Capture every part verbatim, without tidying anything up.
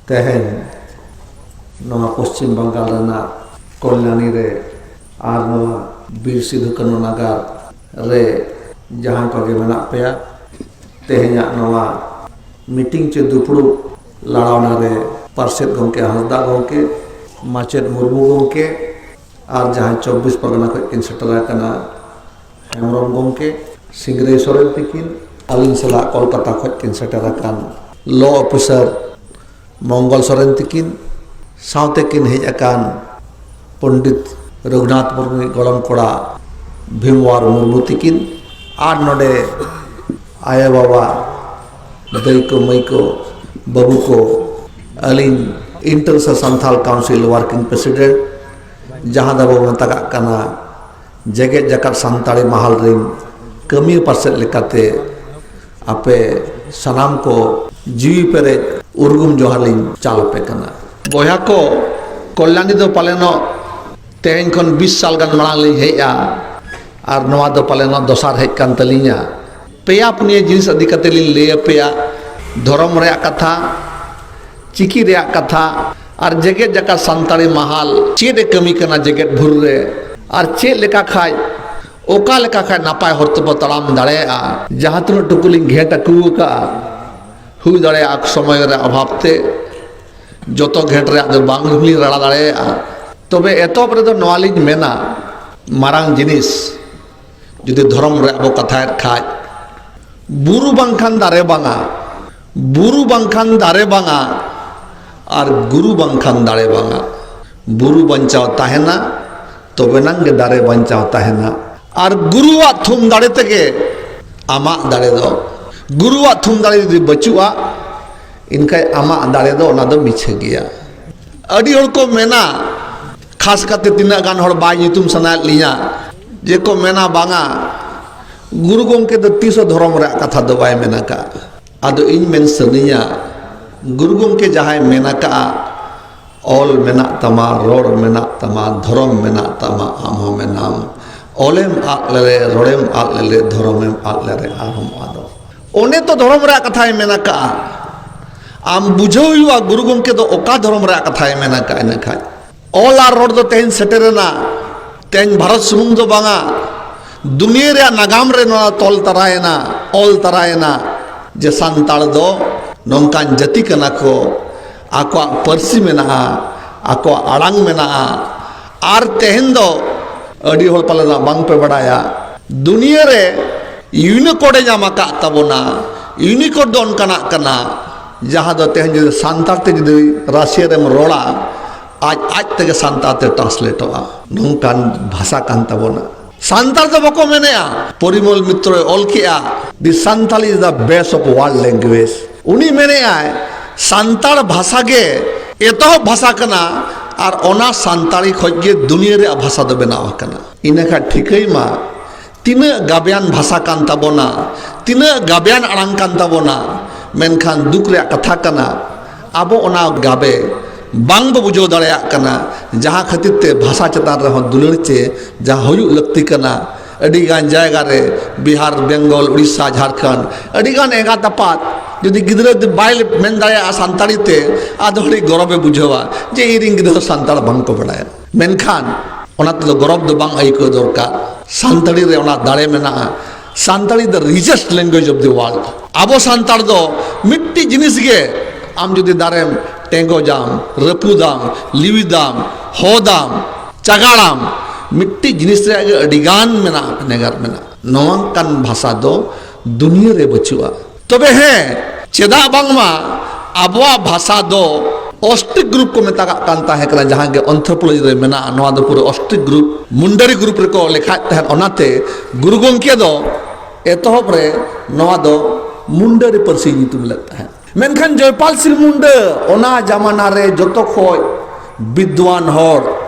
ᱛᱮᱦᱮᱧ ᱱᱚᱣᱟ ᱯᱚᱥᱪᱤᱢ ᱵᱟᱝᱜᱟᱞ ᱨᱮᱱᱟᱜ ᱠᱚᱞᱭᱟᱱᱤ ᱨᱮ ᱟᱨ ᱱᱚᱣᱟ ᱵᱤᱨ ᱥᱤᱫᱷᱩ ᱠᱟᱹᱱᱦᱩ ᱱᱟᱜᱟᱨ ᱨᱮ ᱡᱟᱦᱟᱸ ᱠᱚᱜᱮ ᱢᱮᱱᱟᱜ ᱯᱮᱭᱟ, ᱛᱮᱦᱮᱧᱟᱜ ᱱᱚᱣᱟ ᱢᱤᱴᱤᱝ ᱪᱮ ᱫᱩᱯᱲᱩᱵ ᱞᱟᱲᱟᱣᱱᱟ ᱨᱮ ᱯᱟᱨᱥᱮᱛ ᱜᱚᱢᱠᱮ ᱦᱟᱸᱥᱫᱟ ᱜᱚᱢᱠᱮ, ᱢᱟᱪᱮᱫ ᱢᱩᱨᱢᱩ ᱜᱚᱢᱠᱮ, ᱟᱨ ᱡᱟᱦᱟᱸᱭ ᱪᱚᱵᱵᱤᱥ ᱯᱟᱨᱜᱟᱱᱟ ᱠᱷᱚᱱ ᱠᱤᱱ ᱥᱮᱴᱮᱨ ᱟᱠᱟᱱᱟ, ᱦᱮᱢᱵᱨᱚᱢ ᱜᱚᱢᱠᱮ, ᱥᱤᱝᱨᱟᱹᱭ ᱥᱚᱨᱮᱱ ᱛᱤᱠᱤᱱ, ᱟᱹᱞᱤᱧ ᱥᱟᱞᱟᱜ ᱠᱳᱞᱠᱟᱛᱟ ᱠᱷᱚᱱ ᱠᱤᱱ ᱥᱮᱴᱮᱨ ᱟᱠᱟᱱ ᱞᱚ ᱚᱯᱷᱤᱥᱟᱨ ᱢᱚᱝᱜᱚᱞ ᱥᱚᱨᱮᱱ ᱛᱤᱠᱤᱱ, ᱥᱟᱶᱛᱮ ᱠᱤᱱ ᱦᱮᱡ ᱟᱠᱟᱱ ᱯᱚᱱᱰᱤᱛ ᱨᱚᱜᱷᱩᱱᱟᱛᱷ ᱢᱩᱨᱢᱩ ᱜᱚᱲᱚᱢ ᱠᱚᱲᱟ ᱵᱷᱤᱢᱣᱟᱨ ᱢᱩᱨᱢᱩ ᱛᱤᱠᱤᱱ, ᱟᱨ ᱱᱚᱰᱮ ᱟᱭᱳ ᱵᱟᱵᱟ, ᱫᱟᱹᱭ ᱠᱚ, ᱢᱟᱹᱭ ᱠᱚ, ᱵᱟᱹᱵᱩ ᱠᱚ, ᱟᱹᱞᱤᱧ International Santhal Council Working President, ᱡᱟᱦᱟᱸ ᱫᱚ ᱟᱵᱚ ᱵᱚᱱ ᱢᱮᱛᱟᱜᱟᱜ ᱠᱟᱱᱟ ᱡᱮᱜᱮᱛ ᱡᱟᱠᱟᱛ ᱥᱟᱱᱛᱟᱲᱤ ᱢᱟᱦᱟᱞ ᱨᱤᱱ ᱠᱟᱹᱢᱤᱭᱟᱹ ᱯᱟᱨᱥᱮᱛ ᱞᱮᱠᱟᱛᱮ ᱟᱯᱮ ᱥᱟᱱᱟᱢ ᱠᱚ ᱡᱤᱣᱤ ᱯᱮᱨᱮᱡ ᱩᱨᱜᱩᱢ ᱡᱚᱦᱟᱨ ᱞᱤᱧ ᱪᱟᱞ ᱟᱯᱮ ᱠᱟᱱᱟ᱾ ᱵᱚᱭᱦᱟ ᱠᱚ, ᱠᱚᱞᱭᱟᱱᱤ ᱫᱚ ᱯᱟᱞᱮᱱᱚᱜ ᱛᱮᱦᱮᱧ ᱠᱷᱚᱱ ᱵᱤᱥ ᱥᱟᱞ ᱜᱟᱱ ᱢᱟᱲᱟᱝ ᱞᱤᱧ ᱦᱮᱡᱼᱟ, ᱟᱨ ᱱᱚᱣᱟ ᱫᱚ ᱯᱟᱞᱮᱱᱚᱜ ᱫᱚᱥᱟᱨ ᱦᱮᱡ ᱠᱟᱱ ᱛᱟᱹᱞᱤᱧᱟ᱾ ᱯᱮᱭᱟ ᱯᱩᱱᱭᱟᱹ ᱡᱤᱱᱤᱥ ᱤᱫᱤ ᱠᱟᱛᱮ ᱞᱤᱧ ᱞᱟᱹᱭ ᱟᱯᱮᱭᱟ, ᱫᱷᱚᱨᱚᱢ ᱨᱮᱭᱟᱜ ᱠᱟᱛᱷᱟ, ᱪᱤᱠᱤ ᱨᱮᱭᱟᱜ ᱠᱟᱛᱷᱟ, ᱟᱨ ᱡᱮᱜᱮᱛ ᱡᱟᱠᱟᱛ ᱥᱟᱱᱛᱟᱲᱤ ᱢᱟᱦᱟᱞ ᱪᱮᱫ ᱮ ᱠᱟᱹᱢᱤ ᱠᱟᱱᱟ ᱡᱮᱜᱮᱛ ᱵᱷᱩᱨ ᱨᱮ, ᱟᱨ ᱪᱮᱫ ᱞᱮᱠᱟ ᱠᱷᱟᱡ, ᱚᱠᱟ ᱞᱮᱠᱟ ᱠᱷᱟᱡ ᱱᱟᱯᱟᱭ ᱦᱚᱨ ᱛᱮᱵᱚ ᱛᱟᱲᱟᱢ ᱫᱟᱲᱮᱭᱟᱜᱼᱟ᱾ ᱡᱟᱦᱟᱸ ᱛᱤᱱᱟᱹᱜ ᱴᱩᱠᱩ ᱞᱤᱧ ᱜᱷᱮᱸᱴ ᱟᱹᱠᱩ ᱟᱠᱟᱫᱼᱟ, ᱦᱩᱭ ᱫᱟᱲᱮᱭᱟᱜᱼᱟ ᱥᱚᱢᱚᱭ ᱨᱮ ᱚᱵᱷᱟᱵ ᱛᱮ ᱡᱚᱛᱚ ᱜᱷᱮᱸᱴ ᱨᱮᱭᱟᱜ ᱫᱚ ᱵᱟᱝ ᱞᱤᱧ ᱨᱟᱲᱟ ᱫᱟᱲᱮᱭᱟᱜᱼᱟ᱾ ᱛᱚᱵᱮ ᱮᱛᱚᱦᱚᱵ ᱨᱮᱫᱚ ᱱᱚᱣᱟ ᱞᱤᱧ ᱢᱮᱱᱟ, ᱢᱟᱨᱟᱝ ᱡᱤᱱᱤᱥ ᱡᱩᱫᱤ ᱫᱷᱚᱨᱚᱢ ᱨᱮᱭᱟᱜ ᱵᱚ ᱠᱟᱛᱷᱟᱭᱮᱫ ᱠᱷᱟᱡ, ᱵᱩᱨᱩ ᱵᱟᱝᱠᱷᱟᱱ ᱫᱟᱨᱮ ᱵᱟᱝᱟ, ᱵᱩᱨᱩ ᱵᱟᱝᱠᱷᱟᱱ ᱫᱟᱨᱮ ᱵᱟᱝᱟ, ᱟᱨ ᱜᱩᱨᱩ ᱵᱟᱝᱠᱷᱟᱱ ᱫᱟᱲᱮ ᱵᱟᱝᱟ᱾ ᱵᱩᱨᱩ ᱵᱟᱧᱪᱟᱣ ᱛᱟᱦᱮᱱᱟ, ᱛᱚᱵᱮᱱᱟᱝ ᱜᱮ ᱫᱟᱨᱮ ᱵᱟᱧᱪᱟᱣ ᱛᱟᱦᱮᱱᱟ᱾ ᱟᱨ ᱜᱩᱨᱩᱣᱟᱜ ᱛᱷᱩᱢ ᱫᱟᱲᱮ ᱛᱮᱜᱮ ᱟᱢᱟᱜ ᱫᱟᱲᱮ ᱫᱚ, ᱜᱩᱨᱩᱣᱟᱜ ᱛᱷᱩᱢ ᱫᱟᱲᱮ ᱡᱩᱫᱤ ᱵᱟᱹᱪᱩᱜᱼᱟ, ᱮᱱᱠᱷᱟᱡ ᱟᱢᱟᱜ ᱫᱟᱲᱮ ᱫᱚ ᱚᱱᱟ ᱫᱚ ᱢᱤᱪᱷᱟᱹ ᱜᱮᱭᱟ᱾ ᱟᱹᱰᱤ ᱦᱚᱲ ᱠᱚ ᱢᱮᱱᱟ, ᱠᱷᱟᱥ ᱠᱟᱛᱮ ᱛᱤᱱᱟᱹᱜ ᱜᱟᱱ ᱦᱚᱲ ᱵᱟᱭ ᱧᱩᱛᱩᱢ ᱥᱟᱱᱟᱭᱮᱫ ᱞᱤᱧᱟ, ᱡᱮ ᱠᱚ ᱢᱮᱱᱟ, ᱵᱟᱝᱟ, ᱜᱩᱨᱩ ᱜᱚᱢᱠᱮ ᱫᱚ ᱛᱤᱥ ᱦᱚᱸ ᱫᱷᱚᱨᱚᱢ ᱨᱮᱭᱟᱜ ᱠᱟᱛᱷᱟ ᱫᱚ ᱵᱟᱭ ᱢᱮᱱ ᱟᱠᱟᱫᱼᱟ᱾ ᱟᱫᱚ ᱤᱧ ᱢᱮᱱ ᱥᱟᱱᱟᱧᱟ, ᱜᱩᱨᱩ ᱜᱚᱢᱠᱮ ᱡᱟᱦᱟᱸᱭ ᱢᱮᱱ ᱟᱠᱟᱫᱼᱟ, ᱚᱞ ᱢᱮᱱᱟᱜ ᱛᱟᱢᱟ, ᱨᱚᱲ ᱢᱮᱱᱟᱜ ᱛᱟᱢᱟ, ᱫᱷᱚᱨᱚᱢ ᱢᱮᱱᱟᱜ ᱛᱟᱢᱟ, ᱟᱢ ᱦᱚᱸ ᱢᱮᱱᱟᱢ᱾ ᱚᱞᱮᱢ ᱟᱫ ᱞᱮᱨᱮ, ᱨᱚᱲᱮᱢ ᱟᱫ ᱞᱮᱨᱮ, ᱫᱷᱚᱨᱚᱢᱮᱢ ᱟᱫ ᱞᱮᱨᱮ, ᱟᱨᱦᱚᱸᱢ ᱟᱫᱚᱜ᱾ ᱚᱸᱰᱮ ᱛᱚ ᱫᱷᱚᱨᱚᱢ ᱨᱮᱭᱟᱜ ᱠᱟᱛᱷᱟᱭ ᱢᱮᱱ ᱟᱠᱟᱫᱼᱟ᱾ ᱟᱢ ᱵᱩᱡᱷᱟᱹᱣ ᱦᱩᱭᱩᱜᱼᱟ ᱜᱩᱨᱩ ᱜᱚᱢᱠᱮ ᱫᱚ ᱚᱠᱟ ᱫᱷᱚᱨᱚᱢ ᱨᱮᱭᱟᱜ ᱠᱟᱛᱷᱟᱭ ᱢᱮᱱ ᱟᱠᱟᱫ᱾ ᱤᱱᱟᱹ ᱠᱷᱟᱱ ᱚᱞ ᱟᱨ ᱨᱚᱲ ᱫᱚ ᱛᱮᱦᱮᱧ ᱥᱮᱴᱮᱨᱮᱱᱟ᱾ ᱛᱮᱦᱮᱧ ᱵᱷᱟᱨᱚᱛ ᱥᱩᱢᱩᱝ ᱫᱚ ᱵᱟᱝᱟ, ᱫᱩᱱᱤᱭᱟᱹ ᱨᱮᱭᱟᱜ ᱱᱟᱜᱟᱢ ᱨᱮ ᱱᱚᱣᱟ ᱛᱚᱞ ᱛᱟᱨᱟᱭᱮᱱᱟ, ᱚᱞ ᱛᱟᱨᱟᱭᱮᱱᱟ ᱡᱮ ᱥᱟᱱᱛᱟᱲ ᱫᱚ ᱱᱚᱝᱠᱟᱱ ᱡᱟᱹᱛᱤ ᱠᱟᱱᱟ ᱠᱚ, ᱟᱠᱚᱣᱟᱜ ᱯᱟᱹᱨᱥᱤ ᱢᱮᱱᱟᱜᱼᱟ, ᱟᱠᱚᱣᱟᱜ ᱟᱲᱟᱝ ᱢᱮᱱᱟᱜᱼᱟ, ᱟᱨ ᱛᱮᱦᱮᱧ ᱫᱚ ᱟᱹᱰᱤ ᱦᱚᱲ ᱯᱟᱞᱮᱱᱟᱜ ᱵᱟᱝ ᱯᱮ ᱵᱟᱲᱟᱭᱟ, ᱫᱩᱱᱤᱭᱟᱹ ᱨᱮ ᱭᱩᱱᱤᱠᱳᱰ ᱮ ᱧᱟᱢ ᱟᱠᱟᱫ ᱛᱟᱵᱚᱱᱟ᱾ ᱭᱩᱱᱤᱠᱳᱰ ᱫᱚ ᱚᱱᱠᱟᱱᱟᱜ ᱠᱟᱱᱟ ᱡᱟᱦᱟᱸ ᱫᱚ ᱛᱮᱦᱮᱧ ᱡᱩᱫᱤ ᱥᱟᱱᱛᱟᱲ ᱛᱮ ᱡᱩᱫᱤ ᱨᱟᱥᱤᱭᱟ ᱨᱮᱢ ᱨᱚᱲᱟ, ᱟᱡ ᱟᱡ ᱛᱮᱜᱮ ᱥᱟᱱᱛᱟᱲ ᱛᱮ ᱴᱨᱟᱱᱥᱞᱮᱴᱚᱜᱼᱟ᱾ ᱱᱚᱝᱠᱟᱱ ᱵᱷᱟᱥᱟ ᱠᱟᱱ ᱛᱟᱵᱚᱱᱟ᱾ ᱥᱟᱱᱛᱟᱲ ᱫᱚ ᱵᱟᱠᱚ ᱢᱮᱱᱮᱜᱼᱟ, ᱯᱚᱨᱤᱢᱚᱞ ᱢᱤᱛᱨᱚᱭ ᱚᱞ ᱠᱮᱜᱼᱟ, "The Santali is the best of world language." ᱩᱱᱤ ᱢᱮᱱᱮᱜᱼᱟᱭ, ᱥᱟᱱᱛᱟᱲ ᱵᱷᱟᱥᱟ ᱜᱮ ᱮᱛᱚᱦᱚᱵ ᱵᱷᱟᱥᱟ ᱠᱟᱱᱟ ᱟᱨ ᱚᱱᱟ ᱥᱟᱱᱛᱟᱲᱤ ᱠᱷᱚᱱ ᱜᱮ ᱫᱩᱱᱤᱭᱟᱹ ᱨᱮᱭᱟᱜ ᱵᱷᱟᱥᱟ ᱫᱚ ᱵᱮᱱᱟᱣ ᱟᱠᱟᱱᱟ᱾ ᱤᱱᱟᱹ ᱠᱷᱟᱱ ᱴᱷᱤᱠᱟᱹᱭ ᱢᱟ, ᱛᱤᱱᱟᱹᱜ ᱜᱟᱵᱮᱭᱟᱱ ᱵᱷᱟᱥᱟ ᱠᱟᱱ ᱛᱟᱵᱚᱱᱟ, ᱛᱤᱱᱟᱹᱜ ᱜᱟᱵᱮᱭᱟᱱ ᱟᱲᱟᱝ ᱠᱟᱱ ᱛᱟᱵᱚᱱᱟ᱾ ᱢᱮᱱᱠᱷᱟᱱ ᱫᱩᱠ ᱨᱮᱭᱟᱜ ᱠᱟᱛᱷᱟ ᱠᱟᱱᱟ, ᱟᱵᱚ ᱚᱱᱟ ᱜᱟᱵᱮ ᱵᱟᱝ ᱵᱚ ᱵᱩᱡᱷᱟᱹᱣ ᱫᱟᱲᱮᱭᱟᱜ ᱠᱟᱱᱟ, ᱡᱟᱦᱟᱸ ᱠᱷᱟᱹᱛᱤᱨ ᱛᱮ ᱵᱷᱟᱥᱟ ᱪᱮᱛᱟᱱ ᱨᱮᱦᱚᱸ ᱫᱩᱞᱟᱹᱲ ᱪᱮ ᱡᱟᱦᱟᱸ ᱦᱩᱭᱩᱜ ᱞᱟᱹᱠᱛᱤ ᱠᱟᱱᱟ᱾ ᱟᱹᱰᱤ ᱜᱟᱱ ᱡᱟᱭᱜᱟ ᱨᱮ ᱵᱤᱦᱟᱨ, ᱵᱮᱝᱜᱚᱞ, ᱩᱲᱤᱥᱥᱟ, ᱡᱷᱟᱲᱠᱷᱚᱸᱰ, ᱟᱹᱰᱤ ᱜᱟᱱ ᱮᱸᱜᱟᱛ ᱟᱯᱟᱛ ᱡᱩᱫᱤ ᱜᱤᱫᱽᱨᱟᱹ ᱡᱩᱫᱤ ᱵᱟᱭ ᱢᱮᱱ ᱫᱟᱲᱮᱭᱟᱜᱼᱟ ᱥᱟᱱᱛᱟᱲᱤ ᱛᱮ, ᱟᱫᱚ ᱟᱹᱰᱤ ᱜᱚᱨᱚᱵᱮ ᱵᱩᱡᱷᱟᱹᱣᱟ ᱡᱮ ᱤᱧ ᱨᱮᱱ ᱜᱤᱫᱽᱨᱟᱹ ᱫᱚ ᱥᱟᱱᱛᱟᱲ ᱵᱟᱝ ᱠᱚ ᱵᱟᱲᱟᱭᱟ᱾ ᱢᱮᱱᱠᱷᱟᱱ ᱚᱱᱟ ᱛᱮᱫᱚ ᱜᱚᱨᱚᱵᱽ ᱫᱚ ᱵᱟᱝ ᱟᱹᱭᱠᱟᱹᱣ ᱫᱚᱨᱠᱟᱨ᱾ ᱥᱟᱱᱛᱟᱲᱤ ᱨᱮ ᱚᱱᱟ ᱫᱟᱲᱮ ᱢᱮᱱᱟᱜᱼᱟ᱾ Santali the richest language of the world. ᱟᱵᱚ ᱥᱟᱱᱛᱟᱲ ᱫᱚ ᱢᱤᱫᱴᱤᱡ ᱡᱤᱱᱤᱥ ᱜᱮ, ᱟᱢ ᱡᱩᱫᱤ ᱫᱟᱨᱮᱢ ᱴᱮᱸᱜᱚᱡᱟᱢ, ᱨᱟᱹᱯᱩᱫᱟᱢ, ᱞᱤᱣᱤᱫᱟᱢ, ᱦᱚᱫᱟᱢ, ᱪᱟᱜᱟᱲᱟᱢ, ᱢᱤᱫᱴᱤᱡ ᱡᱤᱱᱤᱥ ᱨᱮᱭᱟᱜ ᱜᱮ ᱟᱹᱰᱤ ᱜᱟᱱ ᱢᱮᱱᱟᱜᱼᱟ, ᱵᱷᱮᱱᱮᱜᱟᱨ ᱢᱮᱱᱟᱜᱼᱟ᱾ ᱱᱚᱝᱠᱟᱱ ᱵᱷᱟᱥᱟ ᱫᱚ ᱫᱩᱱᱤᱭᱟᱹ ᱨᱮ ᱵᱟᱹᱪᱩᱜᱼᱟ᱾ ᱛᱚᱵᱮ ᱦᱮᱸ, ᱪᱮᱫᱟᱜ ᱵᱟᱝᱢᱟ ᱟᱵᱚᱣᱟᱜ ᱵᱷᱟᱥᱟ ᱫᱚ ᱚᱥᱴᱤᱠ ᱜᱨᱩᱯ ᱠᱚ ᱢᱮᱛᱟᱜᱟᱜ ᱠᱟᱱ ᱛᱟᱦᱮᱸ ᱠᱟᱱᱟ, ᱡᱟᱦᱟᱸ ᱜᱮ ᱚᱱᱛᱷᱨᱳᱯᱳᱞᱚᱡᱤ ᱨᱮ ᱢᱮᱱᱟᱜᱼᱟ᱾ ᱱᱚᱣᱟ ᱫᱚ ᱯᱩᱨᱟᱹ ᱚᱥᱴᱤᱠ ᱜᱨᱩᱯ, ᱢᱩᱱᱰᱟᱨᱤ ᱜᱨᱩᱯ ᱨᱮᱠᱚ ᱞᱮᱠᱷᱟᱭᱮᱫ ᱛᱟᱦᱮᱸᱫ᱾ ᱚᱱᱟᱛᱮ ᱜᱩᱨᱩ ᱜᱚᱢᱠᱮ ᱫᱚ ᱮᱛᱚᱦᱚᱵ ᱨᱮ ᱱᱚᱣᱟ ᱫᱚ ᱢᱩᱱᱰᱟᱨᱤ ᱯᱟᱹᱨᱥᱤ ᱧᱩᱛᱩᱢ ᱞᱮᱫ ᱛᱟᱦᱮᱸᱫ᱾ ᱢᱮᱱᱠᱷᱟᱱ ᱡᱚᱭᱯᱟᱞ ᱥᱤᱝ ᱢᱩᱱᱰᱟᱹ ᱚᱱᱟ ᱡᱟᱢᱟᱱᱟ ᱨᱮ ᱡᱚᱛᱚ ᱠᱷᱚᱡ ᱵᱤᱫᱽᱣᱟᱱ ᱦᱚᱲ,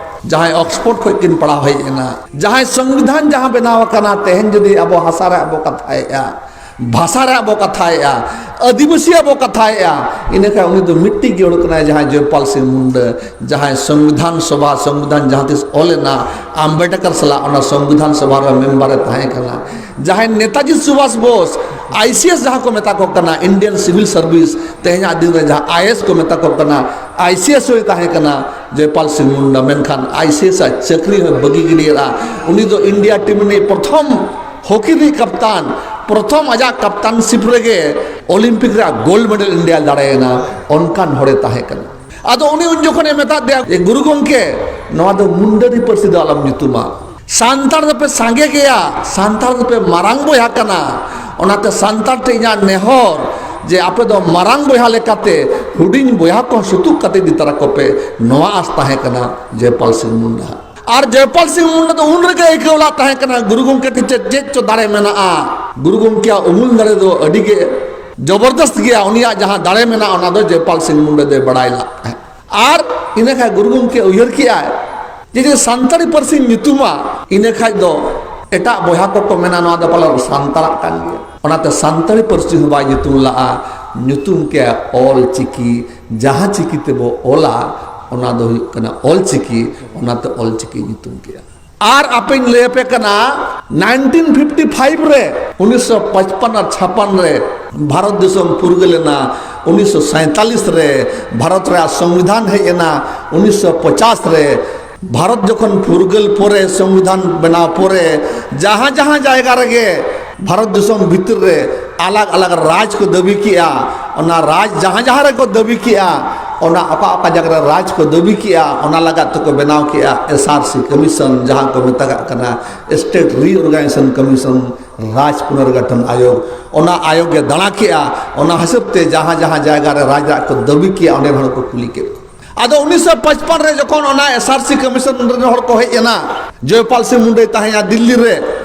ᱡᱟᱦᱟᱸᱭ ᱚᱠᱥᱯᱷᱳᱨᱰ ᱠᱷᱚᱡ ᱠᱤᱱ ᱯᱟᱲᱦᱟᱣ ᱦᱮᱡ ᱮᱱᱟ, ᱡᱟᱦᱟᱸᱭ ᱥᱚᱝᱵᱤᱫᱷᱟᱱ ᱡᱟᱦᱟᱸ ᱵᱮᱱᱟᱣ ᱟᱠᱟᱱᱟ, ᱛᱮᱦᱮᱧ ᱡᱩᱫᱤ ᱟᱵᱚ ᱦᱟᱥᱟ ᱨᱮᱭᱟᱜ ᱵᱚ ᱠᱟᱛᱷᱟᱭᱮᱫᱼᱟ, ᱵᱷᱟᱥᱟ ᱨᱮᱭᱟᱜ ᱵᱚ ᱠᱟᱛᱷᱟᱭᱮᱫᱼᱟ, ᱟᱹᱫᱤᱵᱟᱹᱥᱤᱭᱟᱜ ᱵᱚ ᱠᱟᱛᱷᱟᱭᱮᱫᱼᱟ, ᱤᱱᱟᱹᱠᱷᱟᱱ ᱩᱱᱤ ᱫᱚ ᱢᱤᱫᱴᱤᱡ ᱜᱮ ᱦᱚᱲ ᱠᱟᱱᱟᱭ, ᱡᱟᱦᱟᱸᱭ ᱡᱚᱭᱯᱟᱞ ᱥᱤᱝ ᱢᱩᱱᱰᱟᱹ, ᱡᱟᱦᱟᱸᱭ ᱥᱚᱝᱵᱤᱫᱷᱟᱱ ᱥᱚᱵᱷᱟ, ᱥᱚᱝᱵᱤᱫᱷᱟᱱ ᱡᱟᱦᱟᱸ ᱛᱤᱥ ᱚᱞ ᱮᱱᱟ, ᱟᱢᱵᱮᱰᱠᱚᱨ ᱥᱟᱞᱟᱜ ᱚᱱᱟ ᱥᱚᱝᱵᱤᱫᱷᱟᱱ ᱥᱚᱵᱷᱟ ᱨᱮ ᱢᱮᱢᱵᱟᱨ ᱮ ᱛᱟᱦᱮᱸ ᱠᱟᱱᱟ, ᱡᱟᱦᱟᱸᱭ ᱱᱮᱛᱟᱡᱤ ᱥᱩᱵᱷᱟᱥ ᱵᱳᱥ ᱟᱭ ᱥᱤ ᱮᱥ ᱡᱟᱦᱟᱸ ᱠᱚ ᱢᱮᱛᱟ ᱠᱚ ᱠᱟᱱᱟ, Indian Civil Service, ᱛᱮᱦᱮᱧᱟᱜ ᱫᱤᱱ ᱨᱮ ᱡᱟᱦᱟᱸ ᱟᱭ ᱮ ᱮᱥ ᱠᱚ ᱢᱮᱛᱟ ᱠᱚ ᱠᱟᱱᱟ, ᱟᱭ ᱥᱤ ᱮᱥ ᱦᱚᱸᱭ ᱛᱟᱦᱮᱸ ᱠᱟᱱᱟ ᱡᱚᱭᱯᱟᱞ ᱥᱤᱝ ᱢᱩᱱᱰᱟ᱾ ᱢᱮᱱᱠᱷᱟᱱ ᱟᱭ ᱥᱤ ᱮᱥ ᱟᱜ ᱪᱟᱹᱠᱨᱤ ᱦᱚᱸᱭ ᱵᱟᱹᱜᱤ ᱜᱤᱰᱤᱭᱟᱫᱼᱟ᱾ ᱩᱱᱤ ᱫᱚ ᱤᱱᱰᱤᱭᱟ ᱴᱤᱢ ᱨᱤᱱᱤᱡ ᱯᱨᱚᱛᱷᱚᱢ ᱦᱚᱠᱤ ᱨᱤᱱᱤᱡ ᱠᱟᱯᱛᱟᱱ, ᱯᱨᱚᱛᱷᱚᱢ ᱟᱡᱟᱜ ᱠᱟᱯᱛᱟᱱᱥᱤᱯ ᱨᱮᱜᱮ ᱚᱞᱤᱢᱯᱤᱠ ᱨᱮᱭᱟᱜ ᱜᱳᱞᱰ ᱢᱮᱰᱮᱞ ᱤᱱᱰᱤᱭᱟ ᱫᱟᱲᱮᱭᱮᱱᱟ, ᱚᱱᱠᱟᱱ ᱦᱚᱲᱮ ᱛᱟᱦᱮᱸ ᱠᱟᱱᱟ᱾ ᱟᱫᱚ ᱩᱱᱤ ᱩᱱ ᱡᱚᱠᱷᱚᱱᱮ ᱢᱮᱛᱟᱫ ᱫᱮᱭᱟ, "ᱮ ᱜᱩᱨᱩ ᱜᱚᱢᱠᱮ, ᱱᱚᱣᱟ ᱫᱚ ᱢᱩᱱᱰᱟᱹᱨᱤ ᱯᱟᱹᱨᱥᱤ ᱫᱚ ᱟᱞᱚᱢ ᱧᱩᱛᱩᱢᱟ᱾ ᱥᱟᱱᱛᱟᱲ ᱫᱚᱯᱮ ᱥᱟᱸᱜᱮ ᱜᱮᱭᱟ, ᱥᱟᱱᱛᱟᱲ ᱫᱚᱯᱮ ᱢᱟᱨᱟᱝ ᱵᱚᱭᱦᱟ ᱠᱟᱱᱟ, ᱚᱱᱟᱛᱮ ᱥᱟᱱᱛᱟᱲ ᱴᱷᱮᱱ ᱤᱧᱟᱹᱜ ᱱᱮᱦᱚᱨ ᱡᱮ ᱟᱯᱮ ᱫᱚ ᱢᱟᱨᱟᱝ ᱵᱚᱭᱦᱟ ᱞᱮᱠᱟᱛᱮ ᱦᱩᱰᱤᱧ ᱵᱚᱭᱦᱟ ᱠᱚᱦᱚᱸ ᱥᱩᱛᱩᱜ ᱠᱟᱛᱮ ᱤᱫᱤ ᱛᱟᱨᱟ ᱠᱚᱯᱮ", ᱱᱚᱣᱟ ᱟᱸᱥ ᱛᱟᱦᱮᱸ ᱠᱟᱱᱟ ᱡᱚᱭᱯᱟᱞ ᱥᱤᱝ ᱢᱩᱱᱰᱟ᱾ ᱟᱨ ᱡᱚᱭᱯᱟᱞ ᱥᱤᱝ ᱢᱩᱱᱰᱟ ᱫᱚ ᱩᱱ ᱨᱮᱜᱮ ᱟᱹᱭᱠᱟᱹᱣ ᱞᱟᱜ ᱛᱟᱦᱮᱸ ᱠᱟᱱᱟ ᱜᱩᱨᱩ ᱜᱚᱢᱠᱮ ᱴᱷᱮᱱ ᱪᱮᱫ, ᱪᱮᱫ ᱪᱚ ᱫᱟᱲᱮ ᱢᱮᱱᱟᱜᱼᱟ᱾ ᱜᱩᱨᱩ ᱜᱚᱢᱠᱮᱭᱟᱜ ᱩᱢᱩᱞ ᱫᱟᱲᱮ ᱫᱚ ᱟᱹᱰᱤ ᱜᱮ ᱡᱚᱵᱚᱨᱫᱚᱥᱛ ᱜᱮᱭᱟ᱾ ᱩᱱᱤᱭᱟᱜ ᱡᱟᱦᱟᱸ ᱫᱟᱲᱮ ᱢᱮᱱᱟᱜᱼᱟ, ᱚᱱᱟ ᱫᱚ ᱡᱚᱭᱯᱟᱞ ᱥᱤᱝ ᱢᱩᱱᱰᱟ ᱫᱚᱭ ᱵᱟᱲᱟᱭ ᱞᱟᱜ ᱛᱟᱦᱮᱸᱫ᱾ ᱟᱨ ᱤᱱᱟᱹ ᱠᱷᱟᱱ ᱜᱩᱨᱩ ᱜᱚᱢᱠᱮ ᱩᱭᱦᱟᱹᱨ ᱠᱮᱜᱼᱟᱭ ᱡᱮ, ᱡᱮ ᱥᱟᱱᱛᱟᱲᱤ ᱯᱟᱹᱨᱥᱤᱧ ᱧᱩᱛᱩᱢᱟ, ᱤᱱᱟᱹ ᱠᱷᱟᱱ ᱫᱚ ᱮᱴᱟᱜ ᱵᱚᱭᱦᱟ ᱠᱚᱠᱚ ᱢᱮᱱᱟ, "ᱱᱚᱣᱟ ᱫᱚ ᱯᱟᱞᱮ ᱥᱟᱱᱛᱟᱲᱟᱜ ᱠᱟᱱ ᱜᱮᱭᱟ᱾" ᱚᱱᱟᱛᱮ ᱥᱟᱱᱛᱟᱲᱤ ᱯᱟᱹᱨᱥᱤ ᱦᱚᱸ ᱵᱟᱭ ᱧᱩᱛᱩᱢ ᱞᱟᱜᱼᱟ, ᱧᱩᱛᱩᱢ ᱠᱮᱜᱼᱟ ᱚᱞ ᱪᱤᱠᱤ᱾ ᱡᱟᱦᱟᱸ ᱪᱤᱠᱤ ᱛᱮᱵᱚ ᱚᱞᱟ, ᱚᱱᱟ ᱫᱚ ᱦᱩᱭᱩᱜ ᱠᱟᱱᱟ ᱚᱞ ᱪᱤᱠᱤ᱾ ᱚᱱᱟᱛᱮ ᱚᱞ ᱪᱤᱠᱤ ᱧᱩᱛᱩᱢ ᱠᱮᱜᱼᱟ᱾ ᱟᱨ ᱟᱯᱮᱧ ᱞᱟᱹᱭ ᱟᱯᱮ ᱠᱟᱱᱟ, ᱱᱟᱭᱤᱱᱴᱤᱱ ᱯᱷᱤᱯᱴᱤ ᱯᱷᱟᱭᱤᱵᱷ ᱨᱮ, ᱩᱱᱤᱥᱥᱚ ᱯᱟᱸᱪᱯᱟᱱᱱᱚ ᱟᱨ ᱪᱷᱟᱯᱟᱱᱱᱚ ᱨᱮ ᱵᱷᱟᱨᱚᱛ ᱫᱤᱥᱚᱢ ᱯᱷᱩᱨᱜᱟᱹᱞ ᱮᱱᱟ᱾ ᱩᱱᱤᱥᱥᱚ ᱥᱟᱭᱛᱟᱞᱤᱥ ᱨᱮ ᱵᱷᱟᱨᱚᱛ ᱨᱮᱭᱟᱜ ᱥᱚᱝᱵᱤᱫᱷᱟᱱ ᱦᱮᱡ ᱮᱱᱟ᱾ ᱩᱱᱤᱥᱥᱚ ᱯᱚᱪᱟᱥ ᱨᱮ ᱵᱷᱟᱨᱚᱛ ᱡᱚᱠᱷᱚᱱ ᱯᱷᱩᱨᱜᱟᱹᱞ ᱯᱚᱨᱮ, ᱥᱚᱝᱵᱤᱫᱷᱟᱱ ᱵᱮᱱᱟᱣ ᱯᱚᱨᱮ, ᱡᱟᱦᱟᱸ ᱡᱟᱦᱟᱸ ᱡᱟᱭᱜᱟ ᱨᱮᱜᱮ ᱵᱷᱟᱨᱚᱛ ᱫᱤᱥᱚᱢ ᱵᱷᱤᱛᱤᱨ ᱨᱮ ᱟᱞᱟᱜᱽ ᱟᱞᱟᱜᱽ ᱨᱟᱡᱽ ᱠᱚ ᱫᱟᱹᱵᱤ ᱠᱮᱜᱼᱟ᱾ ᱚᱱᱟ ᱨᱟᱡᱽ ᱡᱟᱦᱟᱸ ᱡᱟᱦᱟᱸ ᱨᱮᱠᱚ ᱫᱟᱹᱵᱤ ᱠᱮᱜᱼᱟ, ᱚᱱᱟ ᱚᱠᱟ ᱚᱠᱟ ᱡᱟᱭᱜᱟ ᱨᱮ ᱨᱟᱡᱽ ᱠᱚ ᱫᱟᱹᱵᱤ ᱠᱮᱜᱼᱟ, ᱚᱱᱟ ᱞᱟᱜᱟᱫ ᱛᱮᱠᱚ ᱵᱮᱱᱟᱣ ᱠᱮᱜᱼᱟ ᱮᱥ ᱟᱨ ᱥᱤ ᱠᱚᱢᱤᱥᱚᱱ, ᱡᱟᱦᱟᱸ ᱠᱚ ᱢᱮᱛᱟᱜᱟᱜ ᱠᱟᱱᱟ State Reorganization Commission, ᱨᱟᱡᱽ ᱯᱩᱱᱚᱨᱜᱚᱴᱷᱚᱱ ᱟᱭᱳᱜᱽ᱾ ᱚᱱᱟ ᱟᱭᱳᱜᱽ ᱮ ᱫᱟᱬᱟ ᱠᱮᱜᱼᱟ᱾ ᱚᱱᱟ ᱦᱤᱥᱟᱹᱵ ᱛᱮ ᱡᱟᱦᱟᱸ ᱡᱟᱦᱟᱸ ᱡᱟᱭᱜᱟ ᱨᱮ ᱨᱟᱡᱽ ᱨᱟᱡᱽ ᱠᱚ ᱫᱟᱹᱵᱤ ᱠᱮᱜᱼᱟ, ᱚᱸᱰᱮ ᱦᱚᱲ ᱠᱚ ᱠᱩᱞᱤ ᱠᱮᱫ ᱠᱚᱣᱟ᱾ ᱟᱫᱚ ᱩᱱᱤᱥᱥᱚ ᱯᱟᱸᱪᱯᱟᱱᱱᱚ ᱨᱮ ᱡᱚᱠᱷᱚᱱ ᱚᱱᱟ ᱮᱥ ᱟᱨ ᱥᱤ ᱠᱚᱢᱤᱥᱚᱱ ᱨᱮᱱ ᱦᱚᱲ ᱠᱚ ᱦᱮᱡ ᱮᱱᱟ, ᱡᱚᱭᱯᱟᱞ ᱥᱤᱝ ᱢᱩᱱᱰᱟᱹᱭ ᱛᱟᱦᱮᱸᱭᱟ ᱫᱤᱞᱞᱤ ᱨᱮ,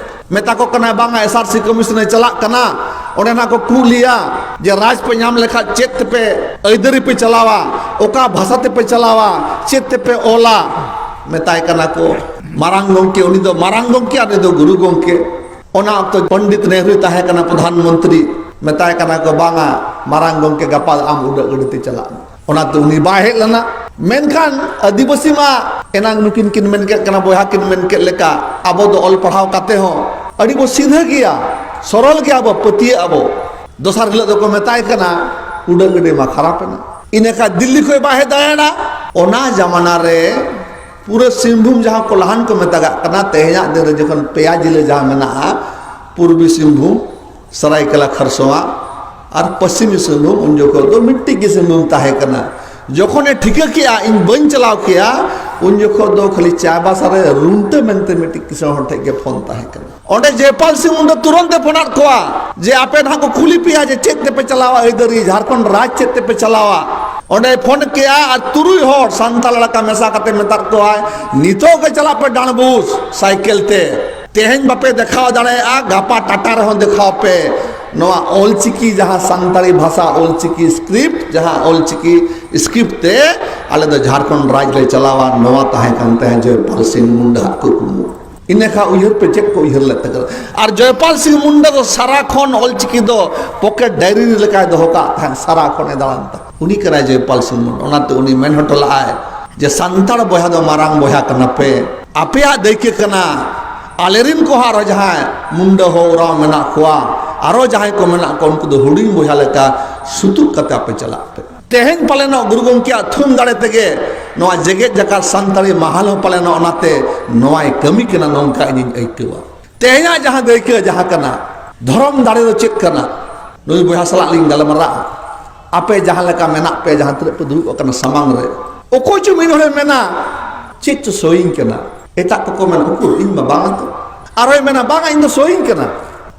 ᱢᱮᱛᱟ ᱠᱚ ᱠᱟᱱᱟ, "ᱵᱟᱝᱟ, ᱮᱥ ᱟᱨ ᱥᱤ ᱠᱚᱢᱤᱥᱚᱱ ᱮ ᱪᱟᱞᱟᱜ ᱠᱟᱱᱟ, ᱚᱸᱰᱮ ᱱᱟᱜ ᱠᱚ ᱠᱩᱞᱤᱭᱟ ᱡᱮ ᱨᱟᱡᱽ ᱯᱮ ᱧᱟᱢ ᱞᱮᱠᱷᱟᱡ ᱪᱮᱫ ᱛᱮᱯᱮ ᱟᱹᱭᱫᱟᱹᱨᱤ ᱯᱮ ᱪᱟᱞᱟᱣᱟ, ᱚᱠᱟ ᱵᱷᱟᱥᱟ ᱛᱮᱯᱮ ᱪᱟᱞᱟᱣᱟ, ᱪᱮᱫ ᱛᱮᱯᱮ ᱚᱞᱟ?" ᱢᱮᱛᱟᱭ ᱠᱟᱱᱟ ᱠᱚ, ᱢᱟᱨᱟᱝ ᱜᱚᱢᱠᱮ, ᱩᱱᱤ ᱫᱚ ᱢᱟᱨᱟᱝ ᱜᱚᱢᱠᱮ ᱟᱨ ᱩᱱᱤ ᱫᱚ ᱜᱩᱨᱩ ᱜᱚᱢᱠᱮ᱾ ᱚᱱᱟ ᱚᱠᱛᱚ ᱯᱚᱱᱰᱤᱛ ᱱᱮᱦᱨᱩᱭ ᱛᱟᱦᱮᱸ ᱠᱟᱱᱟ ᱯᱨᱚᱫᱷᱟᱱ ᱢᱚᱱᱛᱨᱤ᱾ ᱢᱮᱛᱟᱭ ᱠᱟᱱᱟ ᱠᱚ, "ᱵᱟᱝᱟ, ᱢᱟᱨᱟᱝ ᱜᱚᱢᱠᱮ ᱜᱟᱯᱟ ᱟᱢ ᱩᱰᱟᱹᱜ ᱜᱟᱹᱰᱤ ᱛᱮ ᱪᱟᱞᱟᱜ ᱢᱮ᱾" ᱚᱱᱟᱛᱮ ᱩᱱᱤ ᱵᱟᱭ ᱦᱮᱡ ᱞᱮᱱᱟ᱾ ᱢᱮᱱᱠᱷᱟᱱ ᱟᱹᱫᱤᱵᱟᱹᱥᱤ ᱢᱟ ᱮᱱᱟᱝ ᱱᱩᱠᱤᱱ ᱠᱤᱱ ᱢᱮᱱ ᱠᱮᱫ ᱠᱟᱱᱟ, ᱵᱚᱭᱦᱟ ᱠᱤᱱ ᱢᱮᱱ ᱠᱮᱫ ᱞᱮᱠᱟ, ᱟᱵᱚ ᱫᱚ ᱚᱞ ᱯᱟᱲᱦᱟᱣ ᱠᱟᱛᱮ ᱦᱚᱸ ᱟᱹᱰᱤ ᱵᱚ ᱥᱤᱫᱷᱟᱹ ᱜᱮᱭᱟ᱾ ᱥᱚᱨᱚᱞ ᱜᱮᱭᱟ ᱵᱚ, ᱯᱟᱹᱛᱭᱟᱹᱜ ᱟᱵᱚ᱾ ᱫᱚᱥᱟᱨ ᱦᱤᱞᱳᱜ ᱫᱚᱠᱚ ᱢᱮᱛᱟᱭ ᱠᱟᱱᱟ, ᱩᱰᱟᱹᱜ ᱜᱟᱹᱰᱤ ᱢᱟ ᱠᱷᱟᱨᱟᱯ ᱮᱱᱟ᱾ ᱤᱱᱟᱹ ᱠᱷᱟᱱ ᱫᱤᱞᱞᱤ ᱠᱷᱚᱱ ᱵᱟᱭ ᱦᱮᱡ ᱫᱟᱲᱮᱭᱟᱜᱼᱟ᱾ ᱚᱱᱟ ᱡᱟᱢᱟᱱᱟ ᱨᱮ ᱯᱩᱨᱟᱹ ᱥᱤᱝᱵᱷᱩᱢ ᱡᱟᱦᱟᱸ ᱠᱚ ᱞᱟᱦᱟᱱ ᱠᱚ ᱢᱮᱛᱟᱜᱟᱜ ᱠᱟᱱᱟ, ᱛᱮᱦᱮᱧᱟᱜ ᱫᱤᱱ ᱨᱮ ᱡᱚᱠᱷᱚᱱ ᱯᱮᱭᱟ ᱡᱤᱞᱟᱹ ᱡᱟᱦᱟᱸ ᱢᱮᱱᱟᱜᱼᱟ, ᱯᱩᱨᱵᱤ ᱥᱤᱝᱵᱷᱩᱢ, ᱥᱟᱨᱟᱭᱠᱮᱞᱟ ᱠᱷᱟᱨᱥᱚᱣᱟ ᱟᱨ ᱯᱚᱥᱪᱤᱢᱤ ᱥᱤᱝᱵᱷᱩᱢ, ᱩᱱ ᱡᱚᱠᱷᱚᱱ ᱫᱚ ᱢᱤᱫᱴᱤᱡ ᱜᱮ ᱥᱤᱝᱵᱷᱩᱢ ᱛᱟᱦᱮᱸ ᱠᱟᱱᱟ᱾ ᱡᱚᱠᱷᱚᱱᱮ ᱴᱷᱤᱠᱟᱹ ᱠᱮᱜᱼᱟ ᱤᱧ ᱵᱟᱹᱧ ᱪᱟᱞᱟᱣ ᱠᱮᱭᱟ, ᱩᱱ ᱡᱚᱠᱷᱚᱱ ᱫᱚ ᱠᱷᱟᱹᱞᱤ ᱪᱟᱭᱵᱟᱥᱟ ᱨᱮ ᱨᱩᱱᱴᱟᱹ ᱢᱮᱱᱛᱮ ᱢᱤᱫᱴᱤᱡ ᱠᱤᱥᱟᱹᱬ ᱦᱚᱲ ᱴᱷᱮᱡ ᱜᱮ ᱯᱷᱳᱱ ᱛᱟᱦᱮᱸ ᱠᱟᱱᱟ᱾ ᱚᱸᱰᱮ ᱡᱚᱭᱯᱟᱞ ᱥᱤᱝ ᱢᱩᱱᱰᱟ ᱛᱩᱨᱚᱱᱛ ᱮ ᱯᱷᱳᱱᱟᱫ ᱠᱚᱣᱟ ᱡᱮ ᱟᱯᱮ ᱱᱟᱦᱟᱜ ᱠᱚ ᱠᱩᱞᱤ ᱯᱮᱭᱟ ᱡᱮ ᱪᱮᱫ ᱛᱮᱯᱮ ᱪᱟᱞᱟᱣᱟ ᱟᱹᱭᱫᱟᱹᱨᱤ, ᱡᱷᱟᱲᱠᱷᱚᱸᱰ ᱨᱟᱡᱽ ᱪᱮᱫ ᱛᱮᱯᱮ ᱪᱟᱞᱟᱣᱟ? ᱚᱸᱰᱮᱭ ᱯᱷᱳᱱ ᱠᱮᱜᱼᱟ ᱟᱨ ᱛᱩᱨᱩᱭ ᱦᱚᱲ ᱥᱟᱱᱛᱟᱲ ᱮᱞᱟᱠᱟ ᱢᱮᱥᱟ ᱠᱟᱛᱮ ᱢᱮᱛᱟᱫ ᱠᱚᱣᱟᱭ, "ᱱᱤᱛᱚᱜ ᱜᱮ ᱪᱟᱞᱟᱜ ᱯᱮ ᱰᱟᱸᱰᱵᱩᱥ ᱥᱟᱭᱠᱮᱞ ᱛᱮ᱾ ᱛᱮᱦᱮᱧ ᱵᱟᱯᱮ ᱫᱮᱠᱷᱟᱣ ᱫᱟᱲᱮᱭᱟᱜᱼᱟ, ᱜᱟᱯᱟ ᱴᱟᱴᱟ ᱨᱮᱦᱚᱸ ᱫᱮᱠᱷᱟᱣ ᱯᱮ᱾ ᱱᱚᱣᱟ ᱚᱞᱪᱤᱠᱤ ᱡᱟᱦᱟᱸ ᱥᱟᱱᱛᱟᱲᱤ ᱵᱷᱟᱥᱟ ᱚᱞᱪᱤᱠᱤ ᱥᱠᱨᱤᱯᱴ, ᱡᱟᱦᱟᱸ ᱚᱞᱪᱤᱠᱤ ᱥᱠᱨᱤᱯᱴ ᱛᱮ ᱟᱞᱮ ᱫᱚ ᱡᱷᱟᱲᱠᱷᱚᱸᱰ ᱨᱟᱡᱽ ᱞᱮ ᱪᱟᱞᱟᱣᱟ", ᱱᱚᱣᱟ ᱛᱟᱦᱮᱸ ᱠᱟᱱ ᱛᱟᱦᱮᱸᱫ ᱡᱚᱭᱯᱟᱞ ᱥᱤᱝ ᱢᱩᱱᱰᱟ ᱟᱜ ᱠᱩᱠᱢᱩ᱾ ᱤᱱᱟᱹ ᱠᱷᱟᱱ ᱩᱭᱦᱟᱹᱨ ᱯᱮ ᱪᱮᱫ ᱠᱚ ᱩᱭᱦᱟᱹᱨ ᱞᱮᱫ ᱛᱟᱠᱚᱣᱟ᱾ ᱟᱨ ᱡᱚᱭᱯᱟᱞ ᱥᱤᱝ ᱢᱩᱱᱰᱟ ᱫᱚ ᱥᱟᱨᱟ ᱠᱷᱚᱱ ᱚᱞᱪᱤᱠᱤ ᱫᱚ ᱯᱚᱠᱮᱴ ᱰᱟᱭᱨᱤ ᱞᱮᱠᱟᱭ ᱫᱚᱦᱚ ᱠᱟᱜ ᱛᱟᱦᱮᱸᱫ, ᱥᱟᱨᱟ ᱠᱷᱚᱱᱮ ᱫᱟᱬᱟᱱ ᱛᱟᱦᱮᱸᱫ᱾ ᱩᱱᱤ ᱠᱟᱱᱟᱭ ᱡᱚᱭᱯᱟᱞ ᱥᱤᱝ ᱢᱩᱱᱰᱟ᱾ ᱚᱱᱟᱛᱮ ᱩᱱᱤ ᱢᱮᱱ ᱦᱚᱴᱚ ᱞᱟᱜᱼᱟᱭ ᱡᱮ, "ᱥᱟᱱᱛᱟᱲ ᱵᱚᱭᱦᱟ ᱫᱚ ᱢᱟᱨᱟᱝ ᱵᱚᱭᱦᱟ ᱠᱟᱱᱟ ᱯᱮ, ᱟᱯᱮᱭᱟᱜ ᱫᱟᱹᱭᱠᱟᱹ ᱠᱟᱱᱟ, ᱟᱞᱮᱨᱤᱱ ᱠᱚᱦᱚᱸ ᱟᱨᱚ ᱡᱟᱦᱟᱸᱭ ᱢᱩᱱᱰᱟ ᱦᱳ ᱳᱨᱟᱣ ᱢᱮᱱᱟᱜ ᱠᱚᱣᱟ, ᱟᱨᱚ ᱡᱟᱦᱟᱸᱭ ᱠᱚ ᱢᱮᱱᱟᱜ ᱠᱚᱣᱟ, ᱩᱱᱠᱩ ᱫᱚ ᱦᱩᱰᱤᱧ ᱵᱚᱭᱦᱟ ᱞᱮᱠᱟ ᱥᱩᱛᱩᱜ ᱠᱟᱛᱮ ᱟᱯᱮ ᱪᱟᱞᱟᱜ ᱯᱮ᱾" ᱛᱮᱦᱮᱧ ᱯᱟᱞᱮᱱᱚᱜ ᱜᱩᱨᱩ ᱜᱚᱢᱠᱮᱭᱟᱜ ᱛᱷᱩᱢ ᱫᱟᱲᱮ ᱛᱮᱜᱮ ᱱᱚᱣᱟ ᱡᱮᱜᱮᱛ ᱡᱟᱠᱟᱛ ᱥᱟᱱᱛᱟᱲᱤ ᱢᱟᱦᱟᱞ ᱦᱚᱸ ᱯᱟᱞᱮᱱᱚᱜ ᱚᱱᱟᱛᱮ ᱱᱚᱣᱟᱭ ᱠᱟᱹᱢᱤ ᱠᱟᱱᱟ, ᱱᱚᱝᱠᱟ ᱤᱧᱤᱧ ᱟᱹᱭᱠᱟᱹᱣᱟ᱾ ᱛᱮᱦᱮᱧᱟᱜ ᱡᱟᱦᱟᱸ ᱫᱟᱹᱭᱠᱟᱹ ᱡᱟᱦᱟᱸ ᱠᱟᱱᱟ, ᱫᱷᱚᱨᱚᱢ ᱫᱟᱲᱮ ᱫᱚ ᱪᱮᱫ ᱠᱟᱱᱟ? ᱱᱩᱭ ᱵᱚᱭᱦᱟ ᱥᱟᱞᱟᱜ ᱞᱤᱧ ᱜᱟᱞᱢᱟᱨᱟᱜᱼᱟ᱾ ᱟᱯᱮ ᱡᱟᱦᱟᱸ ᱞᱮᱠᱟ ᱢᱮᱱᱟᱜ ᱯᱮ, ᱡᱟᱦᱟᱸ ᱛᱤᱱᱟᱹᱜ ᱯᱮ ᱫᱩᱲᱩᱵ ᱟᱠᱟᱱᱟ ᱥᱟᱢᱟᱝ ᱨᱮ, ᱚᱠᱚᱭ ᱪᱚ ᱢᱤᱫ ᱦᱚᱲᱮ ᱢᱮᱱᱟ, "ᱪᱮᱫ ᱪᱚ ᱥᱚᱭᱤᱧ ᱠᱟᱱᱟ?" ᱮᱴᱟᱜ ᱠᱚᱠᱚ ᱢᱮᱱᱟ, "ᱩᱠᱩᱨ, ᱤᱧ ᱢᱟ ᱵᱟᱝᱟ ᱛᱚ᱾" ᱟᱨᱦᱚᱸᱭ ᱢᱮᱱᱟ, "ᱵᱟᱝᱟ, ᱤᱧ ᱫᱚ ᱥᱚᱭᱤᱧ ᱠᱟᱱᱟ᱾"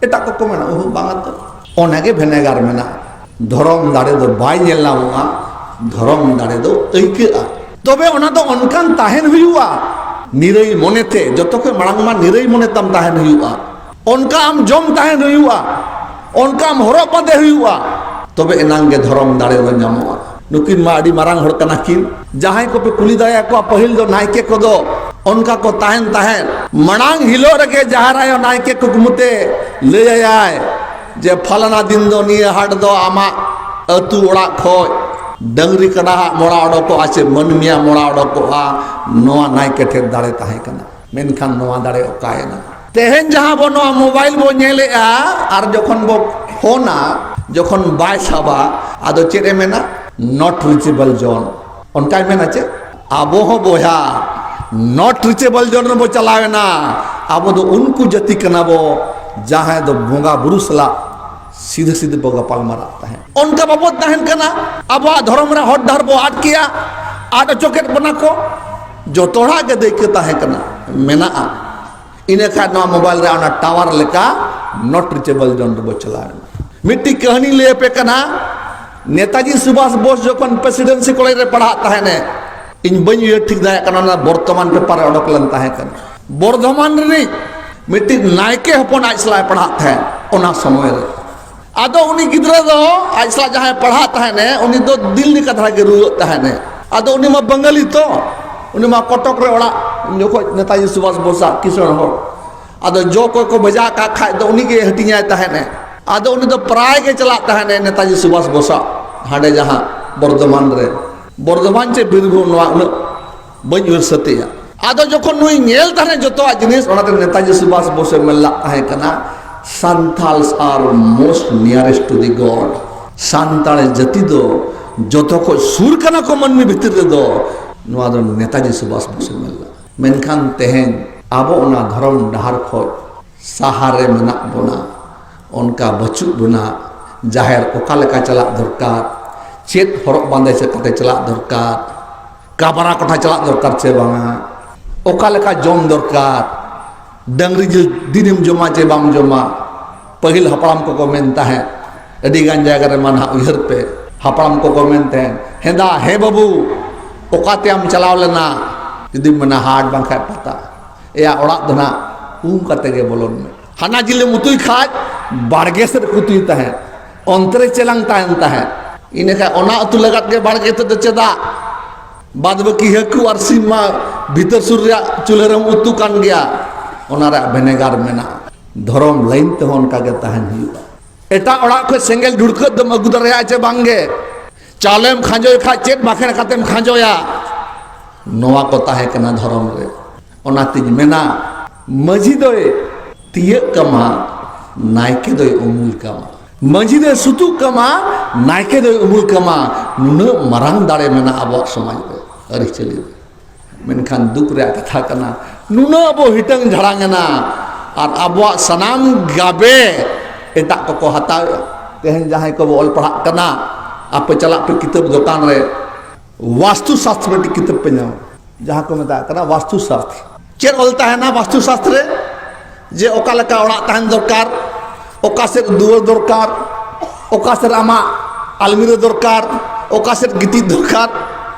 ᱮᱴᱟᱜ ᱠᱚᱠᱚ ᱢᱮᱱᱟ, "ᱩᱦᱩ, ᱵᱟᱝᱟ ᱛᱚ᱾" ᱚᱱᱟᱜᱮ ᱵᱷᱮᱱᱮᱜᱟᱨ ᱢᱮᱱᱟᱜᱼᱟ᱾ ᱫᱷᱚᱨᱚᱢ ᱫᱟᱲᱮ ᱫᱚ ᱵᱟᱭ ᱧᱮᱞ ᱧᱟᱢᱚᱜᱼᱟ, ᱫᱷᱚᱨᱚᱢ ᱫᱟᱲᱮ ᱫᱚ ᱟᱹᱭᱠᱟᱹᱜᱼᱟ᱾ ᱛᱚᱵᱮ ᱚᱱᱟ ᱫᱚ ᱚᱱᱠᱟᱱ ᱛᱟᱦᱮᱱ ᱦᱩᱭᱩᱜᱼᱟ, ᱱᱤᱨᱟᱹᱭ ᱢᱚᱱᱮᱛᱮ, ᱡᱚᱛᱚ ᱠᱷᱚᱱ ᱢᱟᱲᱟᱝ ᱢᱟ ᱱᱤᱨᱟᱹᱭ ᱢᱚᱱᱮ ᱛᱟᱢ ᱛᱟᱦᱮᱱ ᱦᱩᱭᱩᱜᱼᱟ᱾ ᱚᱱᱠᱟ ᱟᱢ ᱡᱚᱢ ᱛᱟᱦᱮᱱ ᱦᱩᱭᱩᱜᱼᱟ, ᱚᱱᱠᱟ ᱟᱢ ᱦᱚᱨᱚᱜ ᱵᱟᱸᱫᱮ ᱦᱩᱭᱩᱜᱼᱟ, ᱛᱚᱵᱮ ᱮᱱᱟᱝ ᱜᱮ ᱫᱷᱚᱨᱚᱢ ᱫᱟᱲᱮ ᱫᱚ ᱧᱟᱢᱚᱜᱼᱟ᱾ ᱱᱩᱠᱤᱱ ᱢᱟ ᱟᱹᱰᱤ ᱢᱟᱨᱟᱝ ᱦᱚᱲ ᱠᱟᱱᱟ ᱠᱤᱱ᱾ ᱡᱟᱦᱟᱸᱭ ᱠᱚᱯᱮ ᱠᱩᱞᱤ ᱫᱟᱲᱮᱭᱟᱠᱚᱣᱟ, ᱯᱟᱹᱦᱤᱞ ᱫᱚ ᱱᱟᱭᱠᱮ ᱠᱚᱫᱚ ᱚᱱᱠᱟ ᱠᱚ ᱛᱟᱦᱮᱱ ᱛᱟᱦᱮᱸᱫ᱾ ᱢᱟᱲᱟᱝ ᱦᱤᱞᱳᱜ ᱨᱮᱜᱮ ᱡᱟᱦᱮᱨ ᱟᱭᱳ ᱱᱟᱭᱠᱮ ᱠᱩᱠᱢᱩ ᱛᱮ ᱞᱟᱹᱭ ᱟᱭᱟᱭ ᱡᱮ, "ᱯᱷᱟᱞᱟᱱᱟ ᱫᱤᱱ ᱫᱚ ᱱᱤᱭᱟᱹ ᱦᱟᱴ ᱫᱚ ᱟᱢᱟᱜ ᱟᱹᱛᱩ ᱚᱲᱟᱜ ᱠᱷᱚᱡ ᱰᱟᱹᱝᱨᱤ ᱠᱟᱰᱟ ᱦᱟᱜ ᱢᱚᱲᱟ ᱚᱰᱚᱠᱚᱜᱼᱟ ᱥᱮ ᱢᱟᱹᱱᱢᱤᱭᱟᱜ ᱢᱚᱲᱟ ᱚᱰᱚᱠᱚᱜᱼᱟ", ᱱᱚᱣᱟ ᱱᱟᱭᱠᱮ ᱴᱷᱮᱱ ᱫᱟᱲᱮ ᱛᱟᱦᱮᱸ ᱠᱟᱱᱟ᱾ ᱢᱮᱱᱠᱷᱟᱱ ᱱᱚᱣᱟ ᱫᱟᱲᱮ ᱚᱠᱟᱭᱮᱱᱟ? ᱛᱮᱦᱮᱧ ᱡᱟᱦᱟᱸ ᱵᱚ ᱱᱚᱣᱟ ᱢᱳᱵᱟᱭᱤᱞ ᱵᱚ ᱧᱮᱞᱮᱜᱼᱟ, ᱟᱨ ᱡᱚᱠᱷᱚᱱ ᱵᱚ ᱯᱷᱳᱱᱟ, ᱡᱚᱠᱷᱚᱱ ᱵᱟᱭ ᱥᱟᱵᱟ, ᱟᱫᱚ ᱪᱮᱫ ᱮ ᱢᱮᱱᱟ? Not reachable zone᱾ ᱚᱱᱠᱟᱭ ᱢᱮᱱᱟ ᱪᱮ? ᱟᱵᱚ ᱦᱚᱸ ᱵᱚᱭᱦᱟ not reachable zone ᱨᱮᱵᱚ ᱪᱟᱞᱟᱣ ᱮᱱᱟ᱾ ᱟᱵᱚ ᱫᱚ ᱩᱱᱠᱩ ᱡᱟᱹᱛᱤ ᱠᱟᱱᱟ ᱵᱚ, ᱡᱟᱦᱟᱸᱭ ᱫᱚ ᱵᱚᱸᱜᱟ ᱵᱩᱨᱩ ᱥᱟᱞᱟᱜ ᱥᱤᱫᱷᱟᱹ ᱥᱤᱫᱷᱟᱹ ᱵᱚ ᱜᱟᱯᱟᱞ ᱢᱟᱨᱟᱜ ᱛᱟᱦᱮᱸᱫ᱾ ᱚᱱᱠᱟ ᱵᱟᱵᱚ ᱛᱟᱦᱮᱱ ᱠᱟᱱᱟ᱾ ᱟᱵᱚᱣᱟᱜ ᱫᱷᱚᱨᱚᱢ ᱨᱮ ᱦᱚᱨ ᱰᱟᱦᱟᱨ ᱵᱚ ᱟᱫ ᱠᱮᱜᱼᱟ, ᱟᱫ ᱚᱪᱚ ᱠᱮᱫ ᱵᱚᱱᱟ ᱠᱚ᱾ ᱡᱚᱛᱚ ᱦᱚᱲᱟᱜ ᱜᱮ ᱫᱟᱹᱭᱠᱟᱹ ᱛᱟᱦᱮᱸ ᱠᱟᱱᱟ, ᱢᱮᱱᱟᱜᱼᱟ᱾ ᱤᱱᱟᱹ ᱠᱷᱟᱱ ᱱᱚᱣᱟ ᱢᱳᱵᱟᱭᱤᱞ ᱨᱮ ᱚᱱᱟ ᱴᱟᱣᱟᱨ ᱞᱮᱠᱟ not reachable zone ᱨᱮᱵᱚ ᱪᱟᱞᱟᱣ ᱮᱱᱟ᱾ ᱢᱤᱫᱴᱤᱡ ᱠᱟᱹᱦᱱᱤ ᱞᱟᱹᱭ ᱟᱯᱮ ᱠᱟᱱᱟ᱾ ᱱᱮᱛᱟᱡᱤ ᱥᱩᱵᱷᱟᱥ ᱵᱳᱥ ᱡᱚᱠᱷᱚᱱ ᱯᱨᱮᱥᱤᱰᱮᱱᱥᱤ ᱠᱚᱞᱮᱡᱽ ᱨᱮ ᱯᱟᱲᱦᱟᱜ ᱛᱟᱦᱮᱱᱮ, ᱤᱧ ᱵᱟᱹᱧ ᱩᱭᱦᱟᱹᱨ ᱴᱷᱤᱠ ᱫᱟᱲᱮᱭᱟᱜ ᱠᱟᱱᱟ, ᱚᱱᱟ ᱵᱚᱨᱛᱚᱢᱟᱱ ᱯᱮᱯᱟᱨ ᱨᱮ ᱚᱰᱚᱠ ᱞᱮᱱ ᱛᱟᱦᱮᱸ ᱠᱟᱱᱟ᱾ ᱵᱚᱨᱫᱷᱚᱢᱟᱱ ᱨᱤᱱᱤᱡ ᱢᱤᱫᱴᱤᱡ ᱱᱟᱭᱠᱮ ᱦᱚᱯᱚᱱ ᱟᱡ ᱥᱟᱞᱟᱜ ᱮ ᱯᱟᱲᱦᱟᱜ ᱛᱟᱦᱮᱸᱫ ᱚᱱᱟ ᱥᱚᱢᱚᱭ ᱨᱮ᱾ ᱟᱫᱚ ᱩᱱᱤ ᱜᱤᱫᱽᱨᱟᱹ ᱫᱚ ᱟᱡ ᱥᱟᱞᱟᱜ ᱡᱟᱦᱟᱸᱭ ᱯᱟᱲᱦᱟᱜ ᱛᱟᱦᱮᱱᱮ, ᱩᱱᱤ ᱫᱚ ᱫᱤᱞᱞᱤ ᱠᱟᱛᱷᱟ ᱜᱮ ᱨᱩᱣᱟᱹᱜ ᱛᱟᱦᱮᱱᱮ᱾ ᱟᱫᱚ ᱩᱱᱤ ᱢᱟ ᱵᱟᱝᱜᱟᱞᱤ ᱛᱚ, ᱩᱱᱤ ᱢᱟ ᱠᱚᱴᱚᱠ ᱨᱮ ᱚᱲᱟᱜ, ᱩᱱ ᱡᱚᱠᱷᱚᱡ ᱱᱮᱛᱟᱡᱤ ᱥᱩᱵᱷᱟᱥ ᱵᱳᱥᱟᱜ ᱠᱤᱥᱟᱹᱬ ᱦᱚᱲ᱾ ᱟᱫᱚ ᱡᱚ ᱠᱚᱭ ᱠᱚ ᱵᱷᱮᱡᱟ ᱠᱟᱜ ᱠᱷᱟᱡ ᱫᱚ ᱩᱱᱤ ᱜᱮ ᱦᱟᱹᱴᱤᱧᱟᱭ ᱛᱟᱦᱮᱱᱮ᱾ ᱟᱫᱚ ᱩᱱᱤ ᱫᱚ ᱯᱨᱟᱭ ᱜᱮ ᱪᱟᱞᱟᱜ ᱛᱟᱦᱮᱱᱮ ᱱᱮᱛᱟᱡᱤ ᱥᱩᱵᱷᱟᱥ ᱵᱳᱥᱟᱜ ᱦᱟᱸᱰᱮ ᱡᱟᱦᱟᱸ ᱵᱚᱨᱫᱷᱚᱢᱟᱱ ᱨᱮ, ᱵᱚᱨᱫᱷᱚᱢᱟᱱ ᱪᱮ ᱵᱤᱨᱵᱷᱩᱢ, ᱱᱚᱣᱟ ᱩᱱᱟᱹᱜ ᱵᱟᱹᱧ ᱩᱭᱦᱟᱹᱨ ᱥᱟᱹᱛᱮᱜᱼᱟ᱾ ᱟᱫᱚ ᱡᱚᱠᱷᱚᱱ ᱱᱩᱭ ᱧᱮᱞ ᱛᱟᱦᱮᱸ ᱡᱚᱛᱚᱣᱟᱜ ᱡᱤᱱᱤᱥ, ᱚᱱᱟᱛᱮ ᱱᱮᱛᱟᱡᱤ ᱥᱩᱵᱷᱟᱥ ᱵᱳᱥᱮ ᱢᱮᱱ ᱞᱟᱜ ᱛᱟᱦᱮᱸ ᱠᱟᱱᱟ, "Santals are most nearest to the God᱾" Santal ᱡᱟᱹᱛᱤ ᱫᱚ ᱡᱚᱛᱚ ᱠᱷᱚᱡ ᱥᱩᱨ ᱠᱟᱱᱟ ᱠᱚ ᱢᱟᱹᱱᱢᱤ ᱵᱷᱤᱛᱤᱨ ᱨᱮᱫᱚ᱾ ᱱᱚᱣᱟ ᱫᱚ ᱱᱮᱛᱟᱡᱤ ᱥᱩᱵᱷᱟᱥ ᱵᱳᱥᱮ ᱢᱮᱱ ᱞᱟᱜ᱾ ᱢᱮᱱᱠᱷᱟᱱ ᱛᱮᱦᱮᱧ ᱟᱵᱚ ᱚᱱᱟ ᱫᱷᱚᱨᱚᱢ ᱰᱟᱦᱟᱨ ᱠᱷᱚᱡ ᱥᱟᱦᱟᱨᱮ ᱢᱮᱱᱟᱜ ᱵᱚᱱᱟ, ᱚᱱᱠᱟ ᱵᱟᱹᱪᱩᱜ ᱵᱚᱱᱟ᱾ ᱡᱟᱦᱮᱨ ᱚᱠᱟ ᱞᱮᱠᱟ ᱪᱟᱞᱟᱜ ᱫᱚᱨᱠᱟᱨ, ᱪᱮᱫ ᱦᱚᱨᱚᱜ ᱵᱟᱸᱫᱮ ᱪᱤᱠᱟᱹᱛᱮ ᱪᱟᱞᱟᱜ ᱫᱚᱨᱠᱟᱨ, ᱠᱟᱵᱨᱟ ᱠᱚᱴᱷᱟ ᱪᱟᱞᱟᱜ ᱫᱚᱨᱠᱟᱨ ᱪᱮ ᱵᱟᱝᱟ, ᱚᱠᱟ ᱞᱮᱠᱟ ᱡᱚᱢ ᱫᱚᱨᱠᱟᱨ, ᱰᱟᱹᱝᱨᱤ ᱡᱤᱞ ᱫᱤᱱᱮᱢ ᱡᱚᱢᱟ ᱪᱮ ᱵᱟᱢ ᱡᱚᱢᱟ᱾ ᱯᱟᱹᱦᱤᱞ ᱦᱟᱯᱲᱟᱢ ᱠᱚᱠᱚ ᱢᱮᱱ ᱛᱟᱦᱮᱸᱫ, ᱟᱹᱰᱤ ᱜᱟᱱ ᱡᱟᱭᱜᱟ ᱨᱮ ᱢᱟ ᱱᱟᱦᱟᱜ ᱩᱭᱦᱟᱹᱨ ᱯᱮ, ᱦᱟᱯᱲᱟᱢ ᱠᱚᱠᱚ ᱢᱮᱱ ᱛᱟᱦᱮᱸᱫ, "ᱦᱮᱸᱫᱟ, ᱦᱮᱸ ᱵᱟᱹᱵᱩ, ᱚᱠᱟ ᱛᱮᱭᱟᱢ ᱪᱟᱞᱟᱣ ᱞᱮᱱᱟ?" ᱡᱩᱫᱤᱢ ᱢᱮᱱᱟ, "ᱦᱟᱴ ᱵᱟᱝᱠᱷᱟᱡ ᱯᱟᱛᱟ", ᱮᱭᱟ, ᱚᱲᱟᱜ ᱫᱚ ᱱᱟᱦᱟᱜ ᱩᱢ ᱠᱟᱛᱮ ᱜᱮ ᱵᱚᱞᱚᱱ ᱢᱮ᱾ ᱦᱟᱱᱟ ᱡᱤᱞᱮᱢ ᱩᱛᱩᱭ ᱠᱷᱟᱡ ᱵᱟᱲᱜᱮ ᱥᱮᱫ ᱨᱮᱠᱚ ᱩᱛᱩᱭ ᱛᱟᱦᱮᱸᱫ, ᱚᱱᱛᱮ ᱨᱮ ᱪᱮᱞᱟᱝ ᱛᱟᱦᱮᱱ ᱛᱟᱦᱮᱸᱫ᱾ ᱤᱱᱟᱹ ᱠᱷᱟᱡ ᱚᱱᱟ ᱩᱛᱩ ᱞᱟᱜᱟᱫ ᱜᱮ ᱵᱟᱲᱜᱮ ᱛᱮᱫᱚ ᱪᱮᱫᱟᱜ? ᱵᱟᱫ ᱵᱟᱹᱠᱤ ᱦᱟᱹᱠᱩ ᱟᱨ ᱥᱤᱢ ᱢᱟ ᱵᱷᱤᱛᱟᱹᱨ ᱥᱩᱨ ᱨᱮᱭᱟᱜ ᱪᱩᱞᱦᱟᱹ ᱨᱮᱢ ᱩᱛᱩ ᱠᱟᱱ ᱜᱮᱭᱟ, ᱚᱱᱟ ᱨᱮᱭᱟᱜ ᱵᱷᱮᱱᱮᱜᱟᱨ ᱢᱮᱱᱟᱜᱼᱟ᱾ ᱫᱷᱚᱨᱚᱢ ᱞᱟᱭᱤᱱ ᱛᱮᱦᱚᱸ ᱚᱱᱠᱟ ᱜᱮ ᱛᱟᱦᱮᱱ ᱦᱩᱭᱩᱜᱼᱟ᱾ ᱮᱴᱟᱜ ᱚᱲᱟᱜ ᱠᱷᱚᱱ ᱥᱮᱸᱜᱮᱞ ᱰᱷᱩᱲᱠᱟᱹᱜ ᱫᱚᱢ ᱟᱹᱜᱩ ᱫᱟᱲᱮᱭᱟᱜᱼᱟ ᱪᱮ ᱵᱟᱝᱜᱮ? ᱪᱟᱣᱞᱮᱢ ᱠᱷᱟᱸᱡᱚᱭ ᱠᱷᱟᱡ ᱪᱮᱫ ᱵᱟᱠᱷᱮᱬ ᱠᱟᱛᱮᱢ ᱠᱷᱟᱸᱡᱚᱭᱟ? ᱱᱚᱣᱟ ᱠᱚ ᱛᱟᱦᱮᱸ ᱠᱟᱱᱟ ᱫᱷᱚᱨᱚᱢ ᱨᱮ᱾ ᱚᱱᱟᱛᱤᱧ ᱢᱮᱱᱟ, ᱢᱟᱹᱡᱷᱤ ᱫᱚᱭ ᱴᱤᱭᱟᱹᱜ ᱠᱟᱢᱟ, ᱱᱟᱭᱠᱮ ᱫᱚᱭ ᱩᱢᱩᱞ ᱠᱟᱢᱟ᱾ ᱢᱟᱹᱡᱷᱤ ᱫᱚᱭ ᱥᱩᱛᱩᱜ ᱠᱟᱢᱟ, ᱱᱟᱭᱠᱮ ᱫᱚᱭ ᱩᱢᱩᱞ ᱠᱟᱢᱟ᱾ ᱱᱩᱱᱟᱹᱜ ᱢᱟᱨᱟᱝ ᱫᱟᱲᱮ ᱢᱮᱱᱟᱜᱼᱟ ᱟᱵᱚᱣᱟᱜ ᱥᱚᱢᱟᱡᱽ ᱨᱮ, ᱟᱹᱨᱤᱪᱟᱹᱞᱤ ᱨᱮ᱾ ᱢᱮᱱᱠᱷᱟᱱ ᱫᱩᱠ ᱨᱮᱭᱟᱜ ᱠᱟᱛᱷᱟ ᱠᱟᱱᱟ, ᱱᱩᱱᱟᱹᱜ ᱟᱵᱚ ᱦᱤᱴᱟᱹᱝ ᱡᱷᱟᱲᱟᱝ ᱮᱱᱟ, ᱟᱨ ᱟᱵᱚᱣᱟᱜ ᱥᱟᱱᱟᱢ ᱜᱟᱵᱮ ᱮᱴᱟᱜ ᱠᱚᱠᱚ ᱦᱟᱛᱟᱣᱮᱫᱼᱟ᱾ ᱛᱮᱦᱮᱧ ᱡᱟᱦᱟᱸᱭ ᱠᱚᱵᱚ ᱚᱞ ᱯᱟᱲᱦᱟᱜ ᱠᱟᱱᱟ, ᱟᱯᱮ ᱪᱟᱞᱟᱜ ᱯᱮ ᱠᱤᱛᱟᱹᱵ ᱫᱚᱠᱟᱱ ᱨᱮ, ᱵᱟᱥᱛᱩ ᱥᱟᱥᱛᱨᱚ ᱢᱤᱫᱴᱤᱡ ᱠᱤᱛᱟᱹᱵ ᱯᱮ ᱧᱟᱢᱟ, ᱡᱟᱦᱟᱸ ᱠᱚ ᱢᱮᱛᱟᱜ ᱠᱟᱱᱟ ᱵᱟᱥᱛᱩ ᱥᱟᱥᱛᱨᱚ᱾ ᱪᱮᱫ ᱚᱞ ᱛᱟᱦᱮᱱᱟ ᱵᱟᱥᱛᱩ ᱥᱟᱥᱛᱨᱚ ᱨᱮ? ᱡᱮ ᱚᱠᱟ ᱞᱮᱠᱟ ᱚᱲᱟᱜ ᱛᱟᱦᱮᱱ ᱫᱚᱨᱠᱟᱨ, ᱚᱠᱟ ᱥᱮᱫ ᱫᱩᱣᱟᱹᱨ ᱫᱚᱨᱠᱟᱨ, ᱚᱠᱟ ᱥᱮᱫ ᱟᱢᱟᱜ ᱟᱞᱢᱤᱨᱟᱹ ᱫᱚᱨᱠᱟᱨ, ᱚᱠᱟ ᱥᱮᱫ ᱜᱤᱛᱤᱡ ᱫᱚᱨᱠᱟᱨ᱾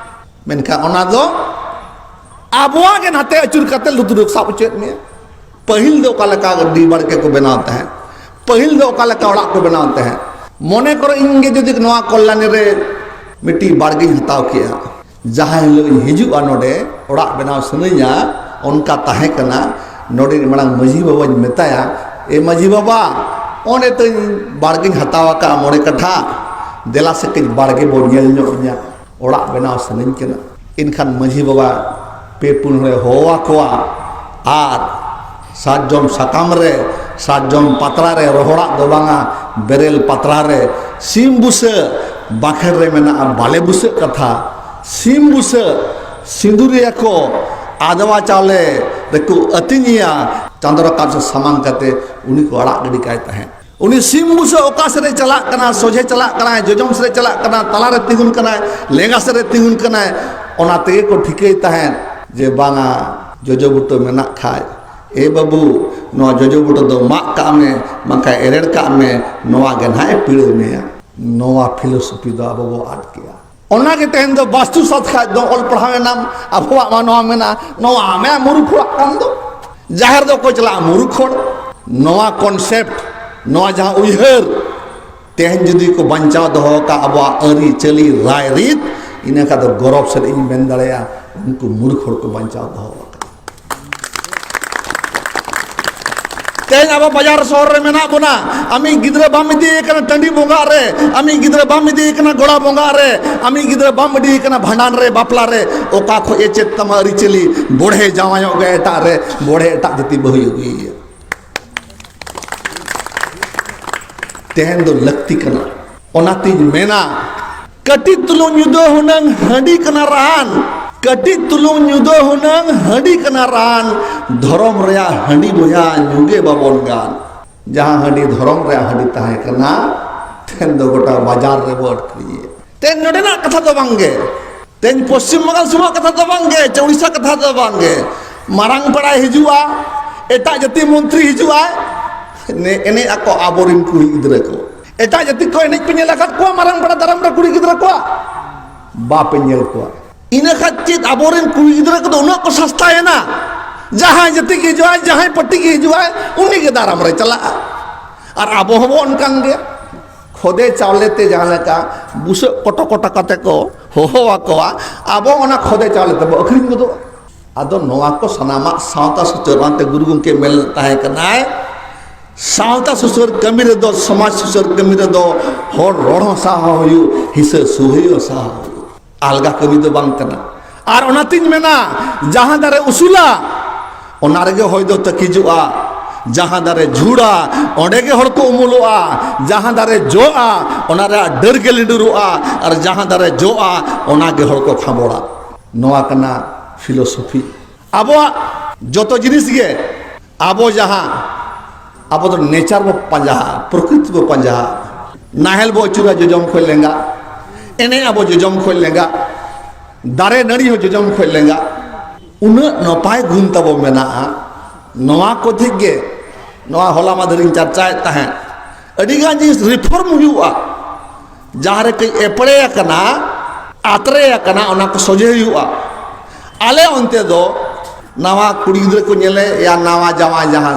ᱢᱮᱱᱠᱷᱟᱱ ᱚᱱᱟ ᱫᱚ ᱟᱵᱚᱣᱟᱜ ᱜᱮ ᱱᱟᱛᱮ ᱟᱹᱪᱩᱨ ᱠᱟᱛᱮ ᱞᱩᱛᱩᱨ ᱨᱮ ᱥᱟᱵ ᱦᱚᱪᱚᱭᱮᱫ ᱢᱮᱭᱟ᱾ ᱯᱟᱹᱦᱤᱞ ᱫᱚ ᱚᱠᱟ ᱞᱮᱠᱟ ᱰᱤ ᱵᱟᱲᱜᱮ ᱠᱚ ᱵᱮᱱᱟᱣ ᱛᱟᱦᱮᱸᱫ, ᱯᱟᱹᱦᱤᱞ ᱫᱚ ᱚᱠᱟ ᱞᱮᱠᱟ ᱚᱲᱟᱜ ᱠᱚ ᱵᱮᱱᱟᱣ ᱛᱟᱦᱮᱸᱫ᱾ ᱢᱚᱱᱮ ᱠᱚᱨᱚ ᱤᱧ ᱜᱮ ᱡᱩᱫᱤ ᱱᱚᱣᱟ ᱠᱚᱞᱞᱟᱱᱤ ᱨᱮ ᱢᱤᱫᱴᱤᱡ ᱵᱟᱲᱜᱮᱧ ᱦᱟᱛᱟᱣ ᱠᱮᱜᱼᱟ, ᱡᱟᱦᱟᱸ ᱦᱤᱞᱳᱜ ᱤᱧ ᱦᱤᱡᱩᱜᱼᱟ ᱱᱚᱰᱮ ᱚᱲᱟᱜ ᱵᱮᱱᱟᱣ ᱥᱟᱱᱟᱧᱟ, ᱚᱱᱠᱟ ᱛᱟᱦᱮᱸ ᱠᱟᱱᱟ᱾ ᱱᱚᱰᱮ ᱢᱟᱲᱟᱝ ᱢᱟᱹᱡᱷᱤ ᱵᱟᱵᱟᱧ ᱢᱮᱛᱟᱭᱟ, "ᱮ ᱢᱟᱹᱡᱷᱤ ᱵᱟᱵᱟ, ᱚᱸᱰᱮ ᱛᱚᱧ ᱵᱟᱲᱜᱮᱧ ᱦᱟᱛᱟᱣ ᱟᱠᱟᱫᱼᱟ ᱢᱚᱬᱮ ᱠᱟᱴᱷᱟ, ᱫᱮᱞᱟ ᱥᱮ ᱠᱟᱹᱡ ᱵᱟᱲᱜᱮ ᱵᱚᱱ ᱧᱮᱞ ᱧᱚᱜ ᱤᱧᱟ, ᱚᱲᱟᱜ ᱵᱮᱱᱟᱣ ᱥᱟᱱᱟᱧ ᱠᱟᱱᱟ᱾" ᱮᱱᱠᱷᱟᱱ ᱢᱟᱹᱡᱷᱤ ᱵᱟᱵᱟ ᱯᱮ ᱯᱩᱱ ᱦᱚᱲᱮ ᱦᱚᱦᱚ ᱟᱠᱚᱣᱟ ᱟᱨ ᱥᱟᱨᱡᱚᱢ ᱥᱟᱠᱟᱢ ᱨᱮ, ᱥᱟᱨᱡᱚᱢ ᱯᱟᱛᱲᱟ ᱨᱮ, ᱨᱚᱦᱚᱲᱟᱜ ᱫᱚ ᱵᱟᱝᱟ, ᱵᱮᱨᱮᱞ ᱯᱟᱛᱲᱟ ᱨᱮ ᱥᱤᱢ ᱵᱩᱥᱟᱹᱜ, ᱵᱟᱸᱠᱷᱮᱲ ᱨᱮ ᱢᱮᱱᱟᱜᱼᱟ ᱵᱟᱞᱮ ᱵᱩᱥᱟᱹᱜ ᱠᱟᱛᱷᱟ, ᱥᱤᱢ ᱵᱩᱥᱟᱹᱜ ᱥᱤᱸᱫᱩᱨᱤᱭᱟᱠᱚ, ᱟᱫᱣᱟ ᱪᱟᱣᱞᱮ ᱨᱮᱠᱚ ᱟᱹᱛᱤᱧᱮᱭᱟ, ᱪᱟᱸᱫᱚ ᱨᱟᱠᱟᱵ ᱥᱮᱫ ᱥᱟᱢᱟᱝ ᱠᱟᱛᱮ ᱩᱱᱤ ᱠᱚ ᱟᱲᱟᱜ ᱜᱤᱰᱤ ᱠᱟᱭ ᱛᱟᱦᱮᱸᱫ᱾ ᱩᱱᱤ ᱥᱤᱢ ᱵᱩᱥᱟᱹᱜ ᱚᱠᱟ ᱥᱮᱫ ᱮ ᱪᱟᱞᱟᱜ ᱠᱟᱱᱟ, ᱥᱚᱡᱷᱮ ᱪᱟᱞᱟᱜ ᱠᱟᱱᱟᱭ, ᱡᱚᱡᱚᱢ ᱥᱮᱫ ᱮ ᱪᱟᱞᱟᱜ ᱠᱟᱱᱟ, ᱛᱟᱞᱟ ᱨᱮ ᱛᱤᱸᱜᱩᱱ ᱠᱟᱱᱟᱭ, ᱞᱮᱸᱜᱟ ᱥᱮᱫ ᱮ ᱛᱤᱸᱜᱩᱱ ᱠᱟᱱᱟᱭ, ᱚᱱᱟ ᱛᱮᱜᱮ ᱠᱚ ᱴᱷᱤᱠᱟᱹᱭ ᱛᱟᱦᱮᱸᱫ ᱡᱮ ᱵᱟᱝᱟ, ᱡᱚᱡᱚ ᱵᱩᱴᱟᱹ ᱢᱮᱱᱟᱜ ᱠᱷᱟᱡ, ᱮ ᱵᱟᱹᱵᱩ, ᱱᱚᱣᱟ ᱡᱚᱡᱚ ᱵᱩᱴᱟᱹ ᱫᱚ ᱢᱟᱜ ᱠᱟᱜ ᱢᱮ, ᱵᱟᱝᱠᱷᱟᱱ ᱮᱨᱮᱲ ᱠᱟᱜ ᱢᱮ, ᱱᱚᱣᱟ ᱜᱮ ᱱᱟᱦᱟᱜ ᱮ ᱯᱤᱲᱟᱹ ᱢᱮᱭᱟ᱾ ᱱᱚᱣᱟ ᱯᱷᱤᱞᱳᱥᱚᱯᱷᱤ ᱫᱚ ᱟᱵᱚ ᱵᱚ ᱟᱫ ᱠᱮᱜᱼᱟ᱾ ᱚᱱᱟ ᱜᱮ ᱛᱮᱦᱮᱧ ᱫᱚ ᱵᱟᱥᱛᱩ ᱥᱟᱛ ᱠᱷᱟᱡ ᱫᱚ ᱚᱞ ᱯᱟᱲᱦᱟᱣ ᱮᱱᱟᱢ, ᱟᱵᱚᱣᱟᱜ ᱢᱟ ᱱᱚᱣᱟ ᱢᱮᱱᱟᱜᱼᱟ, ᱱᱚᱣᱟ ᱟᱢᱮ ᱢᱩᱨᱩᱠᱷ ᱦᱚᱲᱟᱜ ᱠᱟᱱ ᱫᱚ᱾ ᱡᱟᱦᱮᱨ ᱫᱚ ᱚᱠᱚᱭ ᱪᱟᱞᱟᱜᱼᱟ? ᱢᱩᱨᱩᱠᱷ ᱦᱚᱲ᱾ ᱱᱚᱣᱟ ᱠᱚᱱᱥᱮᱯᱴ, ᱱᱚᱣᱟ ᱡᱟᱦᱟᱸ ᱩᱭᱦᱟᱹᱨ, ᱛᱮᱦᱮᱧ ᱡᱩᱫᱤ ᱠᱚ ᱵᱟᱧᱪᱟᱣ ᱫᱚᱦᱚ ᱟᱠᱟᱫ ᱟᱵᱚᱣᱟᱜ ᱟᱹᱨᱤᱪᱟᱹᱞᱤ, ᱨᱟᱭᱨᱤᱛ, ᱤᱱᱟᱹ ᱠᱷᱟᱱ ᱫᱚ ᱜᱚᱨᱚᱵᱽ ᱥᱮᱫ ᱤᱧ ᱢᱮᱱ ᱫᱟᱲᱮᱭᱟᱜᱼᱟ, ᱩᱱᱠᱩ ᱢᱩᱨᱩᱠᱷ ᱦᱚᱲ ᱠᱚ ᱵᱟᱧᱪᱟᱣ ᱫᱚᱦᱚ ᱟᱠᱟᱫᱟ᱾ ᱛᱮᱦᱮᱧ ᱟᱵᱚ ᱵᱟᱡᱟᱨ ᱥᱚᱦᱚᱨ ᱨᱮ ᱢᱮᱱᱟᱜ ᱵᱚᱱᱟ, ᱟᱢᱤᱡ ᱜᱤᱫᱽᱨᱟᱹ ᱵᱟᱢ ᱤᱫᱤᱭᱮ ᱠᱟᱱᱟ ᱴᱟᱺᱰᱤ ᱵᱚᱸᱜᱟᱜ ᱨᱮ, ᱟᱢᱤᱡ ᱜᱤᱫᱽᱨᱟᱹ ᱵᱟᱢ ᱤᱫᱤᱭᱮ ᱠᱟᱱᱟ ᱜᱚᱲᱟ ᱵᱚᱸᱜᱟᱜ ᱨᱮ, ᱟᱢᱤᱡ ᱜᱤᱫᱽᱨᱟᱹ ᱵᱟᱢ ᱤᱫᱤᱭᱮ ᱠᱟᱱᱟ ᱵᱷᱟᱸᱰᱟᱱ ᱨᱮ, ᱵᱟᱯᱞᱟ ᱨᱮ, ᱚᱠᱟ ᱠᱷᱚᱡ ᱮ ᱪᱮᱫ ᱛᱟᱢᱟ ᱟᱹᱨᱤᱪᱟᱹᱞᱤ? ᱵᱚᱲᱦᱮ ᱡᱟᱶᱟᱭᱚᱜ ᱜᱮ ᱮᱴᱟᱜ ᱨᱮ, ᱵᱚᱲᱦᱮ ᱮᱴᱟᱜ ᱡᱟᱹᱛᱤ ᱵᱟᱹᱦᱩᱭ ᱟᱹᱜᱩᱭᱮᱭᱟ᱾ ᱛᱮᱦᱮᱧ ᱫᱚ ᱞᱟᱹᱠᱛᱤ ᱠᱟᱱᱟ᱾ ᱚᱱᱟᱛᱤᱧ ᱢᱮᱱᱟ, ᱠᱟᱹᱴᱤᱡ ᱛᱩᱞᱩᱝ ᱧᱩ ᱫᱚ ᱦᱩᱱᱟᱹᱝ ᱦᱟᱺᱰᱤ ᱠᱟᱱᱟ ᱨᱟᱱ, ᱠᱟᱹᱴᱤᱡ ᱛᱩᱞᱩᱝ ᱧᱩ ᱫᱚ ᱦᱩᱱᱟᱹᱝ ᱦᱟᱺᱰᱤ ᱠᱟᱱᱟ ᱨᱟᱱ, ᱫᱷᱚᱨᱚᱢ ᱨᱮᱭᱟᱜ ᱦᱟᱺᱰᱤ ᱵᱚᱭᱦᱟ ᱧᱩ ᱜᱮ ᱵᱟᱵᱚᱱ ᱜᱟᱱ᱾ ᱡᱟᱦᱟᱸ ᱦᱟᱺᱰᱤ ᱫᱷᱚᱨᱚᱢ ᱨᱮᱭᱟᱜ ᱦᱟᱺᱰᱤ ᱛᱟᱦᱮᱸ ᱠᱟᱱᱟ, ᱛᱮᱦᱮᱧ ᱫᱚ ᱜᱚᱴᱟ ᱵᱟᱡᱟᱨ ᱨᱮᱵᱚ ᱟᱹᱠᱷᱨᱤᱧᱮᱫ᱾ ᱛᱮᱦᱮᱧ ᱱᱚᱰᱮᱱᱟᱜ ᱠᱟᱛᱷᱟ ᱫᱚ ᱵᱟᱝᱜᱮ, ᱛᱮᱦᱮᱧ ᱯᱚᱥᱪᱤᱢ ᱵᱟᱝᱜᱟᱞ ᱥᱩᱢᱩᱝ ᱠᱟᱛᱷᱟ ᱫᱚ ᱵᱟᱝᱜᱮ, ᱪᱮ ᱩᱲᱤᱥᱥᱟ ᱠᱟᱛᱷᱟ ᱫᱚ ᱵᱟᱝᱜᱮ, ᱢᱟᱨᱟᱝ ᱯᱟᱲᱟᱭ ᱦᱤᱡᱩᱜᱼᱟ, ᱮᱴᱟᱜ ᱡᱟᱹᱛᱤ ᱢᱚᱱᱛᱨᱤ ᱦᱤᱡᱩᱜᱼᱟᱭ, ᱮᱱᱮᱡ ᱟᱠᱚ ᱟᱵᱚᱨᱮᱱ ᱠᱩᱲᱤ ᱜᱤᱫᱽᱨᱟᱹ ᱠᱚ᱾ ᱮᱴᱟᱜ ᱡᱟᱹᱛᱤ ᱠᱚ ᱮᱱᱮᱡ ᱯᱮ ᱧᱮᱞ ᱟᱠᱟᱫ ᱠᱚᱣᱟ ᱢᱟᱨᱟᱝ ᱯᱟᱲᱟ ᱫᱟᱨᱟᱢ ᱨᱮ ᱠᱩᱲᱤ ᱜᱤᱫᱽᱨᱟᱹ ᱠᱚᱣᱟᱜ? ᱵᱟᱯᱮ ᱧᱮᱞ ᱠᱚᱣᱟ᱾ ᱤᱱᱟᱹ ᱠᱷᱟᱱ ᱪᱮᱫ ᱟᱵᱚᱨᱮᱱ ᱠᱩᱲᱤ ᱜᱤᱫᱽᱨᱟᱹ ᱠᱚᱫᱚ ᱩᱱᱟᱹᱜ ᱠᱚ ᱥᱟᱥᱛᱟᱭᱮᱱᱟ? ᱡᱟᱦᱟᱸᱭ ᱡᱟᱹᱛᱤ ᱜᱮ ᱦᱤᱡᱩᱜᱼᱟᱭ, ᱡᱟᱦᱟᱸᱭ ᱯᱟᱹᱴᱤ ᱜᱮ ᱦᱤᱡᱩᱜᱼᱟᱭ, ᱩᱱᱤ ᱜᱮ ᱫᱟᱨᱟᱢ ᱨᱮ ᱪᱟᱞᱟᱜᱼᱟ᱾ ᱟᱨ ᱟᱵᱚ ᱦᱚᱸᱵᱚ ᱚᱱᱠᱟᱱ ᱜᱮᱭᱟ᱾ ᱠᱷᱚᱫᱮ ᱪᱟᱣᱞᱮ ᱛᱮ ᱡᱟᱦᱟᱸ ᱞᱮᱠᱟ ᱵᱩᱥᱟᱹᱜ ᱠᱚᱴᱚ ᱠᱚᱴᱚ ᱠᱟᱛᱮ ᱠᱚ ᱦᱚᱦᱚ ᱟᱠᱚᱣᱟ, ᱟᱵᱚ ᱚᱱᱟ ᱠᱷᱚᱫᱮ ᱪᱟᱣᱞᱮ ᱛᱮᱵᱚ ᱟᱹᱠᱷᱨᱤᱧ ᱜᱚᱫᱚᱜᱼᱟ᱾ ᱟᱫᱚ ᱱᱚᱣᱟ ᱠᱚ ᱥᱟᱱᱟᱢᱟᱜ ᱥᱟᱶᱛᱟ ᱥᱩᱥᱟᱹᱨ, ᱚᱱᱟᱛᱮ ᱜᱩᱨᱩ ᱜᱚᱢᱠᱮ ᱢᱮᱱ ᱛᱟᱦᱮᱸ ᱠᱟᱱᱟᱭ, ᱥᱟᱶᱛᱟ ᱥᱩᱥᱟᱹᱨ ᱠᱟᱹᱢᱤ ᱨᱮᱫᱚ, ᱥᱚᱢᱟᱡᱽ ᱥᱩᱥᱟᱹᱨ ᱠᱟᱹᱢᱤ ᱨᱮᱫᱚ ᱦᱚᱲ ᱨᱚᱲ ᱦᱚᱸ ᱥᱟᱦᱟᱣ ᱦᱩᱭᱩᱜ, ᱦᱤᱥᱟᱹ ᱥᱩᱦᱤ ᱦᱚᱸ ᱥᱟᱦᱟᱣ ᱦᱩᱭᱩᱜ᱾ ᱟᱞᱜᱟ ᱠᱟᱹᱢᱤ ᱫᱚ ᱵᱟᱝ ᱠᱟᱱᱟ᱾ ᱟᱨ ᱚᱱᱟᱛᱤᱧ ᱢᱮᱱᱟ, ᱡᱟᱦᱟᱸ ᱫᱟᱨᱮ ᱩᱥᱩᱞᱟ, ᱚᱱᱟ ᱨᱮᱜᱮ ᱦᱚᱭ ᱫᱚ ᱛᱟᱹᱠᱤᱡᱚᱜᱼᱟ᱾ ᱡᱟᱦᱟᱸ ᱫᱟᱨᱮ ᱡᱷᱩᱲᱟ, ᱚᱸᱰᱮ ᱜᱮ ᱦᱚᱲ ᱠᱚ ᱩᱢᱩᱞᱚᱜᱼᱟ᱾ ᱡᱟᱦᱟᱸ ᱫᱟᱨᱮ ᱡᱚᱜᱼᱟ, ᱚᱱᱟ ᱨᱮᱭᱟᱜ ᱰᱟᱹᱨ ᱜᱮ ᱞᱤᱸᱰᱩᱨᱚᱜᱼᱟ᱾ ᱟᱨ ᱡᱟᱦᱟᱸ ᱫᱟᱨᱮ ᱡᱚᱜᱼᱟ, ᱚᱱᱟ ᱜᱮ ᱦᱚᱲ ᱠᱚ ᱠᱷᱟᱸᱵᱚᱲᱟ᱾ ᱱᱚᱣᱟ ᱠᱟᱱᱟ ᱯᱷᱤᱞᱳᱥᱚᱯᱷᱤ᱾ ᱟᱵᱚᱣᱟᱜ ᱡᱚᱛᱚ ᱡᱤᱱᱤᱥ ᱜᱮ, ᱟᱵᱚ ᱡᱟᱦᱟᱸ, ᱟᱵᱚ ᱫᱚ ᱱᱮᱪᱟᱨ ᱵᱚ ᱯᱟᱸᱡᱟᱜᱼᱟ, ᱯᱨᱚᱠᱨᱤᱛᱤ ᱵᱚ ᱯᱟᱸᱡᱟᱜᱼᱟ᱾ ᱱᱟᱦᱮᱞ ᱵᱚ ᱟᱹᱪᱩᱨᱟ ᱡᱚᱡᱚᱢ ᱠᱷᱚᱱ ᱞᱮᱸᱜᱟ, ᱮᱱᱮᱡ ᱟᱵᱚ ᱡᱚᱡᱚᱢ ᱠᱷᱚᱱ ᱞᱮᱸᱜᱟ, ᱫᱟᱨᱮ ᱱᱟᱹᱲᱤ ᱦᱚᱸ ᱡᱚᱡᱚᱢ ᱠᱷᱚᱱ ᱞᱮᱸᱜᱟ᱾ ᱩᱱᱟᱹᱜ ᱱᱟᱯᱟᱭ ᱜᱩᱱ ᱛᱟᱵᱚ ᱢᱮᱱᱟᱜᱼᱟ᱾ ᱱᱚᱣᱟ ᱠᱚ ᱴᱷᱤᱠ ᱜᱮ, ᱱᱚᱣᱟ ᱦᱚᱞᱟ ᱢᱟᱫᱷᱮᱨᱤᱧ ᱪᱟᱨᱪᱟᱭᱮᱫ ᱛᱟᱦᱮᱸᱫ, ᱟᱹᱰᱤᱜᱟᱱ ᱡᱤᱱᱤᱥ ᱨᱤᱯᱷᱚᱨᱢ ᱦᱩᱭᱩᱜᱼᱟ᱾ ᱡᱟᱦᱟᱸ ᱨᱮ ᱠᱟᱹᱡ ᱮᱯᱲᱮ ᱟᱠᱟᱱᱟ, ᱟᱛᱨᱮ ᱟᱠᱟᱱᱟ, ᱚᱱᱟ ᱠᱚ ᱥᱚᱡᱷᱮ ᱦᱩᱭᱩᱜᱼᱟ᱾ ᱟᱞᱮ ᱚᱱᱛᱮ ᱫᱚ ᱱᱟᱣᱟ ᱠᱩᱲᱤ ᱜᱤᱫᱽᱨᱟᱹ ᱠᱚ ᱧᱮᱞᱮ ᱭᱟ, ᱱᱟᱣᱟ ᱡᱟᱶᱟᱭ, ᱡᱟᱦᱟᱸ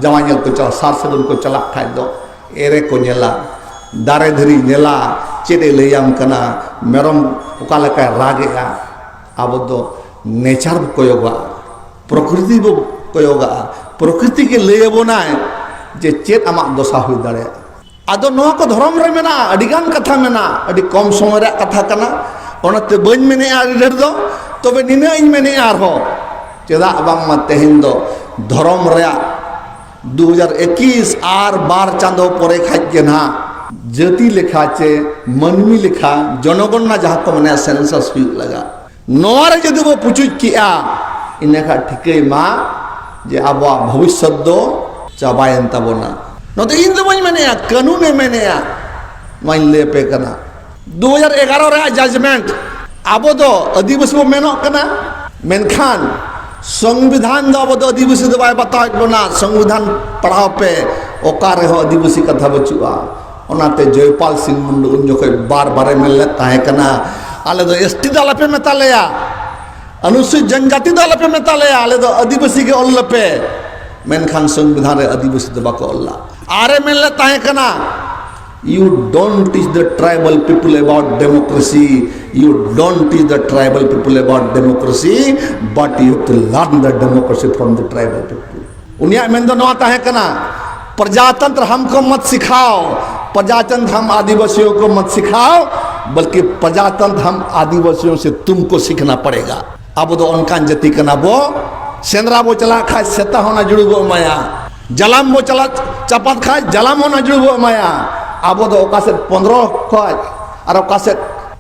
ᱡᱟᱶᱟᱭ ᱧᱮᱞ ᱠᱚ ᱪᱟᱞᱟᱜ, ᱥᱟᱨ ᱥᱟᱹᱜᱩᱱ ᱠᱚ ᱪᱟᱞᱟᱜ ᱠᱷᱟᱡ ᱫᱚ ᱮᱨᱮ ᱠᱚ ᱧᱮᱞᱟ, ᱫᱟᱨᱮ ᱫᱷᱤᱨᱤ ᱧᱮᱞᱟ, ᱪᱮᱫ ᱮ ᱞᱟᱹᱭᱟᱢ ᱠᱟᱱᱟ, ᱢᱮᱨᱚᱢ ᱚᱠᱟ ᱞᱮᱠᱟᱭ ᱨᱟᱜᱮᱜᱼᱟ᱾ ᱟᱵᱚ ᱫᱚ ᱱᱮᱪᱟᱨ ᱵᱚ ᱠᱚᱭᱚᱜᱟ, ᱯᱨᱚᱠᱨᱤᱛᱤ ᱵᱚ ᱠᱚᱭᱚᱜᱟᱜᱼᱟ᱾ ᱯᱨᱚᱠᱨᱤᱛᱤ ᱜᱮ ᱞᱟᱹᱭ ᱟᱵᱚᱱᱟᱭ ᱡᱮ ᱪᱮᱫ ᱟᱢᱟᱜ ᱫᱚᱥᱟ ᱦᱩᱭ ᱫᱟᱲᱮᱭᱟᱜᱼᱟ᱾ ᱟᱫᱚ ᱱᱚᱣᱟ ᱠᱚ ᱫᱷᱚᱨᱚᱢ ᱨᱮ ᱢᱮᱱᱟᱜᱼᱟ, ᱟᱹᱰᱤ ᱜᱟᱱ ᱠᱟᱛᱷᱟ ᱢᱮᱱᱟᱜᱼᱟ, ᱟᱹᱰᱤ ᱠᱚᱢ ᱥᱚᱢᱚᱭ ᱨᱮᱭᱟᱜ ᱠᱟᱛᱷᱟ ᱠᱟᱱᱟ, ᱚᱱᱟᱛᱮ ᱵᱟᱹᱧ ᱢᱮᱱᱮᱜᱼᱟ ᱟᱹᱰᱤ ᱰᱷᱮᱨ ᱫᱚ᱾ ᱛᱚᱵᱮ ᱱᱤᱱᱟᱹᱜ ᱤᱧ ᱢᱮᱱᱮᱜᱼᱟ ᱟᱨᱦᱚᱸ, ᱪᱮᱫᱟᱜ ᱵᱟᱝᱢᱟ ᱛᱮᱦᱮᱧ ᱫᱚ ᱫᱷᱚᱨᱚᱢ ᱨᱮᱭᱟᱜ ᱫᱩ ᱦᱟᱡᱟᱨ ᱮᱠᱩᱥ ᱟᱨ ᱵᱟᱨ ᱪᱟᱸᱫᱚ ᱯᱚᱨᱮ ᱠᱷᱟᱡ ᱜᱮ ᱱᱟᱦᱟᱜ ᱡᱟᱹᱛᱤ ᱞᱮᱠᱷᱟ ᱪᱮ ᱢᱟᱹᱱᱢᱤ ᱞᱮᱠᱷᱟ, ᱡᱚᱱᱚᱜᱚᱱᱱᱟ ᱡᱟᱦᱟᱸ ᱠᱚ ᱢᱮᱱᱟ, census ᱦᱩᱭᱩᱜ ᱞᱟᱜᱟᱜ᱾ ᱱᱚᱣᱟ ᱨᱮ ᱡᱩᱫᱤ ᱵᱚ ᱯᱩᱪᱩᱡ ᱠᱮᱜᱼᱟ, ᱤᱱᱟᱹ ᱠᱷᱟᱱ ᱴᱷᱤᱠᱟᱹᱭ ᱢᱟ ᱡᱮ ᱟᱵᱚᱣᱟᱜ ᱵᱷᱚᱵᱤᱥᱥᱚᱛ ᱫᱚ ᱪᱟᱵᱟᱭᱮᱱ ᱛᱟᱵᱚᱱᱟ᱾ ᱱᱚᱛᱮ ᱤᱧ ᱫᱚ ᱵᱟᱹᱧ ᱢᱮᱱᱮᱜᱼᱟ, ᱠᱟᱹᱱᱩᱱᱮ ᱢᱮᱱᱮᱜᱼᱟ, ᱱᱚᱣᱟᱧ ᱞᱟᱹᱭ ᱟᱯᱮ ᱠᱟᱱᱟ᱾ ᱫᱩ ᱦᱟᱡᱟᱨ ᱮᱜᱟᱨᱚ ᱨᱮᱭᱟᱜ judgment, ᱟᱵᱚ ᱫᱚ ᱟᱹᱫᱤᱵᱟᱹᱥᱤ ᱵᱚ ᱢᱮᱱᱚᱜ ᱠᱟᱱᱟ, ᱢᱮᱱᱠᱷᱟᱱ ᱥᱚᱝᱵᱤᱫᱷᱟᱱ ᱫᱚ ᱟᱵᱚ ᱫᱚ ᱟᱹᱫᱤᱵᱟᱹᱥᱤ ᱫᱚ ᱵᱟᱭ ᱵᱟᱛᱟᱣᱮᱫ ᱵᱚᱱᱟ᱾ ᱥᱚᱝᱵᱤᱫᱷᱟᱱ ᱯᱟᱲᱦᱟᱣ ᱯᱮ, ᱚᱠᱟ ᱨᱮᱦᱚᱸ ᱟᱹᱫᱤᱵᱟᱹᱥᱤ ᱠᱟᱛᱷᱟ ᱵᱟᱹᱪᱩᱜᱼᱟ᱾ ᱚᱱᱟᱛᱮ ᱡᱚᱭᱯᱟᱞ ᱥᱤᱝ ᱢᱩᱱᱰᱩ ᱩᱱ ᱡᱚᱠᱷᱚᱡ ᱵᱟᱨ ᱵᱟᱨᱮ ᱢᱮᱱ ᱞᱮᱫ ᱛᱟᱦᱮᱸ ᱠᱟᱱᱟ, "ᱟᱞᱮ ᱫᱚ S T ᱫᱚ ᱟᱞᱚᱯᱮ ᱢᱮᱛᱟ ᱞᱮᱭᱟ, ᱚᱱᱩᱥᱩᱪᱤᱛ ᱡᱚᱱᱡᱟᱛᱤ ᱫᱚ ᱟᱞᱚᱯᱮ ᱢᱮᱛᱟ ᱞᱮᱭᱟ, ᱟᱞᱮ ᱫᱚ ᱟᱹᱫᱤᱵᱟᱹᱥᱤ ᱜᱮ ᱚᱞ ᱞᱮᱯᱮ᱾" ᱢᱮᱱᱠᱷᱟᱱ ᱥᱚᱝᱵᱤᱫᱷᱟᱱ ᱨᱮ ᱟᱹᱫᱤᱵᱟᱹᱥᱤ ᱫᱚ ᱵᱟᱠᱚ ᱚᱞ ᱞᱮᱫᱼᱟ᱾ ᱟᱨᱮ ᱢᱮᱱ ᱞᱮᱫ ᱛᱟᱦᱮᱸ ᱠᱟᱱᱟ, "You don't teach the tribal people about democracy. You don't teach the tribal people about democracy, but you have to learn the democracy from the tribal people." ᱩᱱᱤᱭᱟᱜ ᱢᱮᱱ ᱫᱚ ᱱᱚᱣᱟ ᱛᱟᱦᱮᱸ ᱠᱟᱱᱟ, "प्रजातंत्र हमको मत सिखाओ, प्रजातंत्र हम आदिवासियों को मत सिखाओ, बल्कि प्रजातंत्र हम आदिवासियों से तुमको सीखना पड़ेगा।" ᱟᱵᱚ ᱫᱚ ᱚᱱᱠᱟᱱ ᱡᱟᱹᱛᱤ ᱠᱟᱱᱟ ᱵᱚ, ᱥᱮᱸᱫᱽᱨᱟ ᱵᱚ ᱪᱟᱞᱟᱜ ᱠᱷᱟᱡ ᱥᱮᱛᱟ ᱦᱚᱸ ᱚᱱᱟ ᱡᱩᱲᱩ ᱵᱚ ᱮᱢᱟᱭᱟ, ᱡᱟᱞᱟᱢ ᱵᱚ ᱪᱟᱞᱟᱜ ᱪᱟᱯᱟᱫ ᱠᱷᱟᱡ ᱡᱟᱞᱟᱢ ᱦᱚᱸ ᱚᱱᱟ ᱡᱩᱲᱩ ᱵᱚ ᱮᱢᱟᱭᱟ᱾ ᱟᱵᱚ ᱫᱚ ᱚᱠᱟ ᱥᱮᱫ ᱯᱚᱱᱫᱽᱨᱚ ᱠᱷᱚᱡ ᱟᱨ ᱚᱠᱟ ᱥᱮᱫ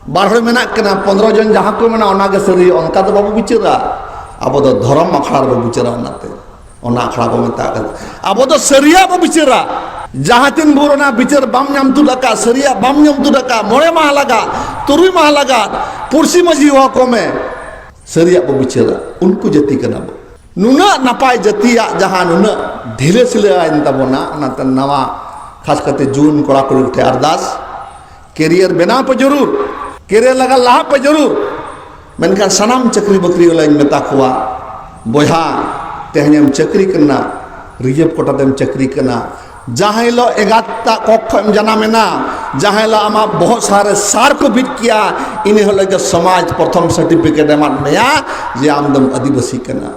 ᱵᱟᱨ ᱦᱚᱲ ᱢᱮᱱᱟᱜ ᱠᱤᱱᱟ, ᱯᱚᱱᱫᱽᱨᱚ ᱡᱚᱱ ᱡᱟᱦᱟᱸ ᱠᱚ ᱢᱮᱱᱟ ᱚᱱᱟ ᱜᱮ ᱥᱟᱹᱨᱤ, ᱚᱱᱠᱟ ᱫᱚ ᱵᱟᱵᱚ ᱵᱤᱪᱟᱹᱨᱟ᱾ ᱟᱵᱚ ᱫᱚ ᱫᱷᱚᱨᱚᱢ ᱟᱠᱷᱲᱟ ᱨᱮᱵᱚ ᱵᱤᱪᱟᱹᱨᱟ᱾ ᱚᱱᱟᱛᱮ ᱚᱱᱟ ᱟᱠᱷᱲᱟ ᱠᱚ ᱢᱮᱛᱟᱜ ᱠᱟᱱᱟ᱾ ᱟᱵᱚ ᱫᱚ ᱥᱟᱹᱨᱤᱭᱟᱜ ᱵᱚ ᱵᱤᱪᱟᱹᱨᱟ᱾ ᱡᱟᱦᱟᱸ ᱛᱤᱱ ᱵᱷᱳᱨ ᱚᱱᱟ ᱵᱤᱪᱟᱹᱨ ᱵᱟᱢ ᱧᱟᱢ ᱛᱩᱫ ᱟᱠᱟᱫ, ᱥᱟᱹᱨᱤᱭᱟᱜ ᱵᱟᱢ ᱧᱟᱢ ᱛᱩᱫ ᱟᱠᱟᱫ, ᱢᱚᱬᱮ ᱢᱟᱦᱟ ᱞᱟᱜᱟᱫ, ᱛᱩᱨᱩᱭ ᱢᱟᱦᱟ ᱞᱟᱜᱟᱫ ᱯᱩᱲᱥᱤ ᱢᱟᱹᱡᱷᱤ ᱦᱚᱦᱚ ᱠᱚᱢᱮ, ᱥᱟᱹᱨᱤᱭᱟᱜ ᱵᱚ ᱵᱤᱪᱟᱹᱨᱟ᱾ ᱩᱱᱠᱩ ᱡᱟᱹᱛᱤ ᱠᱟᱱᱟ ᱵᱚ᱾ ᱱᱩᱱᱟᱹᱜ ᱱᱟᱯᱟᱭ ᱡᱟᱹᱛᱤᱭᱟᱜ ᱡᱟᱦᱟᱸ ᱱᱩᱱᱟᱹᱜ ᱰᱷᱤᱞᱟᱹ ᱥᱤᱞᱟᱹ ᱟᱭᱮᱱ ᱛᱟᱵᱚᱱᱟ, ᱚᱱᱟᱛᱮ ᱱᱟᱣᱟ, ᱠᱷᱟᱥ ᱠᱟᱛᱮ ᱡᱩᱣᱟᱹᱱ ᱠᱚᱲᱟ ᱠᱩᱲᱤ ᱠᱚᱴᱷᱮᱱ ᱟᱨᱫᱟᱥ, career ᱵᱮᱱᱟᱣ ᱯᱮ ᱡᱟᱹᱨᱩᱲ, career ᱞᱟᱜᱟ ᱞᱟᱦᱟᱜ ᱯᱮ ᱡᱟᱹᱨᱩᱲ᱾ ᱢᱮᱱᱠᱷᱟᱱ ᱥᱟᱱᱟᱢ ᱪᱟᱹᱠᱨᱤ ᱵᱟᱹᱠᱨᱤ ᱣᱟᱞᱟᱧ ᱢᱮᱛᱟ ᱠᱚᱣᱟ, ᱵᱚᱭᱦᱟ, ᱛᱮᱦᱮᱧᱮᱢ ᱪᱟᱹᱠᱨᱤ ᱠᱟᱱᱟ, reserve quota ᱛᱮᱢ ᱪᱟᱹᱠᱨᱤ ᱠᱟᱱᱟ, ᱡᱟᱦᱟᱸ ᱦᱤᱞᱳᱜ ᱮᱜᱟᱛᱟᱜ ᱠᱚᱠᱷ ᱠᱷᱚᱱ ᱮᱢ ᱡᱟᱱᱟᱢ ᱮᱱᱟ, ᱡᱟᱦᱟᱸ ᱦᱤᱞᱳᱜ ᱟᱢᱟᱜ ᱵᱚᱦᱚᱜ ᱥᱟᱦᱟ ᱨᱮ ᱥᱟᱨ ᱠᱚ ᱵᱤᱫ ᱠᱮᱭᱟ, ᱤᱱᱟᱹ ᱦᱤᱞᱳᱜ ᱜᱮ ᱥᱚᱢᱟᱡᱽ ᱯᱨᱚᱛᱷᱚᱢ certificate ᱮᱢᱟᱫ ᱢᱮᱭᱟ ᱡᱮ ᱟᱢ ᱫᱚᱢ ᱟᱹᱫᱤᱵᱟᱹᱥᱤ ᱠᱟᱱᱟ᱾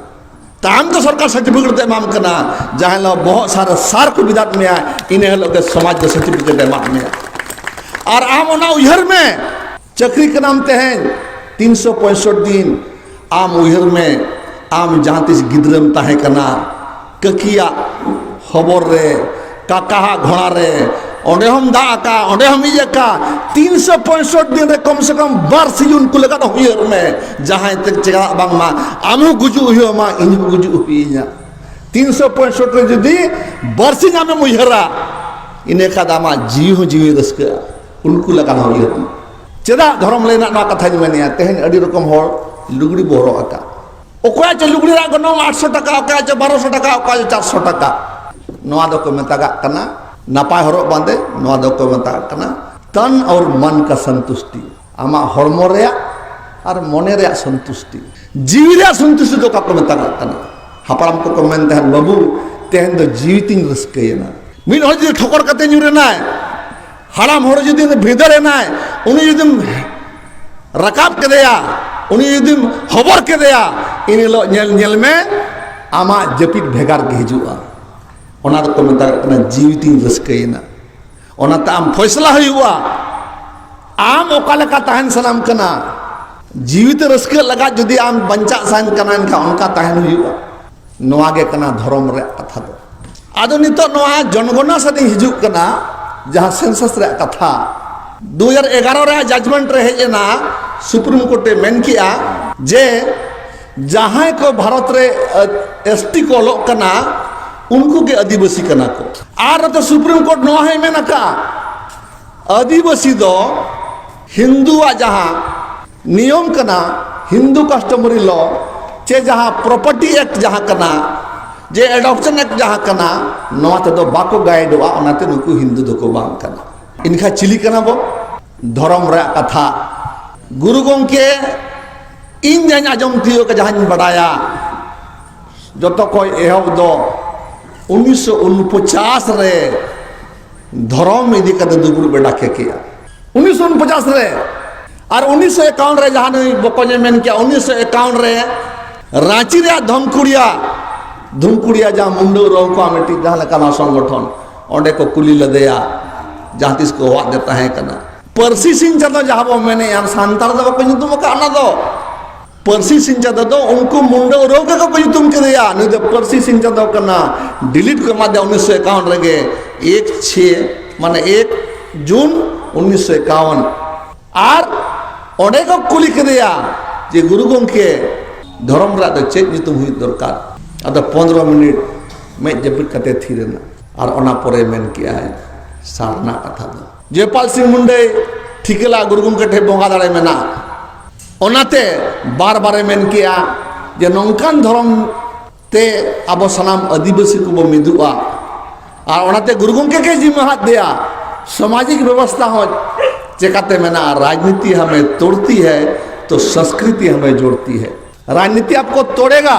ᱛᱟᱭᱚᱢ ᱛᱮ ᱥᱚᱨᱠᱟᱨ certificate ᱫᱚ ᱮᱢᱟᱢ ᱠᱟᱱᱟ, ᱡᱟᱦᱟᱸ ᱦᱤᱞᱳᱜ ᱵᱚᱦᱚᱜ ᱥᱟᱦᱟ ᱨᱮ ᱥᱟᱨ ᱠᱚ ᱵᱤᱫᱟᱫ ᱢᱮᱭᱟ, ᱤᱱᱟᱹ ᱦᱤᱞᱳᱜ ᱜᱮ ᱥᱚᱢᱟᱡᱽ ᱫᱚ certificate ᱮ ᱮᱢᱟᱫ ᱢᱮᱭᱟ᱾ ᱟᱨ ᱟᱢ ᱚᱱᱟ ᱩᱭᱦᱟᱹᱨ ᱢᱮ, ᱪᱟᱹᱠᱨᱤ ᱠᱟᱱᱟᱢ ᱛᱮᱦᱮᱧ ᱛᱤᱱᱥᱚ ᱯᱚᱸᱭᱥᱚᱴᱴᱤ ᱫᱤᱱ, ᱟᱢ ᱩᱭᱦᱟᱹᱨ ᱢᱮ, ᱟᱢ ᱡᱟᱦᱟᱸ ᱛᱤᱥ ᱜᱤᱫᱽᱨᱟᱹᱢ ᱛᱟᱦᱮᱸ ᱠᱟᱱᱟ, ᱠᱟᱹᱠᱤᱭᱟᱜ ᱠᱷᱚᱵᱚᱨ ᱨᱮ, ᱠᱟᱠᱟᱦᱟᱜ ᱜᱷᱚᱲᱟ ᱨᱮ, ᱚᱸᱰᱮ ᱦᱚᱸᱢ ᱫᱟᱜ ᱟᱠᱟ, ᱚᱸᱰᱮ ᱦᱚᱸᱢ ᱤᱡ ᱟᱠᱟ᱾ ᱛᱤᱱᱥᱚ ᱯᱚᱸᱭᱥᱚᱴ ᱫᱤᱱ ᱨᱮ ᱠᱚᱢ ᱥᱮ ᱠᱚᱢ ᱵᱟᱨ ᱥᱤᱧ ᱩᱱᱠᱩ ᱞᱟᱹᱜᱤᱫ ᱩᱭᱦᱟᱹᱨ ᱢᱮ᱾ ᱡᱟᱦᱟᱸᱭ ᱛᱮ ᱪᱮᱫᱟᱜ ᱵᱟᱝᱢᱟ ᱟᱢ ᱦᱚᱸ ᱜᱩᱡᱩᱜ ᱦᱩᱭᱩᱜ ᱟᱢᱟ, ᱤᱧ ᱦᱚᱸ ᱜᱩᱡᱩᱜ ᱦᱩᱭᱩᱧᱟ᱾ ᱛᱤᱱᱥᱚ ᱯᱚᱸᱭᱥᱚᱴ ᱨᱮ ᱡᱩᱫᱤ ᱵᱟᱨ ᱥᱤᱧ ᱟᱢᱮᱢ ᱩᱭᱦᱟᱹᱨᱟ, ᱤᱱᱟᱹ ᱠᱷᱟᱱ ᱫᱚ ᱟᱢᱟᱜ ᱡᱤᱣᱤ ᱦᱚᱸ ᱡᱤᱣᱤ ᱨᱟᱹᱥᱠᱟᱹᱜᱼᱟ᱾ ᱩᱱᱠᱩ ᱞᱮᱠᱟᱱ ᱦᱚᱸ ᱩᱭᱦᱟᱹᱨ ᱢᱮ᱾ ᱪᱮᱫᱟᱜ ᱫᱷᱚᱨᱚᱢ ᱞᱟᱹᱭ ᱨᱮᱱᱟᱜ ᱱᱚᱣᱟ ᱠᱟᱛᱷᱟᱧ ᱢᱮᱱᱮᱜᱼᱟ? ᱛᱮᱦᱮᱧ ᱟᱹᱰᱤ ᱨᱚᱠᱚᱢ ᱦᱚᱲ ᱞᱩᱜᱽᱲᱤ ᱵᱚ ᱦᱚᱨᱚᱜ ᱟᱠᱟᱫ᱾ ᱚᱠᱚᱭᱟᱜ ᱪᱚ ᱞᱩᱜᱽᱲᱤ ᱨᱮᱭᱟᱜ ᱜᱚᱱᱚᱝ ᱟᱴᱥᱚ ᱴᱟᱠᱟ, ᱚᱠᱚᱭᱟᱜ ᱪᱚ ᱵᱟᱨᱚᱥᱚ ᱴᱟᱠᱟ, ᱚᱠᱚᱭᱟᱜ ᱪᱚ ᱪᱟᱨᱥᱚ ᱴᱟᱠᱟ᱾ ᱱᱚᱣᱟ ᱫᱚᱠᱚ ᱢᱮᱛᱟᱜᱟᱜ ᱠᱟᱱᱟ ᱱᱟᱯᱟᱭ ᱦᱚᱨᱚᱜ ᱵᱟᱸᱫᱮ, ᱱᱚᱣᱟ ᱫᱚᱠᱚ ᱢᱮᱛᱟᱜᱟᱜ ᱠᱟᱱᱟ ᱛᱟᱱ ᱟᱨ ᱢᱟᱱ ᱠᱟ ᱥᱚᱱᱛᱩᱥᱴᱤ, ᱟᱢᱟᱜ ᱦᱚᱲᱢᱚ ᱨᱮᱭᱟᱜ ᱟᱨ ᱢᱚᱱᱮ ᱨᱮᱭᱟᱜ ᱥᱚᱱᱛᱩᱥᱴᱤ᱾ ᱡᱤᱣᱤ ᱨᱮᱭᱟᱜ ᱥᱚᱱᱛᱩᱥᱴᱤ ᱫᱚ ᱚᱠᱟ ᱠᱚ ᱢᱮᱛᱟᱜᱟᱜ ᱠᱟᱱᱟ? ᱦᱟᱯᱲᱟᱢ ᱠᱚᱠᱚ ᱢᱮᱱ ᱛᱟᱦᱮᱸᱫ, "ᱵᱟᱹᱵᱩ, ᱛᱮᱦᱮᱧ ᱫᱚ ᱡᱤᱣᱤ ᱛᱤᱧ ᱨᱟᱹᱥᱠᱟᱹᱭᱮᱱᱟ᱾" ᱢᱤᱫ ᱦᱚᱲ ᱡᱩᱫᱤ ᱴᱷᱚᱠᱚᱨ ᱠᱟᱛᱮ ᱧᱩᱨ ᱮᱱᱟᱭ, ᱦᱟᱲᱟᱢ ᱦᱚᱲ ᱡᱩᱫᱤ ᱵᱷᱤᱸᱫᱟᱹᱲ ᱮᱱᱟᱭ, ᱩᱱᱤ ᱡᱩᱫᱤᱢ ᱨᱟᱠᱟᱵ ᱠᱮᱫᱮᱭᱟ, ᱩᱱᱤ ᱡᱩᱫᱤᱢ ᱦᱚᱵᱚᱨ ᱠᱮᱫᱮᱭᱟ, ᱤᱱ ᱦᱤᱞᱳᱜ ᱧᱮᱞ, ᱧᱮᱞ ᱢᱮ, ᱟᱢᱟᱜ ᱡᱟᱹᱯᱤᱫ ᱵᱷᱮᱜᱟᱨ ᱜᱮ ᱦᱤᱡᱩᱜᱼᱟ᱾ ᱚᱱᱟ ᱫᱚᱠᱚ ᱢᱮᱛᱟᱜ ᱠᱟᱱᱟ ᱡᱤᱣᱤ ᱛᱤᱧ ᱨᱟᱹᱥᱠᱟᱹᱭᱮᱱᱟ᱾ ᱚᱱᱟᱛᱮ ᱟᱢ ᱯᱷᱚᱭᱥᱞᱟ ᱦᱩᱭᱩᱜᱼᱟ, ᱟᱢ ᱚᱠᱟ ᱞᱮᱠᱟ ᱛᱟᱦᱮᱱ ᱥᱟᱱᱟᱢ ᱠᱟᱱᱟ᱾ ᱡᱤᱣᱤ ᱛᱮ ᱨᱟᱹᱥᱠᱟᱹ ᱞᱟᱜᱟᱫ ᱡᱩᱫᱤ ᱟᱢ ᱵᱟᱧᱪᱟᱜ ᱥᱟᱱ ᱠᱟᱱᱟ, ᱮᱱᱠᱷᱟᱱ ᱚᱱᱠᱟ ᱛᱟᱦᱮᱱ ᱦᱩᱭᱩᱜᱼᱟ᱾ ᱱᱚᱣᱟ ᱜᱮ ᱠᱟᱱᱟ ᱫᱷᱚᱨᱚᱢ ᱨᱮᱭᱟᱜ ᱠᱟᱛᱷᱟ ᱫᱚ᱾ ᱟᱫᱚ ᱱᱤᱛᱚᱜ ᱱᱚᱣᱟ ᱡᱚᱱᱜᱚᱱᱟ ᱥᱮᱫ ᱤᱧ ᱦᱤᱡᱩᱜ ᱠᱟᱱᱟ, ᱡᱟᱦᱟᱸ ᱥᱮᱱᱥᱟᱥ ᱨᱮᱭᱟᱜ ᱠᱟᱛᱷᱟ᱾ ᱫᱩ ᱦᱟᱡᱟᱨ ᱮᱜᱟᱨᱚ ᱨᱮᱭᱟᱜ ᱡᱟᱡᱽᱢᱮᱱᱴ ᱨᱮ ᱦᱮᱡ ᱮᱱᱟ, ᱥᱩᱯᱨᱤᱢ ᱠᱳᱨᱴ ᱮ ᱢᱮᱱ ᱠᱮᱜᱼᱟ ᱡᱮ ᱡᱟᱦᱟᱸᱭ ᱠᱚ ᱵᱷᱟᱨᱚᱛ ᱨᱮ, ᱮ, ᱮᱥ ᱴᱤ ᱠᱚ ᱚᱞᱚᱜ ᱠᱟᱱᱟ, ᱩᱱᱠᱩ ᱜᱮ ᱟᱹᱫᱤᱵᱟᱹᱥᱤ ᱠᱟᱱᱟ ᱠᱚ᱾ ᱟᱨ ᱱᱚᱛᱮ ᱥᱩᱯᱨᱤᱢ ᱠᱳᱨᱴ ᱱᱚᱣᱟ ᱦᱚᱸᱭ ᱢᱮᱱ ᱟᱠᱟᱫᱼᱟ, ᱟᱹᱫᱤᱵᱟᱹᱥᱤ ᱫᱚ ᱦᱤᱱᱫᱩᱣᱟᱜ ᱡᱟᱦᱟᱸ ᱱᱤᱭᱚᱢ ᱠᱟᱱᱟ, ᱦᱤᱱᱫᱩ customary law, ᱪᱮ ᱡᱟᱦᱟᱸ property act ᱡᱟᱦᱟᱸ ᱠᱟᱱᱟ, ᱡᱮ adoption act ᱡᱟᱦᱟᱸ ᱠᱟᱱᱟ, ᱱᱚᱣᱟ ᱛᱮᱫᱚ ᱵᱟᱠᱚ ᱜᱟᱭᱤᱰᱚᱜᱼᱟ, ᱚᱱᱟᱛᱮ ᱱᱩᱠᱩ ᱦᱤᱱᱫᱩ ᱫᱚᱠᱚ ᱵᱟᱝ ᱠᱟᱱᱟ᱾ ᱮᱱᱠᱷᱟᱱ ᱪᱤᱞᱤ ᱠᱟᱱᱟ ᱵᱚ? ᱫᱷᱚᱨᱚᱢ ᱨᱮᱭᱟᱜ ᱠᱟᱛᱷᱟ᱾ ᱜᱩᱨᱩ ᱜᱚᱢᱠᱮ, ᱤᱧ ᱡᱟᱦᱟᱸᱧ ᱟᱸᱡᱚᱢ ᱛᱤᱭᱳᱜ ᱠᱟᱜ, ᱡᱟᱦᱟᱸᱧ ᱵᱟᱰᱟᱭᱟ, ᱡᱚᱛᱚ ᱠᱷᱚᱱ ᱮᱦᱚᱵ ᱫᱚ ᱩᱱᱤᱥᱥᱚ ᱩᱱᱯᱚᱪᱟᱥ ᱨᱮ ᱫᱷᱚᱨᱚᱢ ᱤᱫᱤ ᱠᱟᱛᱮ ᱫᱩᱯᱲᱩᱵ ᱮ ᱰᱟᱠᱮ ᱠᱮᱜᱼᱟ᱾ ᱩᱱᱤᱥᱥᱚ ᱩᱱᱯᱚᱪᱟᱥ ᱨᱮ᱾ ᱟᱨ ᱩᱱᱤᱥᱥᱚ ᱮᱠᱟᱣᱚᱱ ᱨᱮ ᱡᱟᱦᱟᱸ ᱱᱩᱭ ᱵᱚᱠᱚᱧᱮ ᱢᱮᱱ ᱠᱮᱜᱼᱟ, ᱩᱱᱤᱥᱥᱚ ᱮᱠᱟᱣᱚᱱ ᱨᱮ ᱨᱟᱸᱪᱤ ᱨᱮᱭᱟᱜ ᱫᱷᱚᱢᱠᱩᱲᱤᱭᱟ, ᱫᱷᱩᱢᱠᱩᱲᱤᱭᱟ ᱡᱟᱦᱟᱸ ᱢᱩᱱᱰᱟᱹ ᱩᱨᱟᱣ ᱠᱚᱣᱟᱜ ᱢᱤᱫᱴᱤᱡ ᱡᱟᱦᱟᱸ ᱞᱮᱠᱟᱱᱟᱜ ᱥᱚᱝᱜᱚᱴᱷᱚᱱ, ᱚᱸᱰᱮ ᱠᱚ ᱠᱩᱞᱤ ᱞᱮᱫᱮᱭᱟ, ᱡᱟᱦᱟᱸ ᱛᱤᱥ ᱠᱚ ᱦᱚᱦᱚᱣᱟᱫᱮ ᱛᱟᱦᱮᱸ ᱠᱟᱱᱟ᱾ ᱯᱟᱹᱨᱥᱤ ᱥᱤᱧ ᱪᱟᱸᱫᱚ ᱡᱟᱦᱟᱸ ᱵᱚ ᱢᱮᱱᱮᱜᱼᱟ, ᱥᱟᱱᱛᱟᱲ ᱫᱚ ᱵᱟᱠᱚ ᱧᱩᱛᱩᱢ ᱟᱠᱟᱫ ᱚᱱᱟ ᱫᱚ᱾ ᱯᱟᱹᱨᱥᱤ ᱥᱤᱧ ᱪᱟᱸᱫᱚ ᱫᱚ ᱩᱱᱠᱩ ᱢᱩᱱᱰᱟᱹ ᱩᱨᱟᱹᱣ ᱜᱮᱠᱚ ᱧᱩᱛᱩᱢ ᱠᱮᱫᱮᱭᱟ, ᱱᱩᱭ ᱫᱚ ᱯᱟᱹᱨᱥᱤ ᱥᱤᱧ ᱪᱟᱸᱫᱚ ᱠᱟᱱᱟ᱾ ᱰᱤᱞᱤᱴ ᱠᱚ ᱮᱢᱟ ᱫᱮᱭᱟ ᱩᱱᱤᱥᱥᱚ ᱮᱠᱟᱣᱚᱱ ᱨᱮᱜᱮ, ᱮᱠ ᱪᱷᱮ, ᱢᱟᱱᱮ ᱮᱠ ᱡᱩᱱ ᱩᱱᱤᱥᱥᱚ ᱮᱠᱟᱣᱚᱱ᱾ ᱟᱨ ᱚᱸᱰᱮ ᱠᱚ ᱠᱩᱞᱤ ᱠᱮᱫᱮᱭᱟ ᱡᱮ, "ᱜᱩᱨᱩ ᱜᱚᱢᱠᱮ, ᱫᱷᱚᱨᱚᱢ ᱨᱮᱭᱟᱜ ᱫᱚ ᱪᱮᱫ ᱧᱩᱛᱩᱢ ᱦᱩᱭᱩᱜ ᱫᱚᱨᱠᱟᱨ?" ᱟᱫᱚ ᱯᱚᱱᱫᱽᱨᱚ ᱢᱤᱱᱤᱴ ᱢᱮᱫ ᱡᱟᱹᱯᱤᱫ ᱠᱟᱛᱮ ᱛᱷᱤᱨ ᱮᱱᱟ᱾ ᱟᱨ ᱚᱱᱟ ᱯᱚᱨᱮ ᱢᱮᱱ ᱠᱮᱜᱼᱟᱭ ᱥᱟᱨᱱᱟ ᱠᱟᱛᱷᱟ ᱫᱚ᱾ ᱡᱚᱭᱯᱟᱞ ᱥᱤᱝ ᱢᱩᱱᱰᱟᱹᱭ ᱴᱷᱤᱠᱟᱹ ᱞᱟᱜᱼᱟ ᱜᱩᱨᱩ ᱜᱚᱢᱠᱮ ᱴᱷᱮᱱ ᱵᱚᱸᱜᱟ ᱫᱟᱲᱮ ᱢᱮᱱᱟᱜᱼᱟ᱾ ᱚᱱᱟᱛᱮ ᱵᱟᱨ ᱵᱟᱨᱮ ᱢᱮᱱ ᱠᱮᱜᱼᱟ ᱡᱮ ᱱᱚᱝᱠᱟᱱ ᱫᱷᱚᱨᱚᱢ ᱛᱮ ᱟᱵᱚ ᱥᱟᱱᱟᱢ ᱟᱹᱫᱤᱵᱟᱹᱥᱤ ᱠᱚᱵᱚ ᱢᱤᱫᱚᱜᱼᱟ᱾ ᱟᱨ ᱚᱱᱟᱛᱮ ᱜᱩᱨᱩ ᱜᱚᱢᱠᱮ ᱜᱮ ᱡᱤᱢᱟᱹ ᱦᱟᱫ ᱫᱮᱭᱟ, ᱥᱟᱢᱟᱡᱤᱠ ᱵᱮᱵᱚᱥᱛᱷᱟ ᱦᱚᱸ ᱪᱮᱠᱟᱛᱮ ᱢᱮᱱᱟᱜᱼᱟ, ᱨᱟᱡᱽᱱᱤᱛᱤ ᱦᱟᱢᱮ ᱛᱳᱲᱛᱤ ᱦᱮ ᱛᱚ ᱥᱚᱸᱥᱠᱨᱤᱛᱤ ᱦᱟᱢᱮ ᱡᱳᱲᱛᱤ ᱦᱮ, ᱨᱟᱡᱽᱱᱤᱛᱤ ᱟᱯᱠᱚ ᱛᱳᱲᱮᱜᱟ,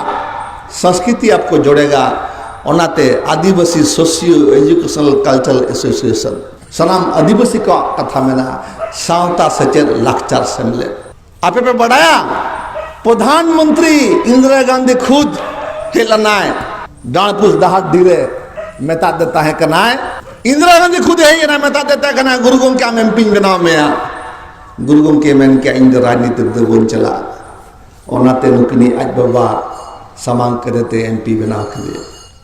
ᱥᱚᱸᱥᱠᱨᱤᱛᱤ ᱟᱯᱠᱚ ᱡᱳᱲᱮᱜᱟ᱾ ᱚᱱᱟᱛᱮ ᱟᱹᱫᱤᱵᱟᱹᱥᱤ ᱥᱳᱥᱤᱭᱳ ᱮᱡᱩᱠᱮᱥᱚᱱᱟᱞ ᱠᱟᱞᱪᱟᱨᱟᱞ ᱮᱥᱳᱥᱤᱭᱮᱥᱚᱱ, ᱥᱟᱱᱟᱢ ᱟᱹᱫᱤᱵᱟᱹᱥᱤ ᱠᱚᱣᱟᱜ ᱠᱟᱛᱷᱟ ᱢᱮᱱᱟᱜᱼᱟ, ᱥᱟᱶᱛᱟ ᱥᱮᱪᱮᱫ ᱞᱟᱠᱪᱟᱨ ᱥᱮᱢᱞᱮᱫ᱾ ᱟᱯᱮ ᱯᱮ ᱵᱟᱰᱟᱭᱟ, ᱯᱨᱚᱫᱷᱟᱱ ᱢᱚᱱᱛᱨᱤ ᱤᱱᱫᱤᱨᱟ ᱜᱟᱱᱫᱷᱤ ᱠᱷᱩᱫ ᱦᱮᱡ ᱞᱮᱱᱟᱭ ᱰᱟᱸᱲᱯᱩᱥ ᱰᱟᱦᱟᱨᱰᱤ ᱨᱮ, ᱢᱮᱛᱟᱫ ᱫᱮ ᱛᱟᱦᱮᱸ ᱠᱟᱱᱟᱭ, ᱤᱱᱫᱤᱨᱟ ᱜᱟᱱᱫᱷᱤ ᱠᱷᱩᱫ ᱦᱮᱡ ᱮᱱᱟᱭ, ᱢᱮᱛᱟᱫ ᱫᱮ ᱛᱟᱦᱮᱸ ᱠᱟᱱᱟᱭ, "ᱜᱩᱨᱩ ᱜᱚᱢᱠᱮ, ᱟᱢ ᱮᱢ ᱯᱤᱧ ᱵᱮᱱᱟᱣ ᱢᱮᱭᱟ᱾" ᱜᱩᱨᱩ ᱜᱚᱢᱠᱮ ᱢᱮᱱ ᱠᱮᱜᱼᱟ, "ᱤᱧ ᱫᱚ ᱨᱟᱡᱽᱱᱤᱛᱤ ᱨᱮᱫᱚ ᱵᱟᱹᱧ ᱪᱟᱞᱟᱜᱼᱟ᱾" ᱚᱱᱟᱛᱮ ᱱᱩᱠᱤᱱᱤᱡ ᱟᱡ ᱵᱟᱵᱟ ᱥᱟᱢᱟᱝ ᱠᱮᱫᱮ ᱛᱮ ᱮᱢ ᱯᱤ ᱵᱮᱱᱟᱣ ᱠᱮᱫᱮᱭᱟ᱾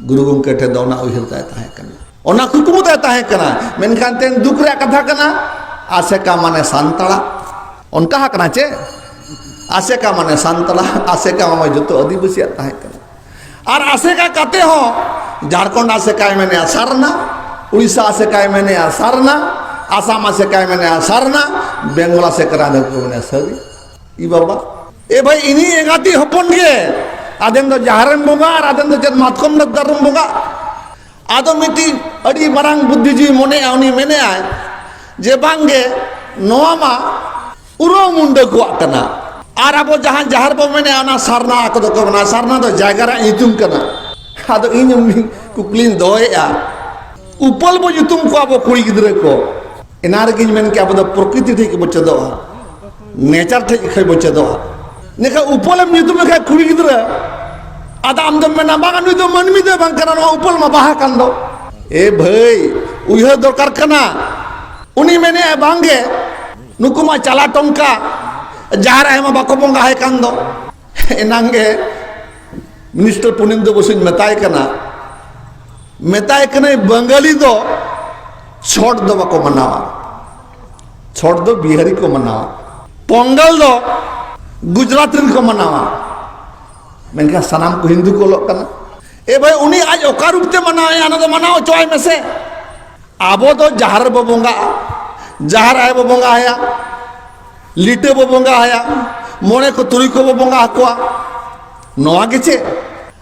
ᱜᱩᱨᱩ ᱜᱚᱢᱠᱮ ᱴᱷᱮᱱ ᱫᱚ ᱚᱱᱟ ᱩᱭᱦᱟᱹᱨ ᱛᱟᱭ ᱛᱟᱦᱮᱸ ᱠᱟᱱᱟ, ᱚᱱᱟ ᱠᱩᱠᱢᱩ ᱛᱟᱭ ᱛᱟᱦᱮᱸ ᱠᱟᱱᱟ᱾ ᱢᱮᱱᱠᱷᱟᱱ ᱛᱮᱦᱮᱧ ᱫᱩᱠ ᱨᱮᱭᱟᱜ ᱠᱟᱛᱷᱟ ᱠᱟᱱᱟ, ᱟᱥᱮᱠᱟ ᱢᱟᱱᱮ ᱥᱟᱱᱛᱟᱲᱟ, ᱚᱱᱠᱟ ᱦᱟᱸᱜ ᱠᱟᱱᱟ ᱪᱮ? ᱟᱥᱮᱠᱟ ᱢᱟᱱᱮ ᱥᱟᱱᱛᱟᱲᱟ, ᱟᱥᱮᱠᱟ ᱢᱟᱱᱮ ᱡᱚᱛᱚ ᱟᱹᱫᱤᱵᱟᱹᱥᱤᱭᱟᱜ ᱛᱟᱦᱮᱸ ᱠᱟᱱᱟ᱾ ᱟᱨ ᱟᱥᱮᱠᱟ ᱠᱟᱛᱮ ᱦᱚᱸ ᱡᱷᱟᱲᱠᱷᱚᱸᱰ ᱟᱥᱮᱠᱟᱭ ᱢᱮᱱᱮᱜᱼᱟ ᱥᱟᱨᱱᱟ, ᱩᱲᱤᱥᱥᱟ ᱟᱥᱮᱠᱟᱭ ᱢᱮᱱᱮᱜᱼᱟ ᱥᱟᱨᱱᱟ, ᱟᱥᱟᱢ ᱟᱥᱮᱠᱟᱭ ᱢᱮᱱᱮᱜᱼᱟ ᱥᱟᱨᱱᱟ, ᱵᱮᱝᱜᱚᱞ ᱟᱥᱮᱠᱟ ᱨᱮ ᱠᱚ ᱢᱮᱱᱮᱜᱼᱟ ᱥᱟᱹᱨᱤ᱾ ᱤ ᱵᱟᱵᱟ, ᱮ ᱵᱷᱟᱹᱭ, ᱤᱧᱤᱡ ᱮᱸᱜᱟᱛᱤᱡ ᱦᱚᱯᱚᱱ ᱜᱮ ᱟᱫᱮᱱ ᱫᱚ ᱡᱟᱦᱮᱨ ᱨᱮᱢ ᱵᱚᱸᱜᱟ ᱟᱨ ᱟᱫᱮᱱ ᱫᱚ ᱪᱮᱫ ᱢᱟᱛᱠᱚᱢ ᱰᱟᱹᱨ ᱨᱮᱢ ᱵᱚᱸᱜᱟ᱾ ᱟᱫᱚ ᱢᱤᱫᱴᱤᱡ ᱟᱹᱰᱤ ᱢᱟᱨᱟᱝ ᱵᱩᱫᱽᱫᱷᱤᱡᱤᱵᱤ ᱢᱚᱱᱮᱜᱼᱟ, ᱩᱱᱤ ᱢᱮᱱᱮᱜᱼᱟᱭ ᱡᱮ ᱵᱟᱝᱜᱮ, ᱱᱚᱣᱟ ᱢᱟ ᱩᱨᱟᱹᱣ ᱢᱩᱱᱰᱟᱹ ᱠᱚᱣᱟᱜ ᱠᱟᱱᱟ᱾ ᱟᱨ ᱟᱵᱚ ᱡᱟᱦᱟᱸ ᱡᱟᱦᱮᱨ ᱵᱚ ᱢᱮᱱᱮᱜᱼᱟ, ᱚᱱᱟ ᱥᱟᱨᱱᱟ ᱟᱠᱚ ᱫᱚᱠᱚ ᱢᱮᱱᱟ, ᱥᱟᱨᱱᱟ ᱫᱚ ᱡᱟᱭᱜᱟ ᱨᱮᱭᱟᱜ ᱧᱩᱛᱩᱢ ᱠᱟᱱᱟ᱾ ᱟᱫᱚ ᱤᱧ ᱢᱤᱫ ᱠᱩᱠᱞᱤᱧ ᱫᱚᱦᱚᱭᱮᱜᱼᱟ, ᱩᱯᱟᱹᱞ ᱵᱚ ᱧᱩᱛᱩᱢ ᱠᱚᱣᱟ ᱟᱵᱚ ᱠᱩᱲᱤ ᱜᱤᱫᱽᱨᱟᱹ ᱠᱚ, ᱮᱱᱟᱝ ᱨᱮᱜᱮᱧ ᱢᱮᱱ ᱠᱮᱜᱼᱟ, ᱟᱵᱚ ᱫᱚ ᱯᱨᱚᱠᱨᱤᱛᱤ ᱴᱷᱮᱡ ᱜᱮᱵᱚ ᱪᱮᱫᱚᱜᱼᱟ, ᱱᱮᱪᱟᱨ ᱴᱷᱮᱡ ᱠᱷᱚᱡ ᱵᱚ ᱪᱮᱫᱚᱜᱼᱟ᱾ ᱤᱱᱟᱹᱠᱷᱟᱱ ᱩᱯᱟᱹᱞᱮᱢ ᱧᱩᱛᱩᱢ ᱞᱮᱠᱷᱟᱡ ᱠᱩᱲᱤ ᱜᱤᱫᱽᱨᱟᱹ, ᱟᱫᱚ ᱟᱢ ᱫᱚᱢ ᱢᱮᱱᱟ, "ᱵᱟᱝᱟ, ᱱᱩᱭ ᱫᱚ ᱢᱟᱹᱱᱢᱤ ᱫᱚ ᱵᱟᱝ ᱠᱟᱱᱟ, ᱱᱚᱣᱟ ᱩᱯᱟᱹᱞ ᱢᱟ ᱵᱟᱦᱟ ᱠᱟᱱ ᱫᱚ᱾" ᱮ ᱵᱷᱟᱹᱭ, ᱩᱭᱦᱟᱹᱨ ᱫᱚᱨᱠᱟᱨ ᱠᱟᱱᱟ᱾ ᱩᱱᱤ ᱢᱮᱱᱮᱜᱼᱟᱭ, "ᱵᱟᱝᱜᱮ, ᱱᱩᱠᱩ ᱢᱟ ᱪᱟᱞᱟ ᱴᱚᱝᱠᱟ, ᱡᱟᱦᱮᱨ ᱟᱭᱳ ᱢᱟ ᱵᱟᱠᱚ ᱵᱚᱸᱜᱟ ᱟᱭ ᱠᱟᱱ ᱫᱚ᱾ ᱮᱱᱟᱝ ᱜᱮ ᱢᱤᱱᱤᱥᱴᱟᱨ ᱯᱩᱱᱤᱱᱫᱨᱚ ᱵᱚᱥᱩᱧ ᱢᱮᱛᱟᱭ ᱠᱟᱱᱟ, ᱢᱮᱛᱟᱭ ᱠᱟᱹᱱᱟᱹᱧ, ᱵᱟᱝᱜᱟᱞᱤ ᱫᱚ ᱪᱷᱚᱴ ᱫᱚ ᱵᱟᱠᱚ ᱢᱟᱱᱟᱣᱟ, ᱪᱷᱚᱴ ᱫᱚ ᱵᱤᱦᱟᱨᱤ ᱠᱚ ᱢᱟᱱᱟᱣᱟ, ᱯᱚᱝᱜᱟᱞ ᱫᱚ ᱜᱩᱡᱽᱨᱟᱴ ᱨᱮᱱ ᱠᱚ ᱢᱟᱱᱟᱣᱟ, ᱢᱮᱱᱠᱷᱟᱱ ᱥᱟᱱᱟᱢ ᱠᱚ ᱦᱤᱱᱫᱩ ᱠᱚ ᱚᱞᱚᱜ ᱠᱟᱱᱟ᱾ ᱮ ᱵᱷᱟᱭ, ᱩᱱᱤ ᱟᱡ ᱚᱠᱟ ᱨᱩᱯ ᱛᱮ ᱢᱟᱱᱟᱣᱮᱫᱼᱟ, ᱚᱱᱟ ᱫᱚ ᱢᱟᱱᱟᱣ ᱦᱚᱪᱚᱣᱟᱭ ᱢᱮᱥᱮ᱾ ᱟᱵᱚ ᱫᱚ ᱡᱟᱦᱮᱨ ᱨᱮᱵᱚ ᱵᱚᱸᱜᱟᱜᱼᱟ, ᱡᱟᱦᱮᱨ ᱟᱭᱳ ᱵᱚ ᱵᱚᱸᱜᱟ ᱟᱭᱟ, ᱞᱤᱴᱟᱹ ᱵᱚ ᱵᱚᱸᱜᱟ ᱟᱭᱟ, ᱢᱚᱬᱮ ᱠᱚ ᱛᱩᱨᱩᱭ ᱠᱚᱵᱚ ᱵᱚᱸᱜᱟ ᱟᱠᱚᱣᱟ, ᱱᱚᱣᱟ ᱜᱮ ᱪᱮᱫ?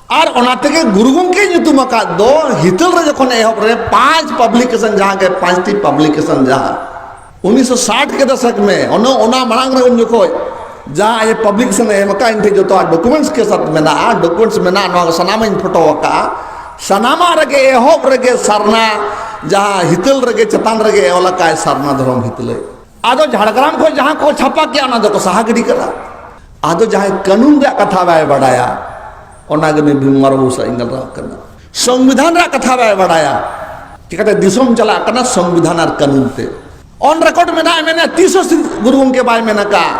ᱟᱨ ᱚᱱᱟ ᱛᱮᱜᱮ ᱜᱩᱨᱩ ᱜᱚᱢᱠᱮ ᱧᱩᱛᱩᱢ ᱟᱠᱟᱫ ᱫᱚ ᱦᱤᱛᱟᱹᱞ ᱨᱮ ᱡᱚᱠᱷᱚᱱ ᱮᱦᱚᱵ ᱨᱮ ᱯᱟᱸᱪ ᱯᱟᱵᱽᱞᱤᱠᱮᱥᱚᱱ, ᱡᱟᱦᱟᱸ ᱜᱮ ᱯᱟᱸᱪᱴᱤ ᱯᱟᱵᱽᱞᱤᱠᱮᱥᱚᱱ, ᱡᱟᱦᱟᱸ ᱩᱱᱤᱥᱥᱚ ᱥᱟᱴ ᱠᱮ ᱫᱚᱥᱚᱠ ᱢᱮ, ᱚᱱᱟ, ᱚᱱᱟ ᱢᱟᱲᱟᱝ ᱨᱮ ᱩᱱ ᱡᱚᱠᱷᱚᱡ ᱡᱟᱦᱟᱸ ᱟᱡ ᱯᱟᱵᱽᱞᱤᱠᱮᱥᱚᱱ ᱮ ᱮᱢ ᱟᱠᱟᱫ, ᱤᱧ ᱴᱷᱮᱱ ᱡᱚᱛᱚᱣᱟᱜ ᱰᱚᱠᱩᱢᱮᱱᱴᱥ ᱠᱮ ᱥᱟᱛ ᱢᱮᱱᱟᱜᱼᱟ, ᱰᱚᱠᱩᱢᱮᱱᱴᱥ ᱢᱮᱱᱟᱜᱼᱟ, ᱱᱚᱣᱟ ᱠᱚ ᱥᱟᱱᱟᱢ ᱤᱧ ᱯᱷᱳᱴᱳ ᱟᱠᱟᱫᱼᱟ᱾ ᱥᱟᱱᱟᱢᱟᱜ ᱨᱮᱜᱮ ᱮᱦᱚᱵ ᱨᱮᱜᱮ ᱥᱟᱨᱱᱟ, ᱡᱟᱦᱟᱸ ᱦᱤᱛᱟᱹᱞ ᱨᱮᱜᱮ ᱪᱮᱛᱟᱱ ᱨᱮᱜᱮ ᱚᱞ ᱟᱠᱟᱫ ᱥᱟᱨᱱᱟ ᱫᱷᱚᱨᱚᱢ ᱦᱤᱛᱟᱹᱞᱟᱹᱭ᱾ ᱟᱫᱚ ᱡᱷᱟᱲᱜᱨᱟᱢ ᱠᱷᱚᱱ ᱡᱟᱦᱟᱸ ᱠᱚ ᱪᱷᱟᱯᱟ ᱠᱮᱜᱼᱟ, ᱚᱱᱟ ᱫᱚᱠᱚ ᱥᱟᱦᱟ ᱜᱤᱰᱤ ᱠᱟᱫᱟ᱾ ᱟᱫᱚ ᱡᱟᱦᱟᱸᱭ ᱠᱟᱹᱱᱩᱱ ᱨᱮᱭᱟᱜ ᱠᱟᱛᱷᱟ ᱵᱟᱭ ᱵᱟᱰᱟᱭᱟ, ᱚᱱᱟ ᱜᱮ ᱱᱩᱭ ᱵᱷᱤᱢ ᱠᱩᱢᱟᱨ ᱵᱟᱹᱵᱩ ᱥᱟᱶ ᱤᱧ ᱜᱟᱞᱢᱟᱨᱟᱜ ᱠᱟᱱᱟ᱾ ᱥᱚᱝᱵᱤᱫᱷᱟᱱ ᱨᱮᱭᱟᱜ ᱠᱟᱛᱷᱟ ᱵᱟᱭ ᱵᱟᱰᱟᱭᱟ, ᱪᱤᱠᱟᱹᱛᱮ ᱫᱤᱥᱚᱢ ᱪᱟᱞᱟᱜ ᱠᱟᱱᱟ ᱥᱚᱝᱵᱤᱫᱷᱟᱱ ᱟᱨ ᱠᱟᱹᱱᱩᱱ ᱛᱮ? ᱚᱱ ᱨᱮᱠᱚᱨᱰ ᱢᱮᱱᱟᱜᱼᱟ, ᱢᱮᱱᱟ ᱛᱤᱥ ᱦᱚᱸ ᱥᱤ-, ᱜᱩᱨᱩ ᱜᱚᱢᱠᱮ ᱵᱟᱭ ᱢᱮᱱ ᱟᱠᱟᱫ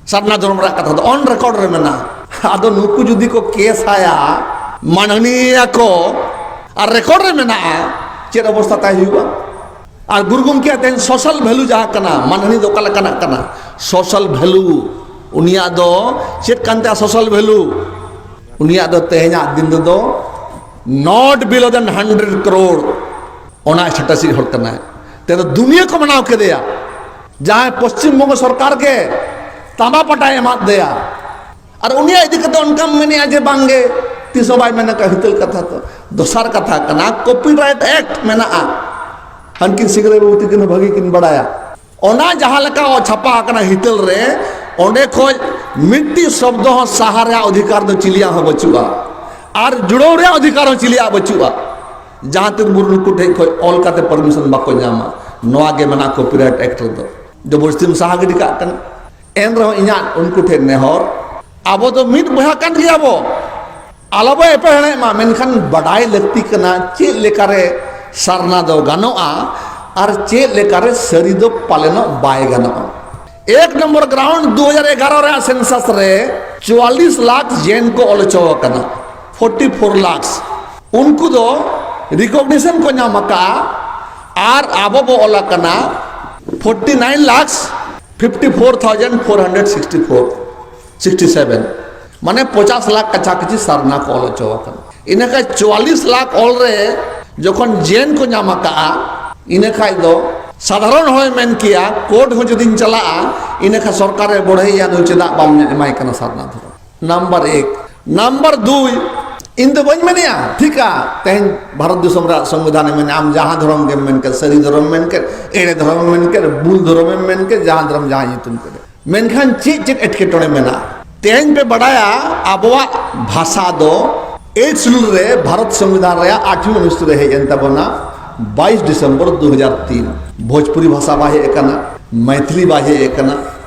ᱥᱟᱨᱱᱟ ᱫᱷᱚᱨᱚᱢ ᱨᱮᱭᱟᱜ ᱠᱟᱛᱷᱟ ᱫᱚ, ᱚᱱ ᱨᱮᱠᱚᱨᱰ ᱨᱮ ᱢᱮᱱᱟᱜᱼᱟ᱾ ᱟᱫᱚ ᱱᱩᱠᱩ ᱡᱩᱫᱤ ᱠᱚ ᱠᱮᱥ ᱟᱭᱟ, ᱢᱟᱱᱦᱟᱹᱱᱤᱭᱟ ᱠᱚ, ᱟᱨ ᱨᱮᱠᱚᱨᱰ ᱨᱮ ᱢᱮᱱᱟᱜᱼᱟ, ᱪᱮᱫ ᱚᱵᱚᱥᱛᱷᱟ ᱛᱟᱭ ᱦᱩᱭᱩᱜᱼᱟ? ᱟᱨ ᱜᱩᱨᱩ ᱜᱚᱢᱠᱮᱭᱟᱜ ᱛᱮᱦᱮᱧ ᱥᱳᱥᱟᱞ ᱵᱷᱮᱞᱩ ᱡᱟᱦᱟᱸ ᱠᱟᱱᱟ, ᱢᱟᱱᱦᱟᱹᱱᱤ ᱫᱚ ᱚᱠᱟ ᱞᱮᱠᱟᱱᱟᱜ ᱠᱟᱱᱟ? ᱥᱳᱥᱟᱞ ᱵᱷᱮᱞᱩ᱾ ᱩᱱᱤᱭᱟᱜ ᱫᱚ ᱪᱮᱫ ᱠᱟᱱ ᱛᱟᱭᱟ ᱥᱳᱥᱟᱞ ᱵᱷᱮᱞᱩ? ᱩᱱᱤᱭᱟᱜ ᱫᱚ ᱛᱮᱦᱮᱧᱟᱜ ᱫᱤᱱ ᱨᱮᱫᱚ not below than hundred crore, ᱚᱱᱟ ᱥᱴᱮᱴᱟᱥ ᱨᱤᱡ ᱦᱚᱲ ᱠᱟᱱᱟᱭ᱾ ᱛᱮᱦᱮᱧ ᱫᱚ ᱫᱩᱱᱤᱭᱟᱹ ᱠᱚ ᱢᱟᱱᱟᱣ ᱠᱮᱫᱮᱭᱟ, ᱡᱟᱦᱟᱸᱭ ᱯᱚᱥᱪᱤᱢ ᱵᱚᱝᱜᱚ ᱥᱚᱨᱠᱟᱨ ᱜᱮ ᱛᱟᱸᱵᱟ ᱯᱟᱴᱟᱭ ᱮᱢᱟᱫ ᱫᱮᱭᱟ᱾ ᱟᱨ ᱩᱱᱤᱭᱟᱜ ᱤᱫᱤ ᱠᱟᱛᱮ ᱚᱱᱠᱟᱢ ᱢᱮᱱᱮᱜᱼᱟ ᱡᱮ ᱵᱟᱝᱜᱮ, ᱛᱤᱥ ᱦᱚᱸ ᱵᱟᱭ ᱢᱮᱱ ᱟᱠᱟᱫ ᱦᱤᱛᱟᱹᱞ ᱠᱟᱛᱷᱟ ᱫᱚ᱾ ᱫᱚᱥᱟᱨ ᱠᱟᱛᱷᱟ ᱠᱟᱱᱟ, ᱠᱚᱯᱤᱨᱟᱭᱤᱴ ᱮᱠᱴ ᱢᱮᱱᱟᱜᱼᱟ, ᱦᱟᱱᱠᱤᱱ ᱥᱤᱝᱨᱟᱹᱭ ᱵᱟᱹᱵᱩ ᱛᱤᱠᱤᱱ ᱦᱚᱸ ᱵᱷᱟᱹᱜᱤ ᱠᱤᱱ ᱵᱟᱲᱟᱭᱟ᱾ ᱚᱱᱟ ᱡᱟᱦᱟᱸ ᱞᱮᱠᱟ ᱚᱞ ᱪᱷᱟᱯᱟ ᱟᱠᱟᱱᱟ ᱦᱤᱛᱟᱹᱞ ᱨᱮ, ᱚᱸᱰᱮ ᱠᱷᱚᱡ ᱢᱤᱫᱴᱤᱡ ᱥᱚᱵᱫᱚ ᱦᱚᱸ ᱥᱟᱦᱟ ᱨᱮᱭᱟᱜ ᱚᱫᱷᱤᱠᱟᱨ ᱫᱚ ᱪᱤᱞᱤᱭᱟᱜ ᱦᱚᱸ ᱵᱟᱹᱪᱩᱜᱼᱟ, ᱟᱨ ᱡᱩᱲᱟᱹᱣ ᱨᱮᱭᱟᱜ ᱚᱫᱷᱤᱠᱟᱨ ᱦᱚᱸ ᱪᱤᱞᱤᱭᱟᱜ ᱵᱟᱹᱪᱩᱜᱼᱟ᱾ ᱡᱟᱦᱟᱸ ᱛᱤᱱ ᱵᱷᱳᱨ ᱱᱩᱠᱩ ᱴᱷᱮᱡ ᱠᱷᱚᱡ ᱚᱞ ᱠᱟᱛᱮ ᱯᱟᱨᱢᱤᱥᱚᱱ ᱵᱟᱠᱚ ᱧᱟᱢᱟ, ᱱᱚᱣᱟ ᱜᱮ ᱢᱮᱱᱟᱜᱼᱟ ᱠᱚᱯᱤᱨᱟᱭᱤᱴ ᱮᱠᱴ ᱨᱮᱫᱚ᱾ ᱡᱚᱵᱚᱨᱫᱚᱥᱛᱤᱢ ᱥᱟᱦᱟ ᱜᱤᱰᱤ ᱠᱟᱜ ᱠᱟᱱᱟ᱾ ᱮᱱ ᱨᱮᱦᱚᱸ ᱤᱧᱟᱹᱜ ᱩᱱᱠᱩ ᱴᱷᱮᱱ ᱱᱮᱦᱚᱨ, ᱟᱵᱚ ᱫᱚ ᱢᱤᱫ ᱵᱚᱭᱦᱟ ᱠᱟᱱ ᱜᱮᱭᱟ ᱵᱚ, ᱟᱞᱚ ᱵᱚ ᱮᱯᱮᱨᱦᱮᱸᱰᱮᱡ ᱢᱟ, ᱢᱮᱱᱠᱷᱟᱱ ᱵᱟᱰᱟᱭ ᱞᱟᱹᱠᱛᱤ ᱠᱟᱱᱟ ᱪᱮᱫ ᱞᱮᱠᱟᱨᱮ ᱥᱟᱨᱱᱟ ᱫᱚ ᱜᱟᱱᱚᱜᱼᱟ ᱟᱨ ᱪᱮᱫ ᱞᱮᱠᱟᱨᱮ ᱥᱟᱹᱨᱤ ᱫᱚ ᱯᱟᱞᱮᱱᱚᱜ ᱵᱟᱭ ᱜᱟᱱᱚᱜᱼᱟ᱾ ᱮᱠ ᱱᱚᱢᱵᱚᱨ ᱜᱨᱟᱣᱩᱱᱰ ᱫᱩ ᱦᱟᱡᱟᱨ ᱮᱜᱟᱨᱚ ᱨᱮᱭᱟᱜ ᱥᱮᱱᱥᱟᱥ ᱨᱮ ᱪᱩᱣᱟᱞᱤᱥ ᱞᱟᱠᱷ ᱡᱮᱱ ᱠᱚ ᱚᱞ ᱦᱚᱪᱚ ᱟᱠᱟᱱᱟ, ᱯᱷᱳᱨᱴᱤ ᱯᱷᱳᱨ ᱞᱟᱠᱷ᱾ ᱩᱱᱠᱩ ᱫᱚ ᱨᱤᱠᱚᱜᱱᱤᱥᱚᱱ ᱠᱚ ᱧᱟᱢ ᱟᱠᱟᱫᱼᱟ, ᱟᱨ ᱟᱵᱚ ᱵᱚ ᱚᱞ ᱟᱠᱟᱱᱟ forty nine lakh fifty four thousand four hundred sixty four sixty seven, ᱢᱟᱱᱮ ᱯᱚᱪᱟᱥ ᱞᱟᱠᱷ ᱠᱟᱪᱷᱟ ᱠᱟᱪᱷᱤ ᱥᱟᱨᱱᱟ ᱠᱚ ᱚᱞ ᱦᱚᱪᱚ ᱟᱠᱟᱱᱟ᱾ ᱤᱱᱟᱹ ᱠᱷᱟᱱ ᱪᱩᱣᱟᱞᱤᱥ ᱞᱟᱠᱷ ᱚᱞ ᱨᱮ ᱡᱚᱠᱷᱚᱱ ᱡᱮᱱ ᱠᱚ ᱧᱟᱢ ᱟᱠᱟᱫᱼᱟ, ᱤᱱᱟᱹ ᱠᱷᱟᱱ ᱫᱚ ᱥᱟᱫᱷᱟᱨᱚᱱ ᱦᱚᱲᱮ ᱢᱮᱱ ᱠᱮᱭᱟ, ᱠᱳᱨᱴ ᱦᱚᱸ ᱡᱩᱫᱤᱧ ᱪᱟᱞᱟᱜᱼᱟ, ᱤᱱᱟᱹ ᱠᱷᱟᱱ ᱥᱚᱨᱠᱟᱨᱮ ᱵᱚᱲᱦᱮᱭᱟ, ᱱᱩᱭ ᱪᱮᱫᱟᱜ ᱵᱟᱢ ᱮᱢᱟᱭ ᱠᱟᱱᱟ ᱥᱟᱨᱱᱟ ᱫᱷᱚᱨᱚᱢ? ᱱᱟᱢᱵᱟᱨ ᱮᱠ᱾ ᱱᱟᱢᱵᱟᱨ ᱫᱩᱭ, ᱤᱧ ᱫᱚ ᱵᱟᱹᱧ ᱢᱮᱱᱮᱜᱼᱟ, ᱴᱷᱤᱠᱟ, ᱛᱮᱦᱮᱧ ᱵᱷᱟᱨᱚᱛ ᱫᱤᱥᱚᱢ ᱨᱮᱭᱟᱜ ᱥᱚᱝᱵᱤᱫᱷᱟᱱᱮ ᱢᱮᱱᱟ, ᱟᱢ ᱡᱟᱦᱟᱸ ᱫᱷᱚᱨᱚᱢ ᱜᱮᱢ ᱢᱮᱱ ᱠᱮᱫ, ᱥᱟᱹᱨᱤ ᱫᱷᱚᱨᱚᱢ ᱢᱮᱱ ᱠᱮᱫ, ᱮᱲᱮ ᱫᱷᱚᱨᱚᱢ ᱢᱮᱱ ᱠᱮᱫ, ᱵᱩᱞ ᱫᱷᱚᱨᱚᱢᱮᱢ ᱢᱮᱱ ᱠᱮᱫ, ᱡᱟᱦᱟᱸ ᱫᱷᱚᱨᱚᱢ ᱡᱟᱦᱟᱸ ᱧᱩᱛᱩᱢ ᱠᱮᱫ, ᱢᱮᱱᱠᱷᱟᱱ ᱪᱮᱫ ᱪᱮᱫ ᱮᱴᱠᱮᱴᱚᱬᱮ ᱢᱮᱱᱟᱜᱼᱟ? ᱛᱮᱦᱮᱧ ᱯᱮ ᱵᱟᱰᱟᱭᱟ, ᱟᱵᱚᱣᱟᱜ ᱵᱷᱟᱥᱟ ᱫᱚ ᱮᱭᱤᱴ ᱥᱤᱰᱩᱞ ᱨᱮ ᱵᱷᱟᱨᱚᱛ ᱥᱚᱝᱵᱤᱫᱷᱟᱱ ᱨᱮᱭᱟᱜ ᱟᱴᱷᱣᱤ ᱚᱱᱩᱥᱩᱪᱤ ᱨᱮ ᱦᱮᱡ ᱮᱱ ᱛᱟᱵᱚᱱᱟ ᱵᱟᱭᱤᱥ ᱰᱤᱥᱮᱢᱵᱚᱨ ᱫᱩ ᱦᱟᱡᱟᱨ ᱛᱤᱱ᱾ ᱵᱷᱳᱡᱽᱯᱩᱨᱤ ᱵᱷᱟᱥᱟ ᱵᱟᱭ ᱦᱮᱡ ᱟᱠᱟᱱᱟ, ᱢᱟᱭᱛᱷᱤᱞᱤ ᱵᱟᱭ ᱦᱮᱡ ᱟᱠᱟᱱᱟ,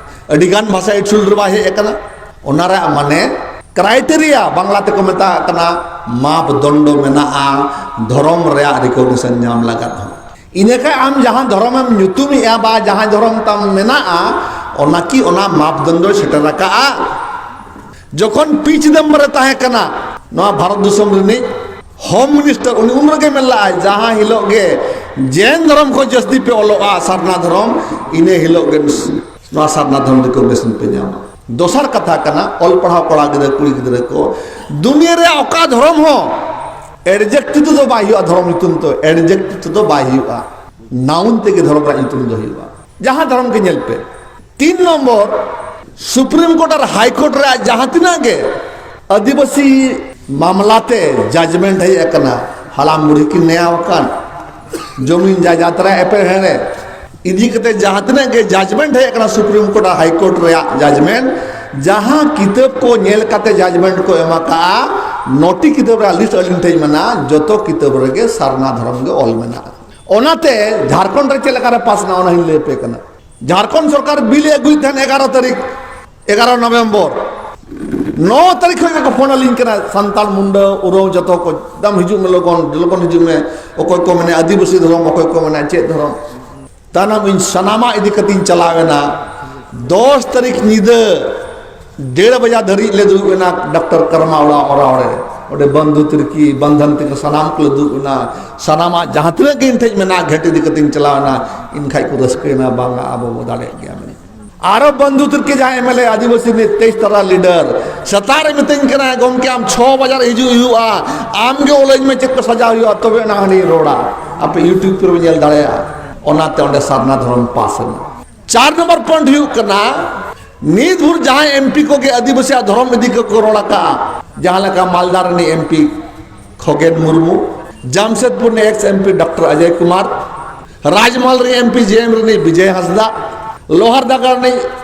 ᱟᱹᱰᱤᱜᱟᱱ ᱵᱷᱟᱥᱟ ᱮᱭᱤᱴ ᱥᱤᱰᱩᱞ ᱨᱮ ᱵᱟᱭ ᱦᱮᱡ ᱟᱠᱟᱱᱟ᱾ ᱚᱱᱟ ᱨᱮᱭᱟᱜ ᱢᱟᱱᱮ, ᱠᱨᱟᱭᱴᱮᱨᱤᱭᱟ ᱵᱟᱝᱞᱟ ᱛᱮᱠᱚ ᱢᱮᱛᱟᱜ ᱠᱟᱱᱟ, ᱢᱟᱯᱫᱚᱱᱰᱚ ᱢᱮᱱᱟᱜᱼᱟ ᱫᱷᱚᱨᱚᱢ ᱨᱮᱭᱟᱜ ᱨᱤᱠᱚᱜᱱᱤᱥᱚᱱ ᱧᱟᱢ ᱞᱟᱜᱟᱫ ᱦᱚᱸ᱾ ᱤᱱᱟᱹ ᱠᱷᱟᱱ ᱟᱢ ᱡᱟᱦᱟᱸ ᱫᱷᱚᱨᱚᱢᱮᱢ ᱧᱩᱛᱩᱢᱮᱜᱼᱟ ᱵᱟ ᱡᱟᱦᱟᱸ ᱫᱷᱚᱨᱚᱢ ᱛᱟᱢ ᱢᱮᱱᱟᱜᱼᱟ, ᱚᱱᱟ ᱠᱤ ᱚᱱᱟ ᱢᱟᱯᱫᱚᱱᱰᱚᱭ ᱥᱮᱴᱮᱨ ᱟᱠᱟᱜᱼᱟ? ᱡᱚᱠᱷᱚᱱ ᱯᱤ ᱪᱤᱫᱟᱢᱵᱚᱨᱮ ᱛᱟᱦᱮᱸ ᱠᱟᱱᱟ ᱱᱚᱣᱟ ᱵᱷᱟᱨᱚᱛ ᱫᱤᱥᱚᱢ ᱨᱤᱱᱤᱡ ᱦᱳᱢ ᱢᱤᱱᱤᱥᱴᱟᱨ, ᱩᱱᱤ ᱩᱱ ᱨᱮᱜᱮ ᱢᱮᱱ ᱞᱟᱜᱼᱟᱭ, ᱡᱟᱦᱟᱸ ᱦᱤᱞᱳᱜ ᱜᱮ ᱡᱮᱱ ᱫᱷᱚᱨᱚᱢ ᱠᱷᱚᱱ ᱡᱟᱹᱥᱛᱤ ᱯᱮ ᱚᱞᱚᱜᱼᱟ, ᱥᱟᱨᱱᱟ ᱫᱷᱚᱨᱚᱢ, ᱤᱱᱟᱹ ᱦᱤᱞᱳᱜ ᱜᱮ ᱱᱚᱣᱟ ᱥᱟᱨᱱᱟ ᱫᱷᱚᱨᱚᱢ ᱨᱤᱠᱚᱜᱱᱤᱥᱚᱱ ᱯᱮ ᱧᱟᱢᱟ᱾ ᱫᱚᱥᱟᱨ ᱠᱟᱛᱷᱟ ᱠᱟᱱᱟ, ᱚᱞ ᱯᱟᱲᱦᱟᱣ ᱠᱚᱲᱟ ᱜᱤᱫᱽᱨᱟᱹ, ᱠᱩᱲᱤ ᱜᱤᱫᱽᱨᱟᱹ ᱠᱚ, ᱫᱩᱱᱤᱭᱟᱹ ᱨᱮᱭᱟᱜ ᱚᱠᱟ ᱫᱷᱚᱨᱚᱢ ᱦᱚᱸ ᱮᱰᱡᱮᱠᱴᱤᱵᱷ ᱛᱮᱫᱚ ᱵᱟᱭ ᱦᱩᱭᱩᱜᱼᱟ, ᱫᱷᱚᱨᱚᱢ ᱧᱩᱛᱩᱢ ᱛᱮ ᱮᱰᱡᱮᱠᱴᱤᱵᱷ ᱛᱮᱫᱚ ᱵᱟᱭ ᱦᱩᱭᱩᱜᱼᱟ, ᱱᱟᱣᱩᱱ ᱛᱮᱜᱮ ᱫᱷᱚᱨᱚᱢ ᱨᱮᱭᱟᱜ ᱧᱩᱛᱩᱢ ᱫᱚ ᱦᱩᱭᱩᱜᱼᱟ᱾ ᱡᱟᱦᱟᱸ ᱫᱷᱚᱨᱚᱢ ᱜᱮ ᱧᱮᱞ ᱯᱮ, ᱛᱤᱱ ᱱᱚᱢᱵᱚᱨ, ᱥᱩᱯᱨᱤᱢ ᱠᱳᱨᱴ ᱟᱨ ᱦᱟᱭ ᱠᱳᱨᱴ ᱨᱮᱭᱟᱜ ᱡᱟᱦᱟᱸ ᱛᱤᱱᱟᱹᱜ ᱜᱮ ᱟᱹᱫᱤᱵᱟᱹᱥᱤ ᱢᱟᱢᱞᱟ ᱛᱮ ᱡᱟᱡᱽᱢᱮᱱᱴ ᱦᱮᱡ ᱟᱠᱟᱱᱟ, ᱦᱟᱲᱟᱢ ᱵᱩᱲᱦᱤ ᱠᱤᱱ ᱱᱮᱭᱟᱣ ᱟᱠᱟᱱ, ᱡᱚᱢᱤᱱ ᱡᱟᱭᱫᱟᱫ ᱨᱮᱭᱟᱜ ᱮᱯᱮᱨᱦᱮᱸᱰᱮ ᱤᱫᱤ ᱠᱟᱛᱮ ᱡᱟᱦᱟᱸ ᱛᱤᱱᱟᱹᱜ ᱜᱮ ᱡᱟᱡᱽᱢᱮᱱᱴ ᱦᱮᱡ ᱟᱠᱟᱱᱟ ᱥᱩᱯᱨᱤᱢ ᱠᱳᱨᱴ ᱟᱨ ᱦᱟᱭ ᱠᱳᱨᱴ ᱨᱮᱭᱟᱜ ᱡᱟᱡᱽᱢᱮᱱᱴ, ᱡᱟᱦᱟᱸ ᱠᱤᱛᱟᱹᱵ ᱠᱚ ᱧᱮᱞ ᱠᱟᱛᱮ ᱡᱟᱡᱽᱢᱮᱱᱴ ᱠᱚ ᱮᱢ ᱟᱠᱟᱜᱼᱟ, ᱱᱚᱴᱤ ᱠᱤᱛᱟᱹᱵ ᱨᱮᱭᱟᱜ ᱞᱤᱥᱴ ᱟᱹᱞᱤᱧ ᱴᱷᱮᱱ ᱢᱮᱱᱟᱜᱼᱟ, ᱡᱚᱛᱚ ᱠᱤᱛᱟᱹᱵ ᱨᱮᱜᱮ ᱥᱟᱨᱱᱟ ᱫᱷᱚᱨᱚᱢ ᱜᱮ ᱚᱞ ᱢᱮᱱᱟᱜᱼᱟ᱾ ᱚᱱᱟᱛᱮ ᱡᱷᱟᱲᱠᱷᱚᱸᱰ ᱨᱮ ᱪᱮᱫ ᱞᱮᱠᱟᱨᱮ ᱯᱟᱥ ᱮᱱᱟ, ᱚᱱᱟ ᱦᱚᱸᱧ ᱞᱟᱹᱭ ᱟᱯᱮ ᱠᱟᱱᱟ᱾ ᱡᱷᱟᱲᱠᱷᱚᱸᱰ ᱥᱚᱨᱠᱟᱨ ᱵᱤᱞ ᱮ ᱟᱹᱜᱩᱭᱮᱫ ᱛᱟᱦᱮᱸᱱ ᱮᱜᱟᱨᱚ ᱛᱟᱹᱨᱤᱠᱷ, ᱮᱜᱟᱨᱚ ᱱᱚᱵᱷᱮᱢᱵᱚᱨ, ᱱᱚ ᱛᱟᱹᱨᱤᱠᱷ ᱠᱷᱚᱱ ᱜᱮᱠᱚ ᱯᱷᱳᱱ ᱟᱹᱞᱤᱧ ᱠᱟᱱᱟ, ᱥᱟᱱᱛᱟᱲ ᱢᱩᱱᱰᱟᱹ ᱩᱨᱟᱹᱣ ᱡᱚᱛᱚ ᱠᱚ, ᱫᱟᱢ ᱦᱤᱡᱩᱜ ᱢᱮ ᱞᱚᱜᱚᱱ, ᱞᱚᱜᱚᱱ ᱦᱤᱡᱩᱜ ᱢᱮ, ᱚᱠᱚᱭ ᱠᱚ ᱢᱮᱱᱟ ᱟᱹᱫᱤᱵᱟᱹᱥᱤ ᱫᱷᱚᱨᱚᱢ, ᱚᱠᱚᱭ ᱠᱚ ᱢᱮᱱᱟ ᱪᱮᱫ ᱫᱷᱚᱨᱚᱢ᱾ ᱛᱟᱭᱱᱚᱢ ᱤᱧ ᱥᱟᱱᱟᱢᱟᱜ ᱤᱫᱤ ᱠᱟᱛᱮᱧ ᱪᱟᱞᱟᱣ ᱮᱱᱟ᱾ ᱫᱚᱥ ᱛᱟᱹᱨᱤᱠᱷ ᱧᱤᱫᱟᱹ ᱰᱮᱲ ᱵᱟᱡᱟ ᱫᱷᱟᱹᱨᱤᱡ ᱞᱮ ᱫᱩᱲᱩᱵ ᱮᱱᱟ ᱰᱟᱠᱛᱟᱨ ᱠᱟᱨᱢᱟ ᱚᱲᱟᱜ ᱚᱨᱟᱣ ᱨᱮ᱾ ᱚᱸᱰᱮ ᱵᱚᱱᱫᱷᱩ ᱛᱤᱨᱠᱤ, ᱵᱟᱱᱫᱷᱚᱱ ᱛᱤᱨᱠᱤ ᱥᱟᱱᱟᱢ ᱠᱚᱞᱮ ᱫᱩᱲᱩᱵ ᱮᱱᱟ᱾ ᱥᱟᱱᱟᱢᱟᱜ ᱡᱟᱦᱟᱸ ᱛᱤᱱᱟᱹᱜ ᱜᱮ ᱤᱧ ᱴᱷᱮᱡ ᱢᱮᱱᱟᱜᱼᱟ, ᱜᱷᱮᱴ ᱤᱫᱤ ᱠᱟᱛᱮᱧ ᱪᱟᱞᱟᱣ ᱮᱱᱟ᱾ ᱤᱱ ᱠᱷᱟᱡ ᱠᱚ ᱨᱟᱹᱥᱠᱟᱹᱭᱮᱱᱟ, "ᱵᱟᱝᱟ, ᱟᱵᱚ ᱵᱚ ᱫᱟᱲᱮᱭᱟᱜ ᱜᱮᱭᱟ" ᱢᱮᱱᱛᱮ᱾ ᱟᱨᱚ ᱵᱚᱱᱫᱷᱩ ᱛᱤᱨᱠᱤ, ᱡᱟᱦᱟᱸᱭ ᱮᱢ ᱮᱞ ᱮ ᱟᱹᱫᱤᱵᱟᱹᱥᱤ ᱨᱤᱱᱤᱡ ᱛᱮᱭᱤᱥ ᱛᱟᱨᱟ ᱞᱤᱰᱟᱨ, ᱥᱮᱛᱟᱜ ᱨᱮ ᱢᱤᱛᱟᱹᱧ ᱠᱟᱱᱟᱭ, "ᱜᱚᱢᱠᱮ, ᱟᱢ ᱪᱷᱚ ᱵᱟᱡᱟᱨ ᱦᱤᱡᱩᱜ ᱦᱩᱭᱩᱜᱼᱟ, ᱟᱢ ᱜᱮ ᱚᱞᱟᱹᱧ ᱢᱮ ᱪᱮᱫ ᱠᱚ ᱥᱟᱡᱟᱣ ᱦᱩᱭᱩᱜᱼᱟ, ᱛᱚᱵᱮ ᱮᱱᱟ ᱦᱟᱹᱱᱤᱧ ᱨᱚᱲᱟ᱾" ᱟᱯᱮ YouTube ᱠᱚᱨᱮ ᱯᱮ ᱧᱮᱞ ᱫᱟᱲᱮᱭᱟᱜᱼᱟ᱾ ᱚᱱᱟᱛᱮ ᱚᱸᱰᱮ ᱥᱟᱨᱱᱟ ᱫᱷᱚᱨᱚᱢ ᱯᱟᱥ ᱮᱱᱟ᱾ ᱪᱟᱨ ᱱᱚᱢᱵᱚᱨ ᱯᱚᱭᱮᱱᱴ ᱦᱩᱭᱩᱜ ᱠᱟᱱᱟ, ᱱᱤᱛ ᱵᱷᱳᱨ ᱡᱟᱦᱟᱸᱭ ᱮᱢ ᱯᱤ ᱠᱚᱜᱮ ᱟᱹᱫᱤᱵᱟᱹᱥᱤᱭᱟᱜ ᱫᱷᱚᱨᱚᱢ ᱤᱫᱤ ᱠᱟᱛᱮ ᱠᱚ ᱨᱚᱲ ᱟᱠᱟᱫᱼᱟ, ᱡᱟᱦᱟᱸ ᱞᱮᱠᱟ ᱢᱟᱞᱫᱟ ᱨᱤᱱᱤᱡ ᱮᱢ ᱯᱤ ᱠᱷᱚᱜᱮᱱ ᱢᱩᱨᱢᱩ, ᱡᱟᱢᱥᱮᱫᱽᱯᱩᱨ ᱨᱤᱱᱤᱡ ᱮᱠᱥ ᱮᱢ ᱯᱤ ᱰᱟᱠᱛᱟᱨ ᱚᱡᱚᱭ ᱠᱩᱢᱟᱨ, ᱨᱟᱡᱽᱢᱟᱞ ᱨᱤᱱᱤᱡ ᱮᱢ ᱯᱤ ᱡᱮ ᱮᱢ ᱨᱤᱱᱤᱡ ᱵᱤᱡᱚᱭ ᱦᱟᱸᱥᱫᱟ, ᱞᱳᱦᱟᱨᱫᱟᱜᱟ ᱨᱤᱱᱤᱡ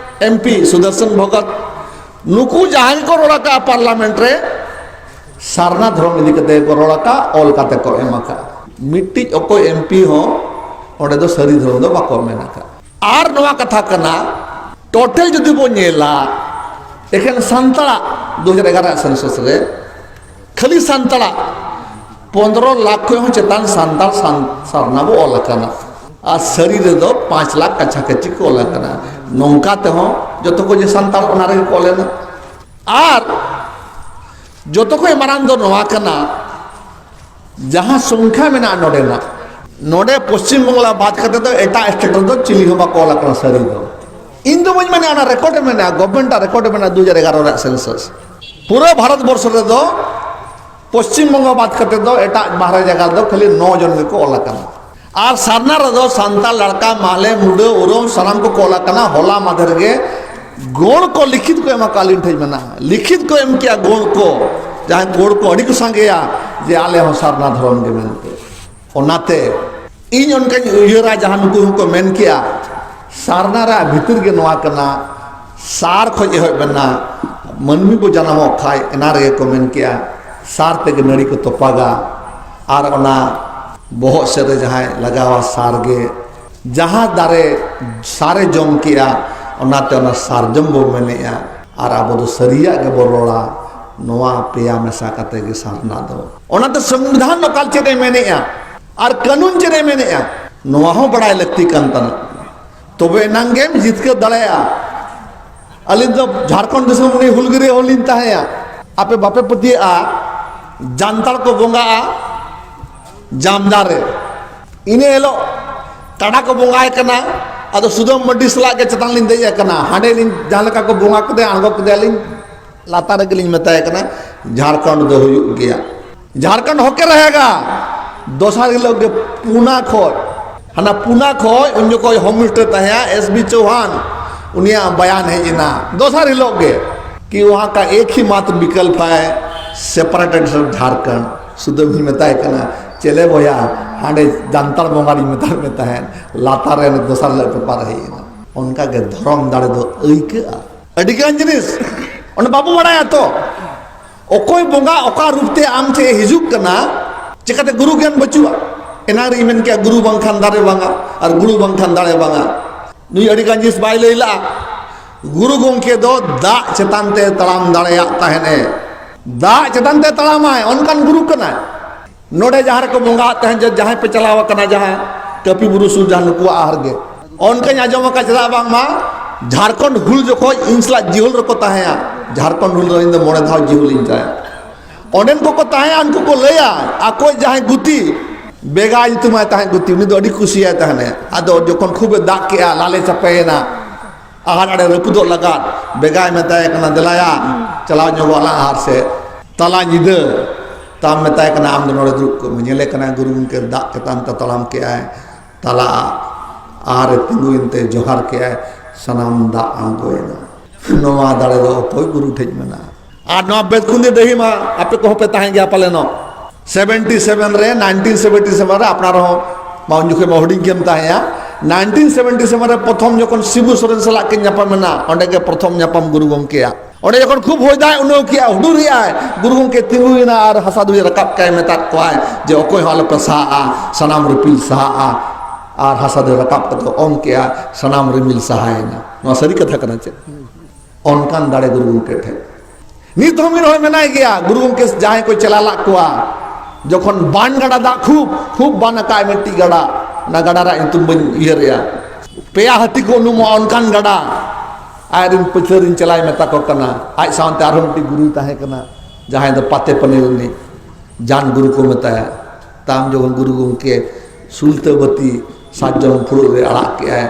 ᱮᱢ ᱯᱤ ᱥᱩᱫᱚᱨᱥᱚᱱ ᱵᱷᱚᱜᱚᱛ, ᱱᱩᱠᱩ ᱡᱟᱦᱟᱸᱭ ᱜᱮᱠᱚ ᱨᱚᱲ ᱟᱠᱟᱫᱼᱟ ᱯᱟᱨᱞᱟᱢᱮᱱᱴ ᱨᱮ, ᱥᱟᱨᱱᱟ ᱫᱷᱚᱨᱚᱢ ᱤᱫᱤ ᱠᱟᱛᱮ ᱠᱚ ᱨᱚᱲ ᱟᱠᱟᱫ, ᱚᱞ ᱠᱟᱛᱮ ᱠᱚ ᱮᱢ ᱟᱠᱟᱫ᱾ ᱢᱤᱫᱴᱤᱡ ᱚᱠᱚᱭ ᱮᱢ ᱯᱤ ᱦᱚᱸ ᱚᱸᱰᱮ ᱫᱚ ᱥᱟᱹᱨᱤ ᱫᱷᱚᱨᱚᱢ ᱫᱚ ᱵᱟᱠᱚ ᱢᱮᱱ ᱟᱠᱟᱫ᱾ ᱟᱨ ᱱᱚᱣᱟ ᱠᱟᱛᱷᱟ ᱠᱟᱱᱟ, ᱴᱳᱴᱟᱞ ᱡᱩᱫᱤ ᱵᱚᱱ ᱧᱮᱞᱟ, ᱮᱠᱷᱮᱱ ᱥᱟᱱᱛᱟᱲᱟᱜ ᱫᱩ ᱦᱟᱡᱟᱨ ᱮᱜᱟᱨᱚ ᱨᱮᱭᱟᱜ ᱥᱮᱱᱥᱟᱥ ᱨᱮ ᱠᱷᱟᱹᱞᱤ ᱥᱟᱱᱛᱟᱲᱟᱜ ᱯᱚᱱᱫᱽᱨᱚ ᱞᱟᱠᱷ ᱠᱷᱚᱱ ᱦᱚᱸ ᱪᱮᱛᱟᱱ ᱥᱟᱱᱛᱟᱲ ᱥᱟᱱ-, ᱥᱟᱨᱱᱟ ᱵᱚ ᱚᱞ ᱟᱠᱟᱱᱟ᱾ ᱟᱨ ᱥᱟᱹᱨᱤ ᱨᱮᱫᱚ ᱯᱟᱸᱪ ᱞᱟᱠᱷ ᱠᱟᱪᱷᱟ ᱠᱟᱪᱷᱤ ᱠᱚ ᱚᱞ ᱟᱠᱟᱱᱟ᱾ ᱱᱚᱝᱠᱟ ᱛᱮᱦᱚᱸ ᱡᱚᱛᱚ ᱠᱚ ᱡᱮ ᱥᱟᱱᱛᱟᱲ ᱚᱱᱟ ᱨᱮᱜᱮ ᱠᱚ ᱚᱞ ᱮᱱᱟ᱾ ᱟᱨ ᱡᱚᱛᱚ ᱠᱷᱚᱱ ᱢᱟᱨᱟᱝ ᱫᱚ ᱱᱚᱣᱟ ᱠᱟᱱᱟ, ᱡᱟᱦᱟᱸ ᱥᱚᱝᱠᱷᱟ ᱢᱮᱱᱟᱜᱼᱟ ᱱᱚᱰᱮᱱᱟᱜ, ᱱᱚᱰᱮ ᱯᱚᱥᱪᱤᱢ ᱵᱟᱝᱞᱟ ᱵᱟᱫ ᱠᱟᱛᱮ ᱫᱚ ᱮᱴᱟᱜ ᱥᱴᱮᱴ ᱨᱮᱫᱚ ᱪᱤᱞᱤ ᱦᱚᱸ ᱵᱟᱠᱚ ᱚᱞ ᱟᱠᱟᱱᱟ ᱥᱟᱹᱨᱤ ᱫᱚ᱾ ᱤᱧ ᱫᱚ ᱵᱟᱹᱧ ᱢᱮᱱᱟ, ᱚᱱᱟ ᱨᱮᱠᱚᱨᱰ ᱨᱮ ᱢᱮᱱᱟᱜᱼᱟ, ᱜᱚᱵᱷᱢᱮᱱᱴ ᱟᱜ ᱨᱮᱠᱚᱨᱰ ᱨᱮ ᱢᱮᱱᱟᱜᱼᱟ, ᱫᱩ ᱦᱟᱡᱟᱨ ᱮᱜᱟᱨᱚ ᱨᱮᱭᱟᱜ ᱥᱮᱱᱥᱟᱥ᱾ ᱯᱩᱨᱟᱹ ᱵᱷᱟᱨᱚᱛ ᱵᱚᱨᱥᱚ ᱨᱮᱫᱚ ᱯᱚᱥᱪᱤᱢ ᱵᱚᱝᱜᱚ ᱵᱟᱫ ᱠᱟᱛᱮ ᱫᱚ ᱮᱴᱟᱜ ᱵᱟᱦᱨᱮ ᱡᱟᱭᱜᱟ ᱨᱮᱫᱚ ᱠᱷᱟᱹᱞᱤ ᱱᱚ ᱡᱚᱱ ᱜᱮᱠᱚ ᱚᱞ ᱟᱠᱟᱱᱟ᱾ ᱟᱨ ᱥᱟᱨᱱᱟ ᱨᱮᱫᱚ ᱥᱟᱱᱛᱟᱲ, ᱞᱟᱲᱠᱟ, ᱢᱟᱦᱞᱮ, ᱢᱩᱰᱟᱹ, ᱳᱨᱟᱸᱣ ᱥᱟᱱᱟᱢ ᱠᱚᱠᱚ ᱚᱞ ᱟᱠᱟᱱᱟ᱾ ᱦᱚᱞᱟ ᱢᱟᱫᱷᱮᱨ ᱜᱮ ᱜᱚᱲ ᱠᱚ ᱞᱤᱠᱷᱤᱛ ᱠᱚ ᱮᱢ ᱟᱠᱟᱫ, ᱟᱹᱞᱤᱧ ᱴᱷᱮᱱ ᱢᱮᱱᱟᱜᱼᱟ, ᱞᱤᱠᱷᱤᱛ ᱠᱚ ᱮᱢ ᱠᱮᱜᱼᱟ ᱜᱚᱲ ᱠᱚ, ᱡᱟᱦᱟᱸᱭ ᱜᱚᱲ ᱠᱚ ᱟᱹᱰᱤ ᱠᱚ ᱥᱟᱸᱜᱮᱭᱟ, ᱡᱮ ᱟᱞᱮ ᱦᱚᱸ ᱥᱟᱨᱱᱟ ᱫᱷᱚᱨᱚᱢ ᱜᱮ ᱢᱮᱱᱛᱮ᱾ ᱚᱱᱟᱛᱮ ᱤᱧ ᱚᱱᱠᱟᱧ ᱩᱭᱦᱟᱹᱨᱟ, ᱡᱟᱦᱟᱸ ᱱᱩᱠᱩ ᱦᱚᱸᱠᱚ ᱢᱮᱱ ᱠᱮᱜᱼᱟ, ᱥᱟᱨᱱᱟ ᱨᱮᱭᱟᱜ ᱵᱷᱤᱛᱤᱨ ᱜᱮ ᱱᱚᱣᱟ ᱠᱟᱱᱟ, ᱥᱟᱨ ᱠᱷᱚᱱ ᱮᱦᱚᱵ ᱮᱱᱟ, ᱢᱟᱹᱱᱢᱤ ᱵᱚ ᱡᱟᱱᱟᱢᱚᱜ ᱠᱷᱟᱡ ᱮᱱᱟ ᱨᱮᱜᱮ ᱠᱚ ᱢᱮᱱ ᱠᱮᱜᱼᱟ, ᱥᱟᱨ ᱛᱮᱜᱮ ᱱᱟᱹᱲᱤ ᱠᱚ ᱛᱚᱯᱟᱜᱟ᱾ ᱟᱨ ᱚᱱᱟ ᱵᱚᱦᱚᱜ ᱥᱮᱫ ᱨᱮ ᱡᱟᱦᱟᱸᱭ ᱞᱟᱜᱟᱣᱟ ᱥᱟᱨ ᱜᱮ, ᱡᱟᱦᱟᱸ ᱫᱟᱨᱮ ᱥᱟᱨᱮ ᱡᱚᱢ ᱠᱮᱜᱼᱟ, ᱚᱱᱟᱛᱮ ᱚᱱᱟ ᱥᱟᱨᱡᱚᱢ ᱵᱚ ᱢᱮᱱᱮᱜᱼᱟ᱾ ᱟᱨ ᱟᱵᱚ ᱫᱚ ᱥᱟᱹᱨᱤᱭᱟᱜ ᱜᱮᱵᱚ ᱨᱚᱲᱟ᱾ ᱱᱚᱣᱟ ᱯᱮᱭᱟ ᱢᱮᱥᱟ ᱠᱟᱛᱮ ᱜᱮ ᱥᱟᱨᱱᱟ ᱫᱚ᱾ ᱚᱱᱟᱛᱮ ᱥᱚᱝᱵᱤᱫᱷᱟᱱ ᱚᱠᱟ ᱪᱮᱫ ᱮ ᱢᱮᱱᱮᱜᱼᱟ ᱟᱨ ᱠᱟᱹᱱᱩᱱ ᱪᱮᱫ ᱮ ᱢᱮᱱᱮᱜᱼᱟ, ᱱᱚᱣᱟ ᱦᱚᱸ ᱵᱟᱲᱟᱭ ᱞᱟᱹᱠᱛᱤ ᱠᱟᱱ ᱛᱟᱵᱚᱱᱟ᱾ ᱛᱚᱵᱮ ᱮᱱᱟᱝ ᱜᱮᱢ ᱡᱤᱛᱠᱟᱹᱨ ᱫᱟᱲᱮᱭᱟᱜᱼᱟ᱾ ᱟᱹᱞᱤᱧ ᱫᱚ ᱡᱷᱟᱲᱠᱷᱚᱸᱰ ᱫᱤᱥᱚᱢ ᱩᱱᱤ ᱦᱩᱞᱜᱟᱹᱨᱤᱭᱟᱹ ᱦᱚᱸᱞᱤᱧ ᱛᱟᱦᱮᱸᱭᱟ᱾ ᱟᱯᱮ ᱵᱟᱯᱮ ᱯᱟᱹᱛᱭᱟᱹᱜᱼᱟ, ᱡᱟᱱᱛᱟᱲ ᱠᱚ ᱵᱚᱸᱜᱟᱜᱼᱟ ᱡᱟᱢᱫᱟ ᱨᱮ᱾ ᱤᱱᱟᱹ ᱦᱤᱞᱳᱜ ᱠᱟᱰᱟ ᱠᱚ ᱵᱚᱸᱜᱟᱭ ᱠᱟᱱᱟ᱾ ᱟᱫᱚ ᱥᱩᱫᱟᱹᱢ ᱢᱟᱹᱨᱰᱤ ᱥᱟᱞᱟᱜ ᱜᱮ ᱪᱮᱛᱟᱱ ᱞᱤᱧ ᱫᱮᱡ ᱟᱠᱟᱱᱟ᱾ ᱦᱟᱸᱰᱮ ᱞᱤᱧ ᱡᱟᱦᱟᱸ ᱞᱮᱠᱟ ᱠᱚ ᱵᱚᱸᱜᱟ ᱠᱮᱫᱮᱭᱟ, ᱟᱬᱜᱚ ᱠᱮᱫᱮᱭᱟᱞᱤᱧ, ᱞᱟᱛᱟᱨ ᱨᱮᱜᱮ ᱞᱤᱧ ᱢᱮᱛᱟᱭ ᱠᱟᱱᱟ, ᱡᱷᱟᱲᱠᱷᱚᱸᱰ ᱫᱚ ᱦᱩᱭᱩᱜ ᱜᱮᱭᱟ, ᱡᱷᱟᱲᱠᱷᱚᱸᱰ ᱦᱚᱠᱮ ᱨᱟᱦᱮᱜᱟ᱾ ᱫᱚᱥᱟᱨ ᱦᱤᱞᱳᱜ ᱜᱮ ᱯᱩᱱᱟ ᱠᱷᱚᱡ, ᱦᱟᱱᱟ ᱯᱩᱱᱟ ᱠᱷᱚᱡ, ᱩᱱ ᱡᱚᱠᱷᱚᱡ home minister ᱛᱟᱦᱮᱸᱭᱟ S B Chauhan, ᱩᱱᱤᱭᱟᱜ ᱵᱟᱭᱟᱱ ᱦᱮᱡ ᱮᱱᱟ ᱫᱚᱥᱟᱨ ᱦᱤᱞᱳᱜ ᱜᱮ, ᱠᱤ ᱣᱟᱦᱟᱸ ᱠᱟ ᱮᱠ ᱦᱤ ᱢᱟᱛᱨ ᱵᱤᱠᱚᱞᱯ ᱦᱟᱭ ᱥᱮᱯᱟᱨᱮᱴᱮᱰ ᱯᱷᱨᱚᱢ ᱡᱷᱟᱲᱠᱷᱚᱸᱰ᱾ ᱥᱩᱫᱟᱹᱢ ᱤᱧ ᱢᱮᱛᱟᱭ ᱠᱟᱱᱟ, ᱪᱮᱞᱮ ᱵᱚᱭᱟ, ᱦᱟᱸᱰᱮ ᱡᱟᱱᱛᱟᱲ ᱵᱚᱸᱜᱟ ᱨᱤᱧ ᱢᱮᱛᱟᱫ ᱢᱮ ᱛᱟᱦᱮᱸᱫ, ᱞᱟᱛᱟᱨ ᱨᱮ ᱫᱚᱥᱟᱨ ᱦᱤᱞᱳᱜ ᱯᱮᱯᱟᱨ ᱦᱮᱡ ᱮᱱᱟ᱾ ᱚᱱᱠᱟ ᱜᱮ ᱫᱷᱚᱨᱚᱢ ᱫᱟᱲᱮ ᱫᱚ ᱟᱹᱭᱠᱟᱹᱜᱼᱟ᱾ ᱟᱹᱰᱤ ᱜᱟᱱ ᱡᱤᱱᱤᱥ ᱚᱸᱰᱮ ᱵᱟᱵᱚ ᱵᱟᱲᱟᱭᱟ ᱛᱚ, ᱚᱠᱚᱭ ᱵᱚᱸᱜᱟ ᱚᱠᱟ ᱨᱩᱯ ᱛᱮ ᱟᱢ ᱴᱷᱮᱱ ᱦᱤᱡᱩᱜ ᱠᱟᱱᱟ, ᱪᱤᱠᱟᱹᱛᱮ ᱜᱩᱨᱩ ᱜᱮᱭᱟᱱ ᱵᱟᱹᱪᱩᱜᱼᱟ᱾ ᱮᱱᱟᱝ ᱨᱮᱧ ᱢᱮᱱ ᱠᱮᱭᱟ, ᱜᱩᱨᱩ ᱵᱟᱝᱠᱷᱟᱱ ᱫᱟᱨᱮ ᱵᱟᱝᱟ, ᱟᱨ ᱜᱩᱨᱩ ᱵᱟᱝᱠᱷᱟᱱ ᱫᱟᱲᱮ ᱵᱟᱝᱟ᱾ ᱱᱩᱭ ᱟᱹᱰᱤ ᱜᱟᱱ ᱡᱤᱱᱤᱥ ᱵᱟᱭ ᱞᱟᱹᱭ ᱞᱟᱜᱼᱟ᱾ ᱜᱩᱨᱩ ᱜᱚᱢᱠᱮ ᱫᱚ ᱫᱟᱜ ᱪᱮᱛᱟᱱ ᱛᱮ ᱛᱟᱲᱟᱢ ᱫᱟᱲᱮᱭᱟᱜ ᱛᱟᱦᱮᱸᱱᱮ᱾ ᱫᱟᱜ ᱪᱮᱛᱟᱱ ᱛᱮ ᱛᱟᱲᱟᱢᱟᱭ, ᱚᱱᱠᱟᱱ ᱜᱩᱨᱩ ᱠᱟᱱᱟᱭ᱾ ᱱᱚᱰᱮ ᱡᱟᱦᱟᱸ ᱨᱮᱠᱚ ᱵᱚᱸᱜᱟᱜ ᱛᱟᱦᱮᱸᱫ, ᱡᱮ ᱡᱟᱦᱟᱸᱭ ᱯᱮ ᱪᱟᱞᱟᱣ ᱟᱠᱟᱱᱟ, ᱡᱟᱦᱟᱸ ᱠᱟᱹᱯᱤ ᱵᱩᱨᱩ ᱥᱩᱨ, ᱡᱟᱦᱟᱸ ᱱᱩᱠᱩᱣᱟᱜ ᱟᱦᱟᱨ ᱜᱮ, ᱚᱱᱠᱟᱧ ᱟᱸᱡᱚᱢ ᱟᱠᱟᱫ, ᱪᱮᱫᱟᱜ ᱵᱟᱝᱢᱟ ᱡᱷᱟᱲᱠᱷᱚᱸᱰ ᱦᱩᱞ ᱡᱚᱠᱷᱚᱡ ᱤᱧ ᱥᱟᱞᱟᱜ ᱡᱤᱦᱳᱞ ᱨᱮᱠᱚ ᱛᱟᱦᱮᱸᱭᱟ, ᱡᱷᱟᱲᱠᱷᱚᱸᱰ ᱦᱩᱞ ᱨᱮ ᱤᱧ ᱫᱚ ᱢᱚᱬᱮ ᱫᱷᱟᱣ ᱡᱤᱦᱳᱞ ᱤᱧ ᱛᱟᱦᱮᱸᱫ᱾ ᱚᱸᱰᱮᱱ ᱠᱚᱠᱚ ᱛᱟᱦᱮᱸᱭᱟ, ᱩᱱᱠᱩ ᱠᱚ ᱞᱟᱹᱭᱟ, ᱟᱠᱚ ᱡᱟᱦᱟᱸᱭ ᱜᱩᱛᱤ, ᱵᱮᱜᱟ ᱧᱩᱛᱩᱢᱟᱭ ᱛᱟᱦᱮᱸᱫ ᱜᱩᱛᱤ, ᱩᱱᱤ ᱫᱚ ᱟᱹᱰᱤ ᱠᱩᱥᱤᱭᱟᱭ ᱛᱟᱦᱮᱸᱫ᱾ ᱟᱫᱚ ᱡᱚᱠᱷᱚᱱ ᱠᱷᱩᱵᱮ ᱫᱟᱜ ᱠᱮᱜᱼᱟ, ᱞᱟᱞᱮ ᱪᱟᱯᱮᱭᱮᱱᱟ, ᱟᱦᱟᱨ ᱟᱲᱮ ᱨᱟᱹᱯᱩᱫᱚᱜ ᱞᱟᱜᱟᱫ, ᱵᱮᱜᱟᱭ ᱢᱮᱛᱟᱭ ᱠᱟᱱᱟ, "ᱫᱮᱞᱟᱭᱟ, ᱪᱟᱞᱟᱣ ᱧᱚᱜᱚᱜ ᱟᱞᱟᱝ ᱟᱦᱟᱨ ᱥᱮᱫ, ᱛᱟᱞᱟ ᱧᱤᱫᱟᱹ ᱛᱟᱢ ᱢᱮᱛᱟᱭ ᱠᱟᱱᱟ, ᱟᱢ ᱫᱚ ᱱᱚᱰᱮ ᱫᱩᱲᱩᱵ ᱠᱚᱜ ᱢᱮ᱾" ᱧᱮᱞᱮ ᱠᱟᱱᱟ ᱜᱩᱨᱩ ᱜᱚᱢᱠᱮ ᱫᱟᱜ ᱪᱮᱛᱟᱱ ᱛᱮ ᱛᱟᱲᱟᱢ ᱠᱮᱜᱼᱟᱭ, ᱛᱟᱞᱟ ᱟᱦᱟᱨ ᱨᱮ ᱛᱤᱸᱜᱩᱭᱮᱱ ᱛᱮ ᱡᱚᱦᱟᱨ ᱠᱮᱜᱼᱟᱭ, ᱥᱟᱱᱟᱢ ᱫᱟᱜ ᱟᱬᱜᱚᱭᱮᱱᱟ᱾ ᱱᱚᱣᱟ ᱫᱟᱲᱮ ᱫᱚ ᱚᱠᱚᱭ ᱜᱩᱨᱩ ᱴᱷᱮᱡ ᱢᱮᱱᱟᱜᱼᱟ? ᱟᱨ ᱱᱚᱣᱟ ᱵᱮᱛᱠᱩᱸᱫᱤ ᱰᱟᱹᱦᱤ ᱢᱟ ᱟᱯᱮ ᱠᱚᱦᱚᱸ ᱯᱮ ᱛᱟᱦᱮᱸ ᱜᱮᱭᱟ ᱯᱟᱞᱮᱱᱚᱜ᱾ ᱥᱮᱵᱷᱮᱱᱴᱤ ᱥᱮᱵᱷᱮᱱ ᱨᱮ, ᱱᱟᱭᱤᱱᱴᱤᱱ ᱥᱮᱵᱷᱮᱱᱴᱤ ᱥᱮᱵᱷᱮᱱ ᱨᱮ, ᱟᱯᱱᱟᱨ ᱦᱚᱸ ᱢᱟ ᱩᱱ ᱡᱚᱠᱷᱮᱡ ᱢᱟ ᱦᱩᱰᱤᱧ ᱜᱮᱢ ᱛᱟᱦᱮᱸᱭᱟ᱾ ᱱᱟᱭᱤᱱᱴᱤᱱ ᱥᱮᱵᱷᱮᱱᱴᱤ ᱥᱮᱵᱷᱮᱱ ᱨᱮ ᱯᱨᱚᱛᱷᱚᱢ ᱡᱚᱠᱷᱚᱱ ᱥᱤᱵᱩ ᱥᱚᱨᱮᱱ ᱥᱟᱞᱟᱜ ᱠᱤᱱ ᱧᱟᱯᱟᱢ ᱮᱱᱟ, ᱚᱸᱰᱮ ᱜᱮ ᱯᱨᱚᱛᱷᱚᱢ ᱧᱟᱯᱟᱢ ᱜᱩᱨᱩ ᱜᱚᱢᱠᱮᱭᱟᱜ᱾ ᱚᱸᱰᱮ ᱡᱚᱠᱷᱚᱱ ᱠᱷᱩᱵ ᱦᱚᱭ ᱫᱟᱜ ᱩᱱᱟᱹᱣ ᱠᱮᱜᱼᱟ, ᱦᱩᱰᱩᱨ ᱮᱜᱼᱟᱭ, ᱜᱩᱨᱩ ᱜᱚᱢᱠᱮ ᱛᱤᱸᱜᱩᱭᱮᱱᱟ ᱟᱨ ᱦᱟᱥᱟ ᱫᱷᱩᱲᱤ ᱨᱟᱠᱟᱵ ᱠᱟᱭ ᱢᱮᱛᱟᱫ ᱠᱚᱣᱟᱭ ᱡᱮ, "ᱚᱠᱚᱭ ᱦᱚᱸ ᱟᱞᱚᱯᱮ ᱥᱟᱦᱟᱜᱼᱟ, ᱥᱟᱱᱟᱢ ᱨᱤᱯᱤᱞ ᱥᱟᱦᱟᱜᱼᱟ᱾" ᱟᱨ ᱦᱟᱥᱟ ᱫᱷᱩᱲᱤ ᱨᱟᱠᱟᱵ ᱠᱟᱛᱮ ᱚᱝ ᱠᱮᱜᱼᱟ, ᱥᱟᱱᱟᱢ ᱨᱤᱢᱤᱞ ᱥᱟᱦᱟᱭᱮᱱᱟ᱾ ᱱᱚᱣᱟ ᱥᱟᱹᱨᱤ ᱠᱟᱛᱷᱟ ᱠᱟᱱᱟ ᱪᱮ? ᱚᱱᱠᱟᱱ ᱫᱟᱲᱮ ᱜᱩᱨᱩ ᱜᱚᱢᱠᱮ ᱴᱷᱮᱱ᱾ ᱱᱤᱛ ᱦᱚᱸ ᱢᱤᱫ ᱦᱚᱲ ᱢᱮᱱᱟᱭ ᱜᱮᱭᱟ, ᱜᱩᱨᱩ ᱜᱚᱢᱠᱮ ᱡᱟᱦᱟᱸᱭ ᱠᱚ ᱪᱟᱞᱟᱣ ᱞᱟᱜ ᱠᱚᱣᱟ, ᱡᱚᱠᱷᱚᱱ ᱵᱟᱱ ᱜᱟᱰᱟ ᱫᱟᱜ ᱠᱷᱩᱵ, ᱠᱷᱩᱵ ᱵᱟᱱ ᱟᱠᱟᱫ ᱢᱤᱫᱴᱤᱡ ᱜᱟᱰᱟ, ᱚᱱᱟ ᱜᱟᱰᱟ ᱨᱮᱭᱟᱜ ᱧᱩᱛᱩᱢ ᱵᱟᱹᱧ ᱩᱭᱦᱟᱹᱨᱮᱜᱼᱟ, ᱯᱮᱭᱟ ᱦᱟᱹᱛᱤ ᱠᱚ ᱩᱱᱩᱢᱚᱜᱼᱟ, ᱚᱱᱠᱟᱱ ᱜᱟᱰᱟ᱾ ᱟᱡᱨᱮᱱ ᱯᱟᱹᱪᱷᱞᱟᱹ ᱨᱤᱧ ᱪᱟᱞᱟᱣ ᱢᱮᱛᱟ ᱠᱚ ᱠᱟᱱᱟ᱾ ᱟᱡ ᱥᱟᱶᱛᱮ ᱟᱨᱦᱚᱸ ᱢᱤᱫᱴᱤᱡ ᱜᱩᱨᱩᱭ ᱛᱟᱦᱮᱸ ᱠᱟᱱᱟ, ᱡᱟᱦᱟᱸᱭ ᱫᱚ ᱯᱟᱛᱮ ᱯᱟᱹᱱᱤᱨ ᱨᱤᱱᱤᱡ ᱡᱟᱱ ᱜᱩᱨᱩ ᱠᱚ ᱢᱮᱛᱟᱭᱟ᱾ ᱛᱟᱭᱚᱢ ᱡᱚᱠᱷᱚᱱ ᱜᱩᱨᱩ ᱜᱚᱢᱠᱮ ᱥᱩᱞᱛᱟᱹ ᱵᱟᱹᱛᱤ ᱥᱟᱨᱡᱚᱢ ᱯᱷᱩᱲᱩᱜ ᱨᱮ ᱟᱲᱟᱜ ᱠᱮᱜᱼᱟᱭ,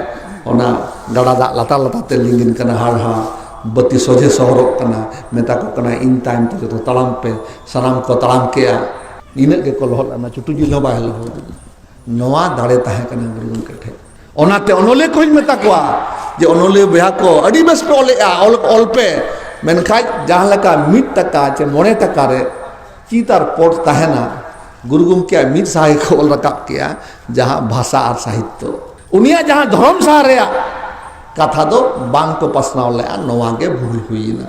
ᱚᱱᱟ ᱜᱟᱰᱟ ᱫᱟᱜ ᱞᱟᱛᱟᱨ ᱞᱟᱛᱟᱨ ᱛᱮ ᱞᱤᱸᱜᱤᱱ ᱠᱟᱱᱟ, ᱦᱟᱲᱦᱟ ᱵᱟᱹᱛᱤ ᱥᱚᱡᱷᱮ ᱥᱚᱦᱚᱨᱚᱜ ᱠᱟᱱᱟ, ᱢᱮᱛᱟ ᱠᱚ ᱠᱟᱱᱟ, "ᱤᱧ ᱛᱟᱭᱚᱢ ᱛᱮ ᱡᱚᱛᱚ ᱛᱟᱲᱟᱢ ᱯᱮ᱾" ᱥᱟᱱᱟᱢ ᱠᱚ ᱛᱟᱲᱟᱢ ᱠᱮᱜᱼᱟ᱾ ᱤᱱᱟᱹᱜ ᱜᱮᱠᱚ ᱞᱚᱦᱚᱫ ᱞᱮᱱᱟ, ᱪᱩᱴᱩ ᱡᱤᱞ ᱦᱚᱸ ᱵᱟᱭ ᱞᱚᱦᱚᱫ ᱞᱮᱱᱟ᱾ ᱱᱚᱣᱟ ᱫᱟᱲᱮ ᱛᱟᱦᱮᱸ ᱠᱟᱱᱟ ᱜᱩᱨᱩ ᱜᱚᱢᱠᱮ ᱴᱷᱮᱱ᱾ ᱚᱱᱟᱛᱮ ᱚᱱᱚᱞᱤᱭᱟᱹ ᱠᱚᱧ ᱢᱮᱛᱟ ᱠᱚᱣᱟ ᱡᱮ, ᱚᱱᱚᱞᱤᱭᱟᱹ ᱵᱚᱭᱦᱟ ᱠᱚ, ᱟᱹᱰᱤ ᱵᱮᱥ ᱯᱮ ᱚᱞᱮᱜᱼᱟ, ᱚᱞ, ᱚᱞ ᱯᱮ, ᱢᱮᱱᱠᱷᱟᱡ ᱡᱟᱦᱟᱸ ᱞᱮᱠᱟ ᱢᱤᱫ ᱴᱟᱠᱟ ᱪᱮ ᱢᱚᱬᱮ ᱴᱟᱠᱟ ᱨᱮ ᱪᱤᱛ ᱟᱨ ᱯᱚᱴ ᱛᱟᱦᱮᱱᱟ, ᱜᱩᱨᱩ ᱜᱚᱢᱠᱮᱭᱟᱜ ᱢᱤᱫ ᱥᱟᱦᱟ ᱜᱮᱠᱚ ᱚᱞ ᱨᱟᱠᱟᱵ ᱠᱮᱜᱼᱟ, ᱡᱟᱦᱟᱸ ᱵᱷᱟᱥᱟ ᱟᱨ ᱥᱟᱦᱤᱛᱛᱚ᱾ ᱩᱱᱤᱭᱟᱜ ᱡᱟᱦᱟᱸ ᱫᱷᱚᱨᱚᱢ ᱥᱟᱦᱟ ᱨᱮᱭᱟᱜ ᱠᱟᱛᱷᱟ ᱫᱚ ᱵᱟᱝ ᱠᱚ ᱯᱟᱥᱱᱟᱣ ᱞᱮᱜᱼᱟ, ᱱᱚᱣᱟ ᱜᱮ ᱵᱷᱩᱞ ᱦᱩᱭᱮᱱᱟ᱾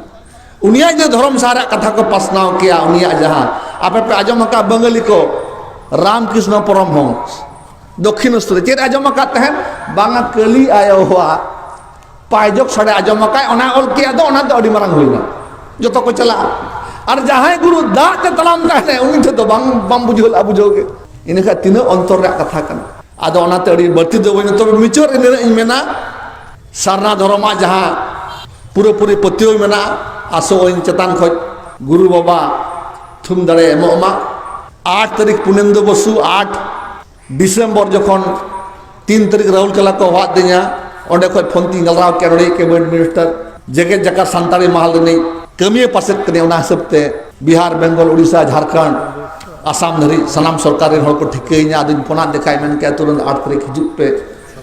ᱩᱱᱤᱭᱟᱜ ᱡᱮ ᱫᱷᱚᱨᱚᱢ ᱥᱟᱦᱟ ᱨᱮᱭᱟᱜ ᱠᱟᱛᱷᱟ ᱠᱚ ᱯᱟᱥᱱᱟᱣ ᱠᱮᱭᱟ, ᱩᱱᱤᱭᱟᱜ ᱡᱟᱦᱟᱸ, ᱟᱯᱮ ᱯᱮ ᱟᱸᱡᱚᱢ ᱟᱠᱟᱫ ᱵᱟᱝᱜᱟᱞᱤ ᱠᱚ, ᱨᱟᱢᱠᱨᱤᱥᱱᱚ ᱯᱚᱨᱚᱢᱦᱚᱸᱥ ᱫᱚᱠᱠᱷᱤᱱᱮᱥᱣᱚᱨᱤ, ᱪᱮᱫ ᱟᱸᱡᱚᱢ ᱟᱠᱟᱫ ᱛᱟᱦᱮᱸᱫ? ᱵᱟᱝᱟ, ᱠᱟᱹᱞᱤ ᱟᱭᱳᱣᱟᱜ ᱯᱟᱭᱡᱚᱠ ᱥᱟᱰᱮ ᱟᱸᱡᱚᱢ ᱟᱠᱟᱫ, ᱚᱱᱟ ᱚᱞ ᱠᱮᱜᱼᱟ ᱫᱚ, ᱚᱱᱟ ᱫᱚ ᱟᱹᱰᱤ ᱢᱟᱨᱟᱝ ᱦᱩᱭᱱᱟ᱾ ᱡᱚᱛᱚ ᱠᱚ ᱪᱟᱞᱟᱜᱼᱟ᱾ ᱟᱨ ᱡᱟᱦᱟᱸᱭ ᱜᱩᱨᱩ ᱫᱟᱜ ᱛᱮ ᱛᱟᱲᱟᱢ ᱛᱟᱦᱮᱱᱟᱭ, ᱩᱱᱤ ᱴᱷᱮᱱ ᱫᱚ ᱵᱟᱝ, ᱵᱟᱢ ᱵᱩᱡᱷᱟᱹᱣ ᱞᱮᱫᱼᱟ, ᱵᱩᱡᱷᱟᱹᱣ ᱜᱮ᱾ ᱤᱱᱟᱹᱠᱷᱟᱱ ᱛᱤᱱᱟᱹᱜ ᱚᱱᱛᱚᱨ ᱨᱮᱭᱟᱜ ᱠᱟᱛᱷᱟ ᱠᱟᱱᱟ᱾ ᱟᱫᱚ ᱚᱱᱟᱛᱮ ᱟᱹᱰᱤ ᱵᱟᱹᱲᱛᱤ ᱫᱚ ᱵᱟᱹᱧ, ᱛᱚᱵᱮ ᱢᱩᱪᱟᱹᱫ ᱨᱮ ᱱᱤᱱᱟᱹᱜ ᱤᱧ ᱢᱮᱱᱟ, ᱥᱟᱨᱱᱟ ᱫᱷᱚᱨᱚᱢᱟᱜ ᱡᱟᱦᱟᱸ ᱯᱩᱨᱟᱹᱯᱩᱨᱤ ᱯᱟᱹᱛᱭᱟᱹᱣ ᱢᱮᱱᱟᱜᱼᱟ, ᱟᱥᱚᱜ ᱟᱹᱧ ᱪᱮᱛᱟᱱ ᱠᱷᱚᱱ ᱜᱩᱨᱩ ᱵᱟᱵᱟ ᱛᱷᱩᱢ ᱫᱟᱲᱮ ᱮᱢᱚᱜ ᱢᱟ᱾ ᱟᱴ ᱛᱟᱹᱨᱤᱠᱷ ᱯᱩᱱᱮᱱᱫᱩ ᱵᱚᱥᱩ, ᱟᱴ ᱰᱤᱥᱮᱢᱵᱚᱨ ᱡᱚᱠᱷᱚᱱ ᱛᱤᱱ ᱛᱟᱹᱨᱤᱠᱷ ᱨᱟᱦᱩᱞ ᱠᱮᱞᱟ ᱠᱚ ᱦᱚᱦᱚᱣᱟᱫᱤᱧᱟ, ᱚᱸᱰᱮ ᱠᱷᱚᱱ ᱯᱷᱳᱱ ᱛᱤᱧ ᱜᱟᱞᱢᱟᱨᱟᱣ ᱠᱮᱫᱼᱟ ᱱᱚᱰᱮ ᱠᱮᱵᱤᱱᱮᱴ ᱢᱤᱱᱤᱥᱴᱟᱨ, ᱡᱮᱜᱮᱛ ᱡᱟᱠᱟᱛ ᱥᱟᱱᱛᱟᱲᱤ ᱢᱟᱦᱟᱞ ᱨᱤᱱᱤᱡ ᱠᱟᱹᱢᱤᱭᱟᱹ ᱯᱟᱥᱮᱫ ᱠᱟᱹᱱᱟᱹᱧ, ᱚᱱᱟ ᱦᱤᱥᱟᱹᱵ ᱛᱮ ᱵᱤᱦᱟᱨ, ᱵᱮᱝᱜᱚᱞ, ᱩᱲᱤᱥᱥᱟ, ᱡᱷᱟᱲᱠᱷᱚᱸᱰ, ᱟᱥᱟᱢ ᱫᱷᱟᱹᱨᱤᱡ ᱥᱟᱱᱟᱢ ᱥᱚᱨᱠᱟᱨ ᱨᱮᱱ ᱦᱚᱲ ᱠᱚ ᱴᱷᱤᱠᱟᱹᱭᱤᱧᱟ᱾ ᱟᱫᱚᱧ ᱯᱷᱳᱱᱟᱫ ᱫᱮᱠᱷᱟᱡ ᱢᱮᱱ ᱠᱮᱫᱼᱟ, "ᱛᱩᱨᱟᱹᱱᱛ ᱟᱴ ᱛᱟᱹᱨᱤᱠᱷ ᱦᱤᱡᱩᱜ ᱯᱮ,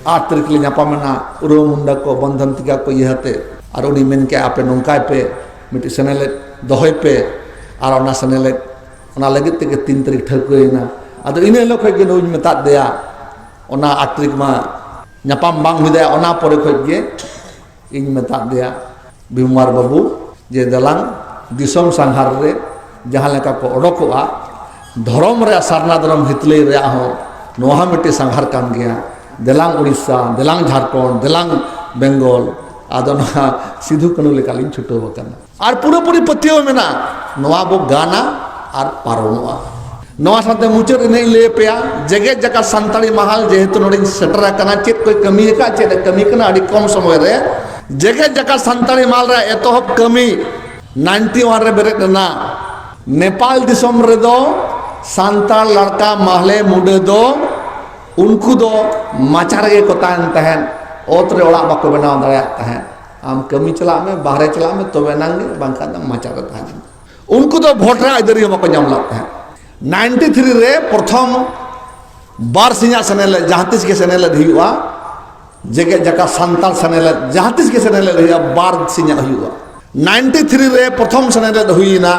ᱟᱴ ᱛᱟᱹᱨᱤᱠᱷ ᱞᱮ ᱧᱟᱯᱟᱢ ᱮᱱᱟ ᱩᱨᱟᱹᱣ ᱢᱩᱱᱰᱟ ᱠᱚ, ᱵᱚᱱᱫᱷᱚᱱ ᱛᱤᱠᱟ ᱠᱚ ᱤᱭᱟᱹ ᱟᱛᱮ", ᱟᱨ ᱩᱱᱤ ᱢᱮᱱ ᱠᱮᱫᱼᱟ, "ᱟᱯᱮ ᱱᱚᱝᱠᱟᱭ ᱯᱮ, ᱢᱤᱫᱴᱤᱡ ᱥᱮᱱᱮᱞᱮᱫ ᱫᱚᱦᱚᱭ ᱯᱮ", ᱟᱨ ᱚᱱᱟ ᱥᱮᱱᱮᱞᱮᱫ, ᱚᱱᱟ ᱞᱟᱹᱜᱤᱫ ᱛᱮᱜᱮ ᱛᱤᱱ ᱛᱟᱹᱨᱤᱠᱷ ᱴᱷᱟᱹᱣᱠᱟᱹᱭᱮᱱᱟ᱾ ᱟᱫᱚ ᱤᱱᱟᱹ ᱦᱤᱞᱳᱜ ᱠᱷᱚᱱ ᱜᱮ ᱱᱩᱭ ᱢᱮᱛᱟᱫ ᱫᱮᱭᱟ, ᱚᱱᱟ ᱟᱴ ᱛᱟᱹᱨᱤᱠᱷ ᱢᱟ ᱧᱟᱯᱟᱢ ᱵᱟᱝ ᱦᱩᱭ ᱫᱟᱲᱮᱭᱟᱜᱼᱟ, ᱚᱱᱟ ᱯᱚᱨᱮ ᱠᱷᱚᱱ ᱜᱮ ᱤᱧ ᱢᱮᱛᱟᱫ ᱫᱮᱭᱟ, "ᱵᱷᱤᱢᱟᱨ ᱵᱟᱹᱵᱩ, ᱡᱮ ᱫᱮᱞᱟᱝ ᱫᱤᱥᱚᱢ ᱥᱟᱸᱜᱷᱟᱨ ᱨᱮ ᱡᱟᱦᱟᱸ ᱞᱮᱠᱟ ᱠᱚ ᱚᱰᱚᱠᱚᱜᱼᱟ, ᱫᱷᱚᱨᱚᱢ ᱨᱮᱭᱟᱜ, ᱥᱟᱨᱱᱟ ᱫᱷᱚᱨᱚᱢ ᱦᱤᱛᱞᱟᱹᱭ ᱨᱮᱭᱟᱜ ᱦᱚᱸ ᱱᱚᱣᱟ ᱦᱚᱸ ᱢᱤᱫᱴᱤᱡ ᱥᱟᱸᱜᱷᱟᱨ ᱠᱟᱱ ᱜᱮᱭᱟ, ᱫᱮᱞᱟᱝ ᱩᱲᱤᱥᱥᱟ, ᱫᱮᱞᱟᱝ ᱡᱷᱟᱲᱠᱷᱚᱸᱰ, ᱫᱮᱞᱟᱝ ᱵᱮᱝᱜᱚᱞ", ᱟᱫᱚ ᱱᱚᱣᱟ ᱥᱤᱫᱷᱩ ᱠᱟᱹᱱᱦᱩ ᱞᱮᱠᱟᱞᱤᱧ ᱪᱷᱩᱴᱟᱹᱣ ᱟᱠᱟᱱᱟ᱾ ᱟᱨ ᱯᱩᱨᱟᱹᱯᱩᱨᱤ ᱯᱟᱹᱛᱭᱟᱹᱣ ᱢᱮᱱᱟᱜᱼᱟ, ᱱᱚᱣᱟ ᱵᱚ ᱜᱟᱱᱟ ᱟᱨ ᱯᱟᱨᱚᱢᱚᱜᱼᱟ᱾ ᱱᱚᱣᱟ ᱥᱟᱶᱛᱮ ᱢᱩᱪᱟᱹᱫ ᱤᱱᱟᱹᱧ ᱞᱟᱹᱭ ᱟᱯᱮᱭᱟ, ᱡᱮᱜᱮᱛ ᱡᱟᱠᱟᱛ ᱥᱟᱱᱛᱟᱲᱤ ᱢᱟᱦᱟᱞ ᱡᱮᱦᱮᱛᱩ ᱱᱚᱰᱮᱧ ᱥᱮᱴᱮᱨ ᱟᱠᱟᱱᱟ, ᱪᱮᱫ ᱠᱚᱭ ᱠᱟᱹᱢᱤ ᱟᱠᱟᱫ, ᱪᱮᱫ ᱮ ᱠᱟᱹᱢᱤ ᱠᱟᱱᱟ ᱟᱹᱰᱤ ᱠᱚᱢ ᱥᱚᱢᱚᱭ ᱨᱮ᱾ ᱡᱮᱜᱮᱛ ᱡᱟᱠᱟᱛ ᱥᱟᱱᱛᱟᱲᱤ ᱢᱟᱦᱟᱞ ᱨᱮ ᱮᱛᱚᱦᱚᱵ ᱠᱟᱹᱢᱤ ᱱᱟᱭᱤᱱᱴᱤ ᱳᱣᱟᱱ ᱨᱮ ᱵᱮᱨᱮᱫ ᱞᱮᱱᱟ᱾ ᱱᱮᱯᱟᱞ ᱫᱤᱥᱚᱢ ᱨᱮᱫᱚ ᱥᱟᱱᱛᱟᱲ ᱞᱟᱲᱠᱟ ᱢᱟᱦᱞᱮ ᱢᱩᱰᱟᱹ ᱫᱚ ᱩᱱᱠᱩ ᱫᱚ ᱢᱟᱪᱟ ᱨᱮᱜᱮ ᱠᱚ ᱛᱟᱦᱮᱱ ᱛᱟᱦᱮᱸᱫ, ᱚᱛ ᱨᱮ ᱚᱲᱟᱜ ᱵᱟᱠᱚ ᱵᱮᱱᱟᱣ ᱫᱟᱲᱮᱭᱟᱜ ᱛᱟᱦᱮᱸᱫ᱾ ᱟᱢ ᱠᱟᱹᱢᱤ ᱪᱟᱞᱟᱜ ᱢᱮ, ᱵᱟᱦᱨᱮ ᱪᱟᱞᱟᱜ ᱢᱮ, ᱛᱚᱵᱮ ᱮᱱᱟᱝ ᱜᱮ, ᱵᱟᱝᱠᱷᱟᱱ ᱫᱚ ᱢᱟᱪᱟ ᱨᱮ ᱛᱟᱦᱮᱱ ᱢᱮ᱾ ᱩᱱᱠᱩ ᱫᱚ ᱵᱷᱳᱴ ᱨᱮᱭᱟᱜ ᱟᱹᱭᱫᱟᱹᱨᱤ ᱦᱚᱸ ᱵᱟᱠᱚ ᱧᱟᱢ ᱞᱮᱫ ᱛᱟᱦᱮᱸᱫ᱾ ᱱᱟᱭᱤᱱᱴᱤ ᱛᱷᱨᱤ ᱨᱮ ᱯᱨᱚᱛᱷᱚᱢ ᱵᱟᱨ ᱥᱤᱧᱟᱜ ᱥᱮᱱᱮᱞᱮᱫ, ᱡᱟᱦᱟᱸ ᱛᱤᱥ ᱜᱮ ᱥᱮᱱᱮᱞᱮᱫ ᱦᱩᱭᱩᱜᱼᱟ, ᱡᱮᱜᱮᱛ ᱡᱟᱠᱟᱛ ᱥᱟᱱᱛᱟᱲ ᱥᱮᱱᱮᱞᱮᱫ, ᱡᱟᱦᱟᱸ ᱛᱤᱥ ᱜᱮ ᱥᱮᱱᱮᱞᱮᱫ ᱦᱩᱭᱩᱜᱼᱟ, ᱵᱟᱨ ᱥᱤᱧᱟᱜ ᱦᱩᱭᱩᱜᱼᱟ᱾ ᱱᱟᱭᱤᱱᱴᱤ ᱛᱷᱨᱤ ᱨᱮ ᱯᱨᱚᱛᱷᱚᱢ ᱥᱮᱱᱮᱞᱮᱫ ᱦᱩᱭᱮᱱᱟ᱾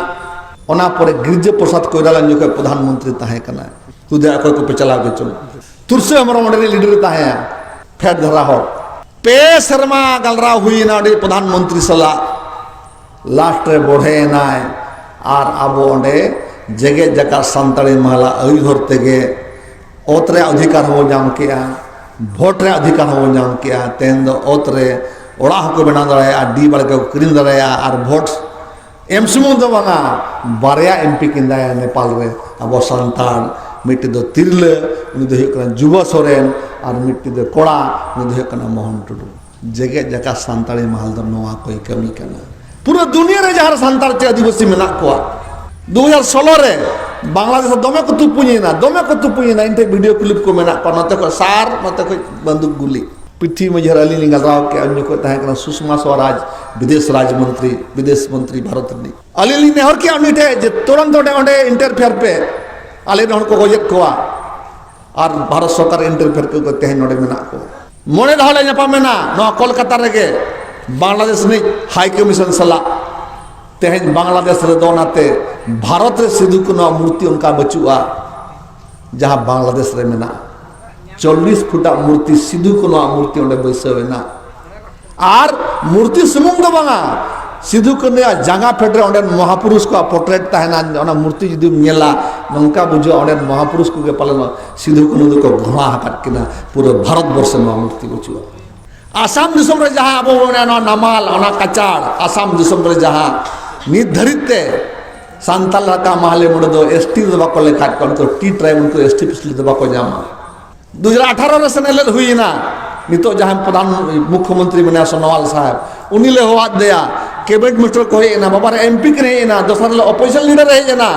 ᱚᱱᱟ ᱯᱚᱨᱮ ᱜᱤᱨᱡᱟᱹ ᱯᱨᱚᱥᱟᱫᱽ ᱠᱚᱭᱨᱟᱞᱟ ᱩᱱ ᱡᱚᱠᱷᱚᱱ ᱯᱨᱚᱫᱷᱟᱱ ᱢᱚᱱᱛᱨᱤ ᱛᱟᱦᱮᱸ ᱠᱟᱱᱟᱭ᱾ ᱛᱩᱫᱮ ᱚᱠᱚᱭ ᱠᱚᱯᱮ ᱪᱟᱞᱟᱣ ᱜᱮᱪᱚ᱾ ᱛᱩᱨᱥᱟᱹ ᱦᱮᱢᱵᱨᱚᱢ ᱚᱸᱰᱮ ᱨᱤᱱᱤᱡ ᱞᱤᱰᱟᱨ ᱮ ᱛᱟᱦᱮᱸᱭᱟ, ᱯᱷᱮᱰ ᱫᱷᱟᱨᱟ ᱦᱚᱲ᱾ ᱯᱮ ᱥᱮᱨᱢᱟ ᱜᱟᱞᱨᱟᱣ ᱦᱩᱭᱮᱱᱟ ᱚᱸᱰᱮ ᱯᱨᱚᱫᱷᱟᱱ ᱢᱚᱱᱛᱨᱤ ᱥᱟᱞᱟᱜ᱾ ᱞᱟᱥᱴ ᱨᱮ ᱵᱚᱲᱦᱮ ᱮᱱᱟᱭ ᱟᱨ ᱟᱵᱚ ᱚᱸᱰᱮ ᱡᱮᱜᱮᱛ ᱡᱟᱠᱟᱛ ᱥᱟᱱᱛᱟᱲᱤ ᱢᱟᱦᱟᱞᱟ ᱟᱹᱭᱩᱨ ᱦᱚᱨ ᱛᱮᱜᱮ ᱚᱛ ᱨᱮᱭᱟᱜ ᱚᱫᱷᱤᱠᱟᱨ ᱦᱚᱸᱵᱚᱱ ᱧᱟᱢ ᱠᱮᱜᱼᱟ, ᱵᱷᱳᱴ ᱨᱮᱭᱟᱜ ᱚᱫᱷᱤᱠᱟᱨ ᱦᱚᱸᱵᱚᱱ ᱧᱟᱢ ᱠᱮᱜᱼᱟ᱾ ᱛᱮᱦᱮᱧ ᱫᱚ ᱚᱛ ᱨᱮ ᱚᱲᱟᱜ ᱦᱚᱸᱠᱚ ᱵᱮᱱᱟᱣ ᱫᱟᱲᱮᱭᱟᱜᱼᱟ, ᱰᱤ ᱵᱟᱲᱜᱮ ᱠᱚ ᱠᱤᱨᱤᱧ ᱫᱟᱲᱮᱭᱟᱜᱼᱟ ᱟᱨ ᱵᱷᱳᱴ ᱮᱢ ᱥᱩᱢᱩᱝ ᱫᱚ ᱵᱟᱝᱟ, ᱵᱟᱨᱭᱟ ᱮᱢ ᱯᱤ ᱠᱤᱱ ᱫᱟᱭᱟ ᱱᱮᱯᱟᱞ ᱨᱮ ᱟᱵᱚ ᱥᱟᱱᱛᱟᱲ, ᱢᱤᱫᱴᱤᱡ ᱫᱚ ᱛᱤᱨᱞᱟᱹ, ᱩᱱᱤ ᱫᱚ ᱦᱩᱭᱩᱜ ᱠᱟᱱᱟ ᱡᱩᱵᱟ ᱥᱚᱨᱮᱱ, ᱟᱨ ᱢᱤᱫᱴᱤᱡ ᱫᱚ ᱠᱚᱲᱟ, ᱩᱱᱤ ᱫᱚ ᱦᱩᱭᱩᱜ ᱠᱟᱱᱟ ᱢᱳᱦᱚᱱ ᱴᱩᱰᱩ᱾ ᱡᱮᱜᱮᱛ ᱡᱟᱠᱟᱛ ᱥᱟᱱᱛᱟᱲᱤ ᱢᱟᱦᱟᱞ ᱫᱚ ᱱᱚᱣᱟ ᱠᱚᱭ ᱠᱟᱹᱢᱤ ᱠᱟᱱᱟ᱾ ᱯᱩᱨᱟᱹ ᱫᱩᱱᱤᱭᱟᱹ ᱨᱮ ᱡᱟᱦᱟᱸ ᱨᱮ ᱥᱟᱱᱛᱟᱲ ᱪᱮ ᱟᱹᱫᱤᱵᱟᱹᱥᱤ ᱢᱮᱱᱟᱜ ᱠᱚᱣᱟ, ᱫᱩ ᱦᱟᱡᱟᱨ ᱥᱳᱞᱳ ᱨᱮ ᱵᱟᱝᱞᱟᱫᱮᱥ ᱨᱮ ᱫᱚᱢᱮ ᱠᱚ ᱛᱩᱯᱩᱧᱮᱱᱟ, ᱫᱚᱢᱮ ᱠᱚ ᱛᱩᱯᱩᱧᱮᱱᱟ᱾ ᱤᱧ ᱴᱷᱮᱱ ᱵᱷᱤᱰᱤᱭᱳ ᱠᱞᱤᱯ ᱠᱚ ᱢᱮᱱᱟᱜ ᱠᱚᱣᱟ, ᱱᱚᱛᱮ ᱠᱷᱚᱱ ᱥᱟᱨ, ᱱᱚᱛᱮ ᱠᱷᱚᱱ ᱵᱟᱱᱫᱩᱠ ᱜᱩᱞᱤ᱾ ᱯᱤᱛᱷᱤ ᱢᱟᱹᱡᱷᱤ ᱟᱨ ᱟᱹᱞᱤᱧ ᱞᱤᱧ ᱜᱟᱞᱢᱟᱨᱟᱣ ᱠᱮᱜᱼᱟ, ᱩᱱ ᱡᱚᱠᱷᱚᱱ ᱛᱟᱦᱮᱸ ᱠᱟᱱᱟ ᱥᱩᱥᱢᱟ ᱥᱣᱟᱨᱟᱡᱽ, ᱵᱤᱫᱮᱥ ᱨᱟᱡᱽ ᱢᱚᱱᱛᱨᱤ, ᱵᱤᱫᱮᱥ ᱢᱚᱱᱛᱨᱤ ᱵᱷᱟᱨᱚᱛ ᱨᱤᱱᱤᱡ᱾ ᱟᱹᱞᱤᱧ ᱞᱤᱧ ᱱᱮᱦᱚᱨ ᱠᱮᱜᱼᱟ ᱩᱱᱤ ᱴᱷᱮᱱ ᱡᱮ ᱛᱩᱨᱟᱱᱛ ᱚᱸᱰᱮ, ᱚᱸᱰᱮ ᱤᱱᱴᱟᱨᱯᱷᱮᱭᱟᱨ ᱯᱮ, ᱟᱞᱮ ᱨᱮᱱ ᱦᱚᱲ ᱠᱚ ᱜᱚᱡᱮᱫ ᱠᱚᱣᱟ᱾ ᱟᱨ ᱵᱷᱟᱨᱚᱛ ᱥᱚᱨᱠᱟᱨ ᱤᱱᱴᱟᱨᱯᱷᱮᱭᱟᱨ ᱠᱚ ᱛᱮᱦᱮᱧ ᱱᱚᱰᱮ ᱢᱮᱱᱟᱜ ᱠᱚᱣᱟ᱾ ᱢᱚᱬᱮ ᱫᱷᱟᱣ ᱞᱮ ᱧᱟᱯᱟᱢ ᱮᱱᱟ ᱱᱚᱣᱟ ᱠᱳᱞᱠᱟᱛᱟ ᱨᱮᱜᱮ ᱵᱟᱝᱞᱟᱫᱮᱥ ᱨᱤᱱᱤᱡ ᱦᱟᱭ ᱠᱚᱢᱤᱥᱚᱱ ᱥᱟᱞᱟᱜ᱾ ᱛᱮᱦᱮᱧ ᱵᱟᱝᱞᱟᱫᱮᱥ ᱨᱮᱫᱚ ᱚᱱᱟᱛᱮ ᱵᱷᱟᱨᱚᱛ ᱨᱮ ᱥᱤᱫᱷᱩ ᱠᱟᱹᱱᱦᱩᱣᱟᱜ ᱢᱩᱨᱛᱤ ᱚᱱᱠᱟ ᱵᱟᱹᱪᱩᱜᱼᱟ, ᱡᱟᱦᱟᱸ ᱵᱟᱝᱞᱟᱫᱮᱥ ᱨᱮ ᱢᱮᱱᱟᱜᱼᱟ᱾ ᱪᱚᱞᱞᱤᱥ ᱯᱷᱩᱴᱟᱜ ᱢᱩᱨᱛᱤ, ᱥᱤᱫᱷᱩ ᱠᱟᱹᱱᱦᱩᱣᱟᱜ ᱢᱩᱨᱛᱤ ᱚᱸᱰᱮ ᱵᱟᱹᱭᱥᱟᱹᱣ ᱮᱱᱟ᱾ ᱟᱨ ᱢᱩᱨᱛᱤ ᱥᱩᱢᱩᱝ ᱫᱚ ᱵᱟᱝᱟ, ᱥᱤᱫᱷᱩ ᱠᱟᱹᱱᱦᱩᱣᱟᱜ ᱡᱟᱸᱜᱟ ᱯᱷᱮᱰ ᱨᱮ ᱚᱸᱰᱮᱱ ᱢᱚᱦᱟᱯᱩᱨᱩᱥ ᱠᱚᱣᱟᱜ ᱯᱚᱨᱴᱨᱮᱴ ᱛᱟᱦᱮᱱᱟ᱾ ᱚᱱᱟ ᱢᱩᱨᱛᱤ ᱡᱩᱫᱤᱢ ᱧᱮᱞᱟ, ᱱᱚᱝᱠᱟ ᱵᱩᱡᱷᱟᱹᱜᱼᱟ ᱚᱸᱰᱮᱱ ᱢᱚᱦᱟᱯᱩᱨᱩᱥ ᱠᱚᱜᱮ ᱯᱟᱞᱮᱱ ᱥᱤᱫᱷᱩ ᱠᱟᱹᱱᱦᱩ ᱫᱚᱠᱚ ᱜᱷᱚᱲᱟ ᱟᱠᱟᱫ ᱠᱤᱱᱟ᱾ ᱯᱩᱨᱟᱹ ᱵᱷᱟᱨᱚᱛ ᱵᱚᱨᱥᱚ ᱱᱚᱣᱟ ᱢᱩᱨᱛᱤ ᱵᱟᱹᱪᱩᱜᱼᱟ᱾ ᱟᱥᱟᱢ ᱫᱤᱥᱚᱢ ᱨᱮ ᱡᱟᱦᱟᱸ ᱟᱵᱚ ᱵᱚᱱ ᱢᱮᱱᱟ ᱱᱚᱣᱟ ᱱᱟᱢᱟᱞ, ᱚᱱᱟ ᱠᱟᱪᱟᱲ, ᱟᱥᱟᱢ ᱫᱤᱥᱚᱢ ᱨᱮ ᱡᱟᱦᱟᱸ ᱱᱤᱛ ᱫᱷᱟᱹᱨᱤᱡ ᱛᱮ ᱥᱟᱱᱛᱟᱲ ᱞᱮᱠᱟ ᱢᱟᱦᱞᱮ ᱢᱩᱰᱟᱹ ᱫᱚ ᱮᱥᱴᱤ ᱨᱮᱫᱚ ᱵᱟᱠᱚ ᱞᱮᱠᱷᱟᱜ ᱠᱚᱣᱟ, ᱩᱱᱠᱩ ᱴᱤ ᱴᱨᱟᱭᱤᱵᱽ, ᱩᱱᱠᱩ ᱮᱥᱴᱤ ᱯᱷᱮᱥᱤᱞᱤᱴᱤ ᱫᱚ ᱵᱟᱠᱚ ᱧᱟᱢᱟ᱾ ᱫᱩ ᱦᱟᱡᱟᱨ ᱟᱴᱷᱟᱨᱚ ᱨᱮ ᱥᱮᱱᱮᱞᱮᱫ ᱦᱩᱭᱮᱱᱟ, ᱱᱤᱛᱚᱜ ᱡᱟᱦᱟᱸᱭ ᱯᱨᱚᱫᱷᱟᱱ ᱢᱩᱠᱷᱭᱚᱢᱚᱱᱛᱨᱤ ᱢᱮᱱᱟᱭᱟ ᱥᱳᱱᱳᱣᱟᱞ ᱥᱟᱦᱮᱵᱽ, ᱩᱱᱤ ᱞᱮ ᱦᱚᱦᱚᱣᱟᱫ ᱫᱮᱭᱟ, ᱠᱮᱵᱤᱱᱮᱴ ᱢᱤᱱᱤᱥᱴᱟᱨ ᱠᱚ ᱦᱮᱡ ᱮᱱᱟ, ᱵᱟᱵᱟ ᱨᱮ ᱮᱢᱯᱤ ᱠᱤᱱ ᱦᱮᱡ ᱮᱱᱟ, ᱫᱚᱥᱟᱨ ᱦᱤᱞᱳᱜ ᱚᱯᱳᱡᱤᱥᱚᱱ ᱞᱤᱰᱟᱨ ᱮ ᱦᱮᱡ ᱮᱱᱟ,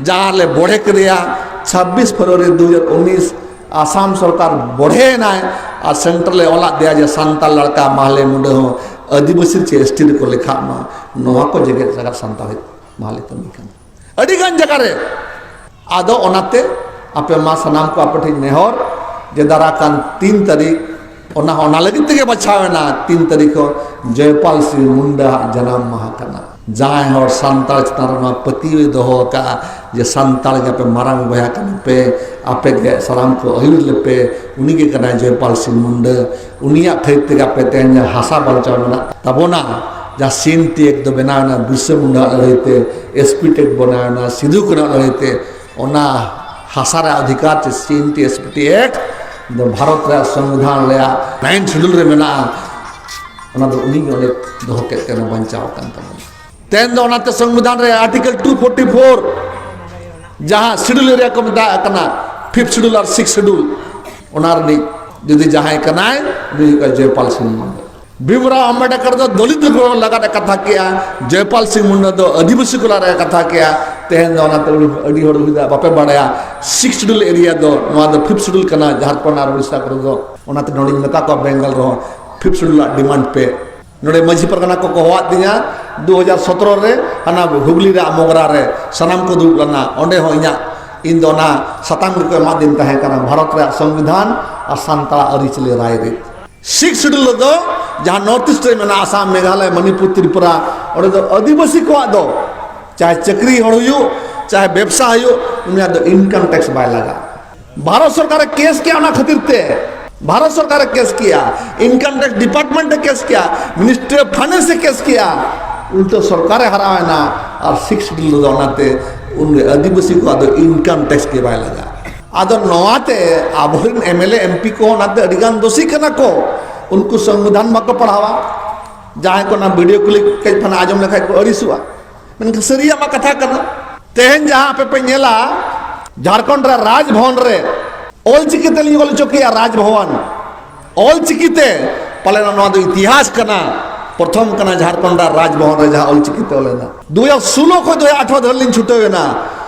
ᱡᱟᱦᱟᱸ ᱞᱮ ᱵᱚᱲᱦᱮ ᱠᱮᱫᱮᱭᱟ ᱪᱷᱟᱵᱵᱤᱥ ᱯᱷᱮᱵᱽᱨᱩᱣᱟᱨᱤ ᱫᱩ ᱦᱟᱡᱟᱨ ᱩᱱᱤᱥ ᱟᱥᱟᱢ ᱥᱚᱨᱠᱟᱨ ᱵᱚᱲᱦᱮ ᱮᱱᱟᱭ ᱟᱨ ᱥᱮᱱᱴᱟᱨ ᱞᱮ ᱚᱞᱟᱫ ᱫᱮᱭᱟ ᱡᱮ ᱥᱟᱱᱛᱟᱲ ᱞᱟᱲᱠᱟ ᱢᱟᱦᱞᱮ ᱢᱩᱰᱟᱹ ᱦᱚᱸ ᱟᱹᱫᱤᱵᱟᱹᱥᱤ ᱪᱮ ᱮᱥᱴᱤ ᱨᱮᱠᱚ ᱞᱮᱠᱷᱟᱜ ᱢᱟ, ᱱᱚᱣᱟ ᱠᱚ ᱡᱮᱜᱮᱛ ᱡᱟᱠᱟᱛ ᱥᱟᱱᱛᱟᱲ ᱢᱟᱦᱞᱮ ᱠᱟᱹᱢᱤ ᱠᱟᱱᱟ ᱟᱹᱰᱤ ᱜᱟᱱ ᱡᱟᱭᱜᱟ ᱨᱮ᱾ ᱟᱫᱚ ᱚᱱᱟᱛᱮ ᱟᱯᱮ ᱢᱟ ᱥᱟᱱᱟᱢ ᱠᱚ ᱟᱯᱮ ᱴᱷᱮᱱ ᱱᱮᱦᱚᱨ ᱡᱮ ᱫᱟᱨᱟ ᱠᱟᱱ ᱛᱤᱱ ᱛᱟᱹᱨᱤᱠᱷ, ᱚᱱᱟ ᱦᱚᱸ ᱚᱱᱟ ᱞᱟᱹᱜᱤᱫ ᱛᱮᱜᱮ ᱵᱟᱪᱷᱟᱣ ᱮᱱᱟ, ᱛᱤᱱ ᱛᱟᱹᱨᱤᱠᱷ ᱦᱚᱸ ᱡᱚᱭᱯᱟᱞ ᱥᱤᱝ ᱢᱩᱱᱰᱟ ᱟᱜ ᱡᱟᱱᱟᱢ ᱢᱟᱦᱟ ᱠᱟᱱᱟ᱾ ᱡᱟᱦᱟᱸᱭ ᱦᱚᱲ ᱥᱟᱱᱛᱟᱲ ᱪᱮᱛᱟᱱ ᱨᱮ ᱱᱚᱣᱟ ᱯᱟᱹᱛᱭᱟᱹᱣ ᱮ ᱫᱚᱦᱚ ᱟᱠᱟᱫᱼᱟ ᱡᱮ ᱥᱟᱱᱛᱟᱲ ᱜᱮ ᱟᱯᱮ ᱢᱟᱨᱟᱝ ᱵᱚᱭᱦᱟ ᱠᱟᱱᱟ ᱯᱮ, ᱟᱯᱮ ᱜᱮ ᱥᱟᱱᱟᱢ ᱠᱚ ᱟᱹᱭᱩᱨ ᱞᱮᱯᱮ, ᱩᱱᱤ ᱜᱮ ᱠᱟᱱᱟᱭ ᱡᱚᱭᱯᱟᱞ ᱥᱤᱝ ᱢᱩᱱᱰᱟ᱾ ᱩᱱᱤᱭᱟᱜ ᱠᱷᱟᱹᱛᱤᱨ ᱛᱮᱜᱮ ᱟᱯᱮ ᱛᱮᱦᱮᱧ ᱡᱟᱦᱟᱸ ᱦᱟᱥᱟ ᱵᱟᱧᱪᱟᱣ ᱢᱮᱱᱟᱜ ᱛᱟᱵᱚᱱᱟ, ᱡᱟᱦᱟᱸ ᱥᱤ ᱮᱱ ᱴᱤ ᱮᱠᱴ ᱫᱚ ᱵᱮᱱᱟᱣ ᱮᱱᱟ ᱵᱤᱨᱥᱟᱹ ᱢᱩᱱᱰᱟ ᱟᱜ ᱞᱟᱹᱲᱦᱟᱹᱭ ᱛᱮ, ᱮᱥ ᱯᱤ ᱴᱤ ᱮᱠᱴ ᱵᱮᱱᱟᱣ ᱮᱱᱟ ᱥᱤᱫᱩ ᱠᱟᱹᱱᱦᱩ ᱟᱜ ᱞᱟᱹᱲᱦᱟᱹᱭ ᱛᱮ, ᱚᱱᱟ ᱦᱟᱥᱟ ᱨᱮᱭᱟᱜ ᱚᱫᱷᱤᱠᱟᱨ ᱪᱮ C N T S P T act ᱫᱚ ᱵᱷᱟᱨᱚᱛ ᱨᱮᱭᱟᱜ ᱥᱚᱝᱵᱤᱫᱷᱟᱱ ᱨᱮᱭᱟᱜ ᱱᱟᱭᱤᱱᱛᱷ ᱥᱤᱰᱩᱞ ᱨᱮ ᱢᱮᱱᱟᱜᱼᱟ᱾ ᱚᱱᱟ ᱫᱚ ᱩᱱᱤ ᱜᱮ ᱚᱸᱰᱮ ᱫᱚᱦᱚ ᱠᱮᱫ ᱛᱮ ᱚᱱᱟ ᱵᱟᱧᱪᱟᱣ ᱟᱠᱟᱱ ᱛᱟᱵᱚᱱᱟ᱾ ᱛᱮᱦᱮᱧ ᱫᱚ ᱚᱱᱟᱛᱮ ᱥᱚᱝᱵᱤᱫᱷᱟᱱ ᱨᱮ ᱟᱨᱴᱤᱠᱮᱞ ᱴᱩ ᱯᱷᱳᱨᱴᱤ ᱯᱷᱳᱨ, ᱡᱟᱦᱟᱸ ᱥᱤᱰᱩᱞ ᱮᱨᱤᱭᱟ ᱠᱚ ᱢᱮᱛᱟᱜ ᱠᱟᱱᱟ, ᱯᱷᱤᱯᱛᱷ ᱥᱤᱰᱩᱞ ᱟᱨ ᱥᱤᱠᱥ ᱥᱤᱰᱩᱞ, ᱚᱱᱟ ᱨᱤᱱᱤᱡ ᱡᱩᱫᱤ ᱡᱟᱦᱟᱸᱭ ᱠᱟᱱᱟᱭ, ᱩᱱᱤ ᱦᱩᱭᱩᱜ ᱠᱟᱱᱟ ᱡᱚᱭᱯᱟᱞ ᱥᱤᱝ ᱢᱩᱱᱰᱟ᱾ ᱵᱷᱤᱢᱨᱟᱣ ᱟᱢᱵᱮᱰᱠᱚᱨ ᱫᱚ ᱫᱚᱞᱤᱛ ᱠᱚ ᱞᱟᱜᱟᱫ ᱮ ᱠᱟᱛᱷᱟ ᱠᱮᱜᱼᱟ, ᱡᱚᱭᱯᱟᱞ ᱥᱤᱝ ᱢᱩᱱᱰᱟ ᱫᱚ ᱟᱹᱫᱤᱵᱟᱹᱥᱤ ᱠᱚ ᱞᱟᱜᱟᱫ ᱮ ᱠᱟᱛᱷᱟ ᱠᱮᱜᱼᱟ᱾ ᱛᱮᱦᱮᱧ ᱫᱚ ᱚᱱᱟᱛᱮ ᱟᱹᱰᱤ ᱦᱚᱲ ᱦᱩᱭ ᱫᱟᱲᱮᱭᱟᱜᱼᱟ ᱵᱟᱯᱮ ᱵᱟᱲᱟᱭᱟ, ᱥᱤᱠᱥ ᱥᱤᱰᱩᱞ ᱮᱨᱤᱭᱟ ᱫᱚ, ᱱᱚᱣᱟ ᱫᱚ ᱯᱷᱤᱯᱛᱷ ᱥᱤᱰᱩᱞ ᱠᱟᱱᱟ ᱡᱷᱟᱲᱠᱷᱚᱸᱰ ᱟᱨ ᱩᱲᱤᱥᱥᱟ ᱠᱚᱨᱮ ᱫᱚ᱾ ᱚᱱᱟᱛᱮ ᱱᱚᱰᱮᱧ ᱢᱮᱛᱟ ᱠᱚᱣᱟ ᱵᱮᱝᱜᱚᱞ ᱨᱮᱦᱚᱸ ᱯᱷᱤᱯᱛᱷ ᱥᱤᱰᱩᱞ ᱟᱜ ᱰᱤᱢᱟᱱᱰ ᱯᱮ᱾ ᱱᱚᱰᱮ ᱢᱟᱹᱡᱷᱤ ᱯᱟᱨᱜᱟᱱᱟ ᱠᱚᱠᱚ ᱦᱚᱦᱚᱣᱟᱫ ᱫᱤᱧᱟ ᱫᱩ ᱦᱟᱡᱟᱨ ᱥᱚᱛᱨᱚ ᱨᱮ, ᱦᱟᱱᱟ ᱦᱩᱜᱽᱞᱤ ᱨᱮᱭᱟᱜ ᱢᱚᱜᱽᱨᱟ ᱨᱮ ᱥᱟᱱᱟᱢ ᱠᱚ ᱫᱩᱲᱩᱵ ᱞᱮᱱᱟ᱾ ᱚᱸᱰᱮ ᱦᱚᱸ ᱤᱧᱟᱹᱜ, ᱤᱧ ᱫᱚ ᱚᱱᱟ ᱥᱟᱛᱟᱢ ᱜᱮᱠᱚ ᱮᱢᱟᱫᱤᱧ ᱛᱟᱦᱮᱸ ᱠᱟᱱᱟ, ᱵᱷᱟᱨᱚᱛ ᱨᱮᱭᱟᱜ ᱥᱚᱝᱵᱤᱫᱷᱟᱱ ᱟᱨ ᱥᱟᱱᱛᱟᱲᱟᱜ ᱟᱹᱨᱤᱪᱟᱹᱞᱤ ᱨᱟᱭᱨᱤᱛ᱾ ᱥᱤᱠᱥ ᱥᱤᱰᱩᱞ ᱨᱮᱫᱚ ᱡᱟᱦᱟᱸ ᱱᱚᱨᱛᱷ ᱤᱥᱴ ᱨᱮ ᱢᱮᱱᱟᱜᱼᱟ, ᱟᱥᱟᱢ, ᱢᱮᱜᱷᱟᱞᱚᱭ, ᱢᱚᱱᱤᱯᱩᱨ, ᱛᱨᱤᱯᱩᱨᱟ, ᱚᱸᱰᱮ ᱫᱚ ᱟᱹᱫᱤᱵᱟᱹᱥᱤ ᱠᱚᱣᱟᱜ ᱫᱚ ᱪᱟᱦᱮ ᱪᱟᱹᱠᱨᱤ ᱦᱚᱲ ᱦᱩᱭᱩᱜ, ᱪᱟᱦᱮ ᱵᱮᱵᱽᱥᱟ ᱦᱩᱭᱩᱜ, ᱩᱱᱤᱭᱟᱜ ᱫᱚ ᱤᱱᱠᱟᱢ ᱴᱮᱠᱥ ᱵᱟᱭ ᱞᱟᱜᱟᱜᱼᱟ᱾ ᱵᱷᱟᱨᱚᱛ ᱥᱚᱨᱠᱟᱨᱮ ᱠᱮᱥ ᱠᱮᱜᱼᱟ, ᱚᱱᱟ ᱠᱷᱟᱹᱛᱤᱨ ᱛᱮ ᱵᱷᱟᱨᱚᱛ ᱥᱚᱨᱠᱟᱨᱮ ᱠᱮᱥ ᱠᱮᱜᱼᱟ, ᱤᱱᱠᱟᱢ ᱴᱮᱠᱥ ᱰᱤᱯᱟᱨᱴᱢᱮᱱᱴ ᱮ ᱠᱮᱥ ᱠᱮᱜᱼᱟ, ᱢᱤᱱᱤᱥᱴᱨᱤ ᱚᱯᱷ ᱯᱷᱟᱭᱱᱮᱱᱥ ᱮ ᱠᱮᱥ ᱠᱮᱜᱼᱟ, ᱩᱞᱴᱟᱹ ᱥᱚᱨᱠᱟᱨᱮ ᱦᱟᱨᱟᱣ ᱮᱱᱟ᱾ ᱟᱨ ᱥᱤᱠᱥ ᱥᱤᱰᱩᱞ ᱨᱮᱫᱚ ᱚᱱᱟᱛᱮ ᱩᱱᱤ ᱟᱹᱫᱤᱵᱟᱹᱥᱤ ᱠᱚᱣᱟᱜ ᱫᱚ ᱤᱱᱠᱟᱢ ᱴᱮᱠᱥ ᱜᱮ ᱵᱟᱭ ᱞᱟᱜᱟᱜᱼᱟ᱾ ᱟᱫᱚ ᱱᱚᱣᱟᱛᱮ ᱟᱵᱚᱨᱮᱱ M L A, M P ᱠᱚ ᱚᱱᱟᱛᱮ ᱟᱹᱰᱤᱜᱟᱱ ᱫᱳᱥᱤ ᱠᱟᱱᱟ ᱠᱚ, ᱩᱱᱠᱩ ᱥᱚᱝᱵᱤᱫᱷᱟᱱ ᱵᱟᱠᱚ ᱯᱟᱲᱦᱟᱣᱟ᱾ ᱡᱟᱦᱟᱸᱭ ᱠᱚ ᱚᱱᱟ ᱵᱷᱤᱰᱤᱭᱳ ᱠᱞᱤᱯ ᱠᱟᱹᱡ ᱯᱷᱟᱱᱟ ᱟᱸᱡᱚᱢ ᱞᱮᱠᱷᱟᱡ ᱠᱚ ᱟᱹᱲᱤᱥᱚᱜᱼᱟ᱾ ᱢᱮᱱᱠᱷᱟᱱ ᱥᱟᱹᱨᱤᱭᱟᱜ ᱢᱟ ᱠᱟᱛᱷᱟ ᱠᱟᱱᱟ᱾ ᱛᱮᱦᱮᱧ ᱡᱟᱦᱟᱸ ᱟᱯᱮ ᱯᱮ ᱧᱮᱞᱟ, ᱡᱷᱟᱲᱠᱷᱚᱸᱰ ᱨᱮ ᱨᱟᱡᱽᱵᱷᱚᱵᱚᱱ ᱨᱮ ᱚᱞᱪᱤᱠᱤ ᱛᱮᱞᱤᱧ ᱚᱞ ᱦᱚᱪᱚ ᱠᱮᱜᱼᱟ ᱨᱟᱡᱽᱵᱷᱚᱵᱚᱱ᱾ ᱚᱞᱪᱤᱠᱤ ᱛᱮ ᱯᱟᱞᱮᱱ ᱱᱚᱣᱟ ᱫᱚ ᱤᱛᱤᱦᱟᱥ ᱠᱟᱱᱟ᱾ ᱯᱨᱚᱛᱷᱚᱢ ᱠᱟᱱᱟ ᱡᱷᱟᱲᱠᱷᱚᱸᱰ ᱨᱮ ᱨᱟᱡᱽᱵᱷᱚᱵᱚᱱ ᱨᱮ ᱡᱟᱦᱟᱸ ᱚᱞᱪᱤᱠᱤ ᱛᱮ ᱚᱞ ᱮᱱᱟ᱾ ᱫᱩ ᱦᱟᱡᱟᱨ ᱥᱳᱞᱳ ᱠᱷᱚᱱ ᱫᱩ ᱦᱟᱡᱟᱨ ᱟᱴᱷᱨᱚ ᱫᱷᱟᱹᱨᱤᱡ ᱞᱤᱧ ᱪᱷᱩᱴᱟᱹᱣ ᱮᱱᱟ᱾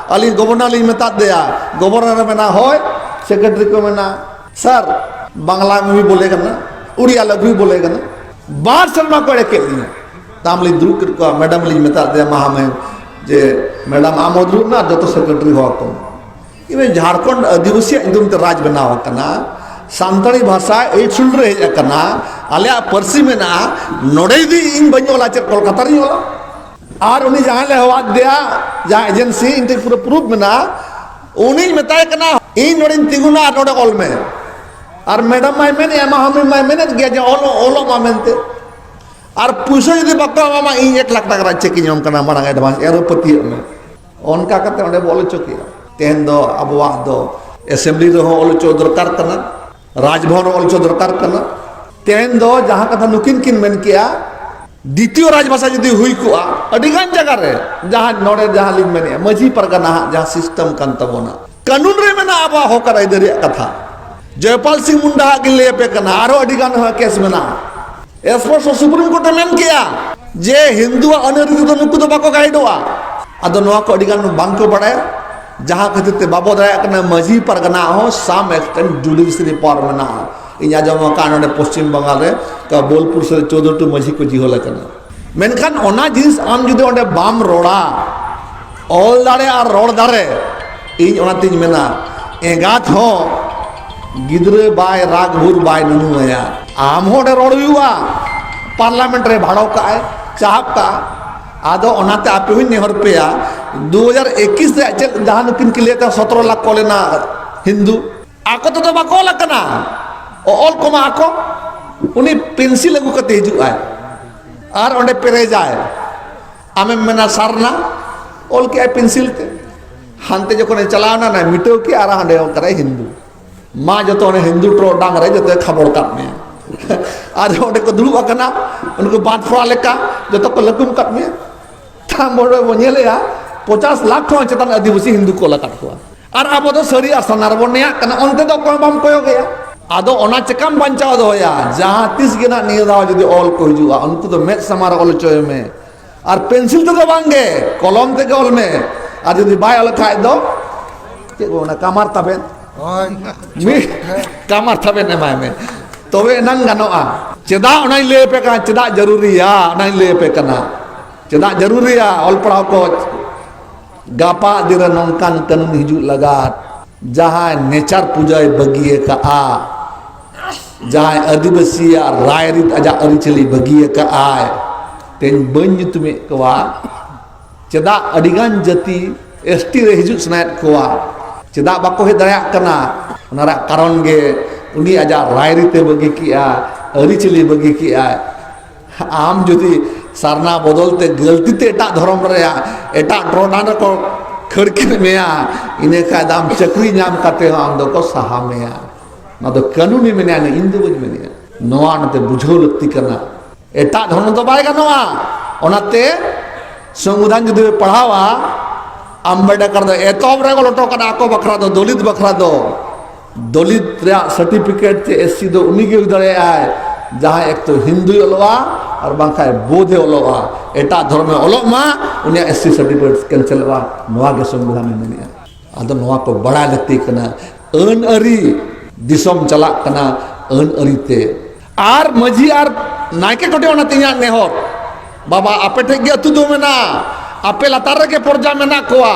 ᱟᱹᱞᱤᱧ ᱜᱚᱵᱷᱚᱨᱱᱚᱨ ᱞᱤᱧ ᱢᱮᱛᱟᱫ ᱫᱮᱭᱟ, ᱜᱚᱵᱷᱚᱨᱱᱚᱨ ᱮ ᱢᱮᱱᱟ, "ᱦᱳᱭ", ᱥᱮᱠᱨᱮᱴᱟᱨᱤ ᱠᱚ ᱢᱮᱱᱟ, "ᱥᱟᱨ, ᱵᱟᱝᱞᱟ ᱢᱩᱵᱷᱤ ᱵᱚᱞᱮ ᱠᱟᱱᱟ, ᱩᱲᱤᱭᱟ ᱞᱟᱜᱽ ᱢᱩᱵᱷᱤ ᱵᱚᱞᱮ ᱠᱟᱱᱟ᱾" ᱵᱟᱨ ᱥᱮᱨᱢᱟ ᱠᱚ ᱮᱲᱮ ᱠᱮᱫ ᱞᱤᱧᱟ᱾ ᱛᱟᱢ ᱞᱤᱧ ᱫᱩᱲᱩᱵ ᱠᱮᱫ ᱠᱚᱣᱟ, ᱢᱮᱰᱟᱢ ᱞᱤᱧ ᱢᱮᱛᱟᱫ ᱫᱮᱭᱟ, "ᱢᱟ ᱦᱟᱢᱮ ᱡᱮ ᱢᱮᱰᱟᱢ ᱟᱢ ᱦᱚᱸ ᱫᱩᱲᱩᱵ ᱢᱮ ᱟᱨ ᱡᱚᱛᱚ ᱥᱮᱠᱨᱮᱴᱟᱨᱤ ᱦᱚᱦᱚ ᱠᱚᱢ᱾ ᱤᱧ ᱡᱷᱟᱲᱠᱷᱚᱸᱰ ᱟᱹᱫᱤᱵᱟᱹᱥᱤᱭᱟᱜ ᱧᱩᱛᱩᱢ ᱛᱮ ᱨᱟᱡᱽ ᱵᱮᱱᱟᱣ ᱟᱠᱟᱱᱟ, ᱥᱟᱱᱛᱟᱲᱤ ᱵᱷᱟᱥᱟ ᱮᱭᱤᱴ ᱥᱤᱰᱩᱞ ᱨᱮ ᱦᱮᱡ ᱟᱠᱟᱱᱟ, ᱟᱞᱮᱭᱟᱜ ᱯᱟᱹᱨᱥᱤ ᱢᱮᱱᱟᱜᱼᱟ, ᱱᱚᱰᱮ ᱡᱩᱫᱤ ᱤᱧ ᱵᱟᱹᱧ ᱚᱞᱟ, ᱪᱮᱫ ᱠᱳᱞᱠᱟᱛᱟ ᱨᱤᱧ ᱚᱞᱟ?" ᱟᱨ ᱩᱱᱤ ᱡᱟᱦᱟᱸᱭ ᱞᱮ ᱦᱚᱦᱚᱣᱟᱫ ᱫᱮᱭᱟ, ᱡᱟᱦᱟᱸ ᱮᱡᱮᱱᱥᱤ, ᱤᱧ ᱴᱷᱮᱱ ᱯᱩᱨᱟᱹ ᱯᱨᱩᱯᱷ ᱢᱮᱱᱟᱜᱼᱟ, ᱩᱱᱤᱧ ᱢᱮᱛᱟᱭ ᱠᱟᱱᱟ, "ᱤᱧ ᱱᱚᱰᱮᱧ ᱛᱤᱸᱜᱩᱱᱟ ᱟᱨ ᱱᱚᱰᱮ ᱚᱞ ᱢᱮ᱾" ᱟᱨ ᱢᱮᱰᱟᱢ ᱢᱟᱭ ᱢᱮᱱᱮᱫᱼᱟ, ᱢᱟ ᱦᱟᱢᱤ ᱢᱟᱭ ᱢᱮᱱᱮᱫ ᱜᱮᱭᱟ ᱡᱮ ᱚᱞᱚᱜ, ᱚᱞᱚᱜ ᱢᱟ ᱢᱮᱱᱛᱮ᱾ ᱟᱨ ᱯᱩᱭᱥᱟᱹ ᱡᱩᱫᱤ ᱵᱟᱠᱚ ᱮᱢᱟᱢᱟ, ᱤᱧ ᱮᱠ ᱞᱟᱠᱷ ᱴᱟᱠᱟ ᱨᱮᱱᱟᱜ ᱪᱮᱠ ᱤᱧ ᱮᱢᱟᱢ ᱠᱟᱱᱟ ᱢᱟᱲᱟᱝ ᱮᱰᱵᱷᱟᱱᱥ, ᱮᱱ ᱨᱮᱦᱚᱸ ᱯᱟᱹᱛᱭᱟᱹᱜ ᱢᱮ᱾ ᱚᱱᱠᱟ ᱠᱟᱛᱮ ᱚᱸᱰᱮ ᱵᱚ ᱚᱞ ᱦᱚᱪᱚ ᱠᱮᱜᱼᱟ᱾ ᱛᱮᱦᱮᱧ ᱫᱚ ᱟᱵᱚᱣᱟᱜ ᱫᱚ ᱮᱥᱮᱢᱵᱞᱤ ᱨᱮᱦᱚᱸ ᱚᱞ ᱦᱚᱪᱚ ᱫᱚᱨᱠᱟᱨ ᱠᱟᱱᱟ, ᱨᱟᱡᱽᱵᱷᱚᱵᱚᱱ ᱨᱮ ᱚᱞ ᱦᱚᱪᱚ ᱫᱚᱨᱠᱟᱨ ᱠᱟᱱᱟ᱾ ᱛᱮᱦᱮᱧ ᱫᱚ ᱡᱟᱦᱟᱸ ᱠᱟᱛᱷᱟ ᱱᱩᱠᱤᱱ ᱠᱤᱱ ᱢᱮᱱ ᱠᱮᱜᱼᱟ, ᱫᱤᱛᱤᱭᱚ ᱨᱟᱡᱽᱵᱷᱟᱥᱟ ᱡᱩᱫᱤ ᱦᱩᱭ ᱠᱚᱜᱼᱟ, ᱟᱹᱰᱤ ᱜᱟᱱ ᱡᱟᱭᱜᱟ ᱨᱮ, ᱡᱟᱦᱟᱸ ᱱᱚᱰᱮ ᱡᱟᱦᱟᱸ ᱞᱤᱧ ᱢᱮᱱᱮᱜᱼᱟ, ᱢᱟᱹᱡᱷᱤ ᱯᱟᱨᱜᱟᱱᱟ ᱦᱟᱸᱜ ᱡᱟᱦᱟᱸ ᱥᱤᱥᱴᱮᱢ ᱠᱟᱱ ᱛᱟᱵᱚᱱᱟ, ᱠᱟᱹᱱᱩᱱ ᱨᱮ ᱢᱮᱱᱟᱜᱼᱟ ᱟᱵᱚᱣᱟᱜ ᱦᱚᱠ ᱟᱨ ᱟᱹᱭᱫᱟᱹᱨᱤᱭᱟᱜ ᱠᱟᱛᱷᱟ᱾ ᱡᱚᱭᱯᱟᱞ ᱥᱤᱝ ᱢᱩᱱᱰᱟ ᱦᱟᱸᱜ ᱜᱤᱧ ᱞᱟᱹᱭ ᱟᱯᱮ ᱠᱟᱱᱟ, ᱟᱨᱦᱚᱸ ᱟᱹᱰᱤ ᱜᱟᱱ ᱦᱚᱸ ᱠᱮᱥ ᱢᱮᱱᱟᱜᱼᱟ᱾ ᱥᱯᱚᱥᱴᱚ ᱥᱩᱯᱨᱤᱢ ᱠᱳᱨᱴ ᱮ ᱢᱮᱱ ᱠᱮᱜᱼᱟ ᱡᱮ ᱦᱤᱱᱫᱩᱣᱟᱜ ᱟᱹᱱ ᱟᱹᱨᱤ ᱛᱮᱫᱚ ᱱᱩᱠᱩ ᱫᱚ ᱵᱟᱠᱚ ᱜᱟᱭᱤᱰᱚᱜᱼᱟ᱾ ᱟᱫᱚ ᱱᱚᱣᱟ ᱠᱚ ᱟᱹᱰᱤ ᱜᱟᱱ ᱵᱟᱝ ᱠᱚ ᱵᱟᱲᱟᱭᱟ, ᱡᱟᱦᱟᱸ ᱠᱷᱟᱹᱛᱤᱨ ᱛᱮ ᱵᱟᱵᱚ ᱫᱟᱲᱮᱭᱟᱜ ᱠᱟᱱᱟ᱾ ᱢᱟᱹᱡᱷᱤ ᱯᱟᱨᱜᱟᱱᱟ ᱦᱚᱸ some extent judiciary power ᱢᱮᱱᱟᱜᱼᱟ᱾ ᱤᱧ ᱟᱸᱡᱚᱢ ᱟᱠᱟᱫ ᱱᱚᱰᱮ ᱯᱚᱥᱪᱤᱢ ᱵᱟᱝᱜᱟᱞ ᱨᱮ ᱚᱠᱟ ᱵᱳᱞᱯᱩᱨ ᱥᱮᱫ ᱪᱳᱫᱽᱫᱳ ᱴᱤ ᱢᱟᱹᱡᱷᱤ ᱠᱚ ᱡᱤᱦᱚᱞ ᱟᱠᱟᱱᱟ᱾ ᱢᱮᱱᱠᱷᱟᱱ ᱚᱱᱟ ᱡᱤᱱᱤᱥ ᱟᱢ ᱡᱩᱫᱤ ᱚᱸᱰᱮ ᱵᱟᱢ ᱨᱚᱲᱟ, ᱚᱞ ᱫᱟᱲᱮ ᱟᱨ ᱨᱚᱲ ᱫᱟᱲᱮ, ᱤᱧ ᱚᱱᱟᱛᱤᱧ ᱢᱮᱱᱟ, ᱮᱸᱜᱟᱛ ᱦᱚᱸ ᱜᱤᱫᱽᱨᱟᱹ ᱵᱟᱭ ᱨᱟᱜᱽ ᱵᱷᱩᱨ ᱵᱟᱭ ᱱᱩᱱᱩ ᱟᱭᱟ᱾ ᱟᱢ ᱦᱚᱸ ᱚᱸᱰᱮ ᱨᱚᱲ ᱦᱩᱭᱩᱜᱼᱟ, ᱯᱟᱨᱞᱟᱢᱮᱱᱴ ᱨᱮ ᱵᱷᱟᱲᱚ ᱠᱟᱜᱼᱟᱭ, ᱪᱟᱦᱟᱵ ᱠᱟᱜᱼᱟ᱾ ᱟᱫᱚ ᱚᱱᱟᱛᱮ ᱟᱯᱮ ᱦᱚᱸᱧ ᱱᱮᱦᱚᱨ ᱯᱮᱭᱟ, ᱫᱩ ᱦᱟᱡᱟᱨ ᱮᱠᱤᱥ ᱨᱮᱭᱟᱜ ᱪᱮᱫ ᱡᱟᱦᱟᱸ ᱱᱩᱠᱤᱱ ᱠᱤᱱ ᱞᱟᱹᱭᱮᱫ ᱛᱟᱦᱮᱸ ᱥᱚᱛᱨᱚ ᱞᱟᱠᱷ ᱠᱚ ᱞᱮᱱᱟ ᱦᱤᱱᱫᱩ, ᱟᱠᱚ ᱛᱮᱫᱚ ᱵᱟᱠᱚ ᱚᱞ ᱟᱠᱟᱱᱟ, ᱚ-, ᱚᱞ ᱠᱚᱢᱟ ᱟᱠᱚ᱾ ᱩᱱᱤ ᱯᱮᱱᱥᱤᱞ ᱟᱹᱜᱩ ᱠᱟᱛᱮ ᱦᱤᱡᱩᱜ ᱟᱭ ᱟᱨ ᱚᱸᱰᱮ ᱯᱮᱨᱮᱡᱟᱭ, ᱟᱢᱮᱢ ᱢᱮᱱᱟ ᱥᱟᱨᱱᱟ, ᱚᱞ ᱠᱮᱜᱼᱟᱭ ᱯᱮᱱᱥᱤᱞ ᱛᱮ᱾ ᱦᱟᱱᱛᱮ ᱡᱚᱠᱷᱚᱱᱮ ᱪᱟᱞᱟᱣ ᱮᱱᱟ, ᱱᱟᱭ ᱢᱤᱴᱟᱹᱣ ᱠᱮᱜᱼᱟ ᱟᱨ ᱦᱟᱸᱰᱮ ᱚᱞ ᱠᱟᱫᱟᱭ ᱦᱤᱱᱫᱩ᱾ ᱢᱟ ᱡᱚᱛᱚ ᱚᱱᱮ ᱦᱤᱱᱫᱩ ᱴᱚᱨᱚᱰᱟᱝ ᱨᱮ ᱡᱚᱛᱚᱭ ᱠᱷᱟᱵᱚᱲ ᱠᱟᱫ ᱢᱮᱭᱟ᱾ ᱟᱨ ᱚᱸᱰᱮ ᱠᱚ ᱫᱩᱲᱩᱵ ᱟᱠᱟᱱᱟ, ᱩᱱᱠᱩ ᱵᱟᱸᱫᱽ ᱯᱷᱚᱲᱟ ᱞᱮᱠᱟ ᱡᱚᱛᱚ ᱠᱚ ᱞᱟᱹᱠᱩᱢ ᱠᱟᱫ ᱢᱮᱭᱟ᱾ ᱟᱢ ᱵᱚᱰᱚ ᱵᱚ ᱧᱮᱞᱮᱜᱼᱟ, ᱯᱚᱪᱟᱥ ᱞᱟᱠᱷ ᱠᱷᱚᱱ ᱪᱮᱛᱟᱱ ᱟᱹᱫᱤᱵᱟᱹᱥᱤ ᱦᱤᱱᱫᱩ ᱠᱚ ᱚᱞ ᱟᱠᱟᱫ ᱠᱚᱣᱟ᱾ ᱟᱨ ᱟᱵᱚ ᱫᱚ ᱥᱟᱹᱨᱤ ᱟᱨ ᱥᱟᱨᱱᱟ ᱨᱮᱵᱚᱱ ᱱᱮᱭᱟᱜ ᱠᱟᱱᱟ, ᱚᱱᱛᱮ ᱫᱚ ᱚᱠᱚᱭ ᱦᱚᱸ ᱵᱟᱢ ᱠᱚᱭᱚᱜᱮᱭᱟ᱾ ᱟᱫᱚ ᱚᱱᱟ ᱪᱮᱠᱟᱢ ᱵᱟᱧᱪᱟᱣ ᱫᱚᱦᱚᱭᱟ? ᱡᱟᱦᱟᱸ ᱛᱤᱥ ᱜᱮ ᱱᱟᱜ ᱱᱤᱭᱟᱹ ᱫᱷᱟᱣ ᱡᱩᱫᱤ ᱚᱞ ᱠᱚ ᱦᱤᱡᱩᱜᱼᱟ, ᱩᱱᱠᱩ ᱫᱚ ᱢᱮᱫ ᱥᱟᱢᱟᱝ ᱨᱮ ᱚᱞ ᱦᱚᱪᱚᱭ ᱢᱮ, ᱟᱨ ᱯᱮᱱᱥᱤᱞ ᱛᱮᱫᱚ ᱵᱟᱝᱜᱮ, ᱠᱚᱞᱚᱢ ᱛᱮᱜᱮ ᱚᱞ ᱢᱮ᱾ ᱟᱨ ᱡᱩᱫᱤ ᱵᱟᱭ ᱚᱞ ᱠᱷᱟᱡ ᱫᱚ ᱪᱮᱫ ᱠᱚ ᱢᱮᱱᱟ, ᱠᱟᱢᱟᱨ ᱛᱟᱵᱮᱱ᱾ ᱦᱳᱭ᱾ ᱢᱤᱫ ᱠᱟᱢᱟᱨ ᱛᱟᱵᱮᱱ ᱮᱢᱟᱭ ᱢᱮ, ᱛᱚᱵᱮ ᱮᱱᱟᱝ ᱜᱟᱱᱚᱜᱼᱟ᱾ ᱪᱮᱫᱟᱜ ᱚᱱᱟᱧ ᱞᱟᱹᱭ ᱟᱯᱮ ᱠᱟᱱᱟ, ᱪᱮᱫᱟᱜ ᱡᱟᱹᱨᱩᱨᱤᱭᱟ ᱚᱱᱟᱧ ᱞᱟᱹᱭ ᱟᱯᱮ ᱠᱟᱱᱟ᱾ ᱪᱮᱫᱟᱜ ᱡᱟᱹᱨᱩᱨᱤᱭᱟ ᱚᱞ ᱯᱟᱲᱦᱟᱣ ᱠᱚ? ᱜᱟᱯᱟ ᱫᱤᱱ ᱨᱮ ᱱᱚᱝᱠᱟᱱ ᱠᱟᱹᱱᱩᱱ ᱦᱤᱡᱩᱜ ᱞᱟᱜᱟᱫ, ᱡᱟᱦᱟᱸᱭ ᱱᱮᱪᱟᱨ ᱯᱩᱡᱟᱹᱭ ᱵᱟᱹᱜᱤ ᱟᱠᱟᱫᱼᱟ, ᱡᱟᱦᱟᱸᱭ ᱟᱹᱫᱤᱵᱟᱹᱥᱤᱭᱟᱜ ᱨᱟᱭᱨᱤᱛ, ᱟᱡᱟᱜ ᱟᱹᱨᱤᱪᱟᱹᱞᱤ ᱵᱟᱹᱜᱤ ᱟᱠᱟᱫᱼᱟᱭ, ᱛᱮᱦᱮᱧ ᱵᱟᱹᱧ ᱧᱩᱛᱩᱢᱮᱫ ᱠᱚᱣᱟ᱾ ᱪᱮᱫᱟᱜ ᱟᱹᱰᱤᱜᱟᱱ ᱡᱟᱹᱛᱤ ᱮᱥ ᱴᱤ ᱨᱮ ᱦᱤᱡᱩᱜ ᱥᱟᱱᱟᱭᱮᱫ ᱠᱚᱣᱟ? ᱪᱮᱫᱟᱜ ᱵᱟᱠᱚ ᱦᱮᱡ ᱫᱟᱲᱮᱭᱟᱜ ᱠᱟᱱᱟ? ᱚᱱᱟ ᱨᱮᱭᱟᱜ ᱠᱟᱨᱚᱱ ᱜᱮ ᱩᱱᱤ ᱟᱡᱟᱜ ᱨᱟᱭᱨᱤᱛ ᱮ ᱵᱟᱹᱜᱤ ᱠᱮᱜᱼᱟ, ᱟᱹᱨᱤᱪᱟᱹᱞᱤ ᱵᱟᱹᱜᱤ ᱠᱮᱜᱼᱟ᱾ ᱟᱢ ᱡᱩᱫᱤ ᱥᱟᱨᱱᱟ ᱵᱚᱫᱚᱞ ᱛᱮ ᱜᱟᱹᱞᱛᱤ ᱛᱮ ᱮᱴᱟᱜ ᱫᱷᱚᱨᱚᱢ ᱨᱮᱭᱟᱜ ᱮᱴᱟᱜ ᱴᱚᱴᱷᱟ ᱨᱮᱠᱚ ᱠᱷᱟᱹᱲ ᱠᱮᱫ ᱢᱮᱭᱟ, ᱤᱱᱟᱹ ᱠᱷᱟᱱ ᱫᱚ ᱟᱢ ᱪᱟᱹᱠᱨᱤ ᱧᱟᱢ ᱠᱟᱛᱮ ᱦᱚᱸ ᱟᱢ ᱫᱚᱠᱚ ᱥᱟᱦᱟ ᱢᱮᱭᱟ᱾ ᱱᱚᱣᱟ ᱫᱚ ᱠᱟᱹᱱᱩᱱᱤ ᱢᱮᱱᱟᱭᱟ, ᱤᱧ ᱫᱚ ᱵᱟᱹᱧ ᱢᱮᱱᱮᱫᱼᱟ᱾ ᱱᱚᱣᱟ ᱚᱱᱟᱛᱮ ᱵᱩᱡᱷᱟᱹᱣ ᱞᱟᱹᱠᱛᱤ ᱠᱟᱱᱟ, ᱮᱴᱟᱜ ᱫᱷᱚᱨᱚᱢ ᱫᱚ ᱵᱟᱭ ᱜᱟᱱᱚᱜᱼᱟ᱾ ᱚᱱᱟᱛᱮ ᱥᱚᱝᱵᱤᱫᱷᱟᱱ ᱡᱩᱫᱤ ᱯᱮ ᱯᱟᱲᱦᱟᱣᱟ, ᱟᱢᱵᱮᱰᱠᱚᱨ ᱫᱚ ᱮᱛᱚᱦᱚᱵ ᱨᱮ ᱚᱞ ᱦᱚᱴᱚ ᱠᱟᱫᱟ ᱟᱠᱚ ᱵᱟᱠᱷᱨᱟ ᱫᱚ, ᱫᱚᱞᱤᱛ ᱵᱟᱠᱷᱨᱟ ᱫᱚ᱾ ᱫᱚᱞᱤᱛ ᱨᱮᱭᱟᱜ ᱥᱟᱨᱴᱤᱯᱷᱤᱠᱮᱴ ᱪᱮ ᱮᱥ ᱥᱤ ᱫᱚ ᱩᱱᱤᱜᱮ ᱦᱩᱭ ᱫᱟᱲᱮᱭᱟᱜᱼᱟᱭ, ᱡᱟᱦᱟᱸᱭ ᱮᱠ ᱛᱚ ᱦᱤᱱᱫᱩᱭ ᱚᱞᱚᱜᱼᱟ ᱟᱨ ᱵᱟᱝᱠᱷᱟᱱ ᱵᱳᱫᱷᱮ ᱚᱞᱚᱜᱼᱟ᱾ ᱮᱴᱟᱜ ᱫᱷᱚᱨᱚᱢᱮ ᱚᱞᱚᱜ ᱢᱟ, ᱩᱱᱤᱭᱟᱜ ᱮᱥ ᱥᱤ ᱥᱟᱨᱴᱤᱯᱷᱤᱠᱮᱴ ᱠᱮᱱᱥᱮᱞᱚᱜᱼᱟ᱾ ᱱᱚᱣᱟ ᱜᱮ ᱥᱚᱝᱵᱤᱫᱷᱟᱱᱮ ᱢᱮᱱᱮᱜᱼᱟ᱾ ᱟᱫᱚ ᱱᱚᱣᱟ ᱠᱚ ᱵᱟᱲᱟᱭ ᱞᱟᱹᱠᱛᱤ ᱠᱟᱱᱟ᱾ ᱟᱹᱱ ᱟᱹᱨᱤ, ᱫᱤᱥᱚᱢ ᱪᱟᱞᱟᱜ ᱠᱟᱱᱟ ᱟᱹᱱ ᱟᱹᱨᱤ ᱛᱮ᱾ ᱟᱨ ᱢᱟᱹᱡᱷᱤ ᱟᱨ ᱱᱟᱭᱠᱮ ᱠᱚᱴᱷᱮᱱ ᱚᱱᱟᱛᱮ ᱤᱧᱟᱹᱜ ᱱᱮᱦᱚᱨ, ᱵᱟᱵᱟ, ᱟᱯᱮ ᱴᱷᱮᱡ ᱜᱮ ᱟᱹᱛᱩ ᱫᱚ ᱢᱮᱱᱟᱜᱼᱟ, ᱟᱯᱮ ᱞᱟᱛᱟᱨ ᱨᱮᱜᱮ ᱯᱚᱨᱡᱟ ᱢᱮᱱᱟᱜ ᱠᱚᱣᱟ,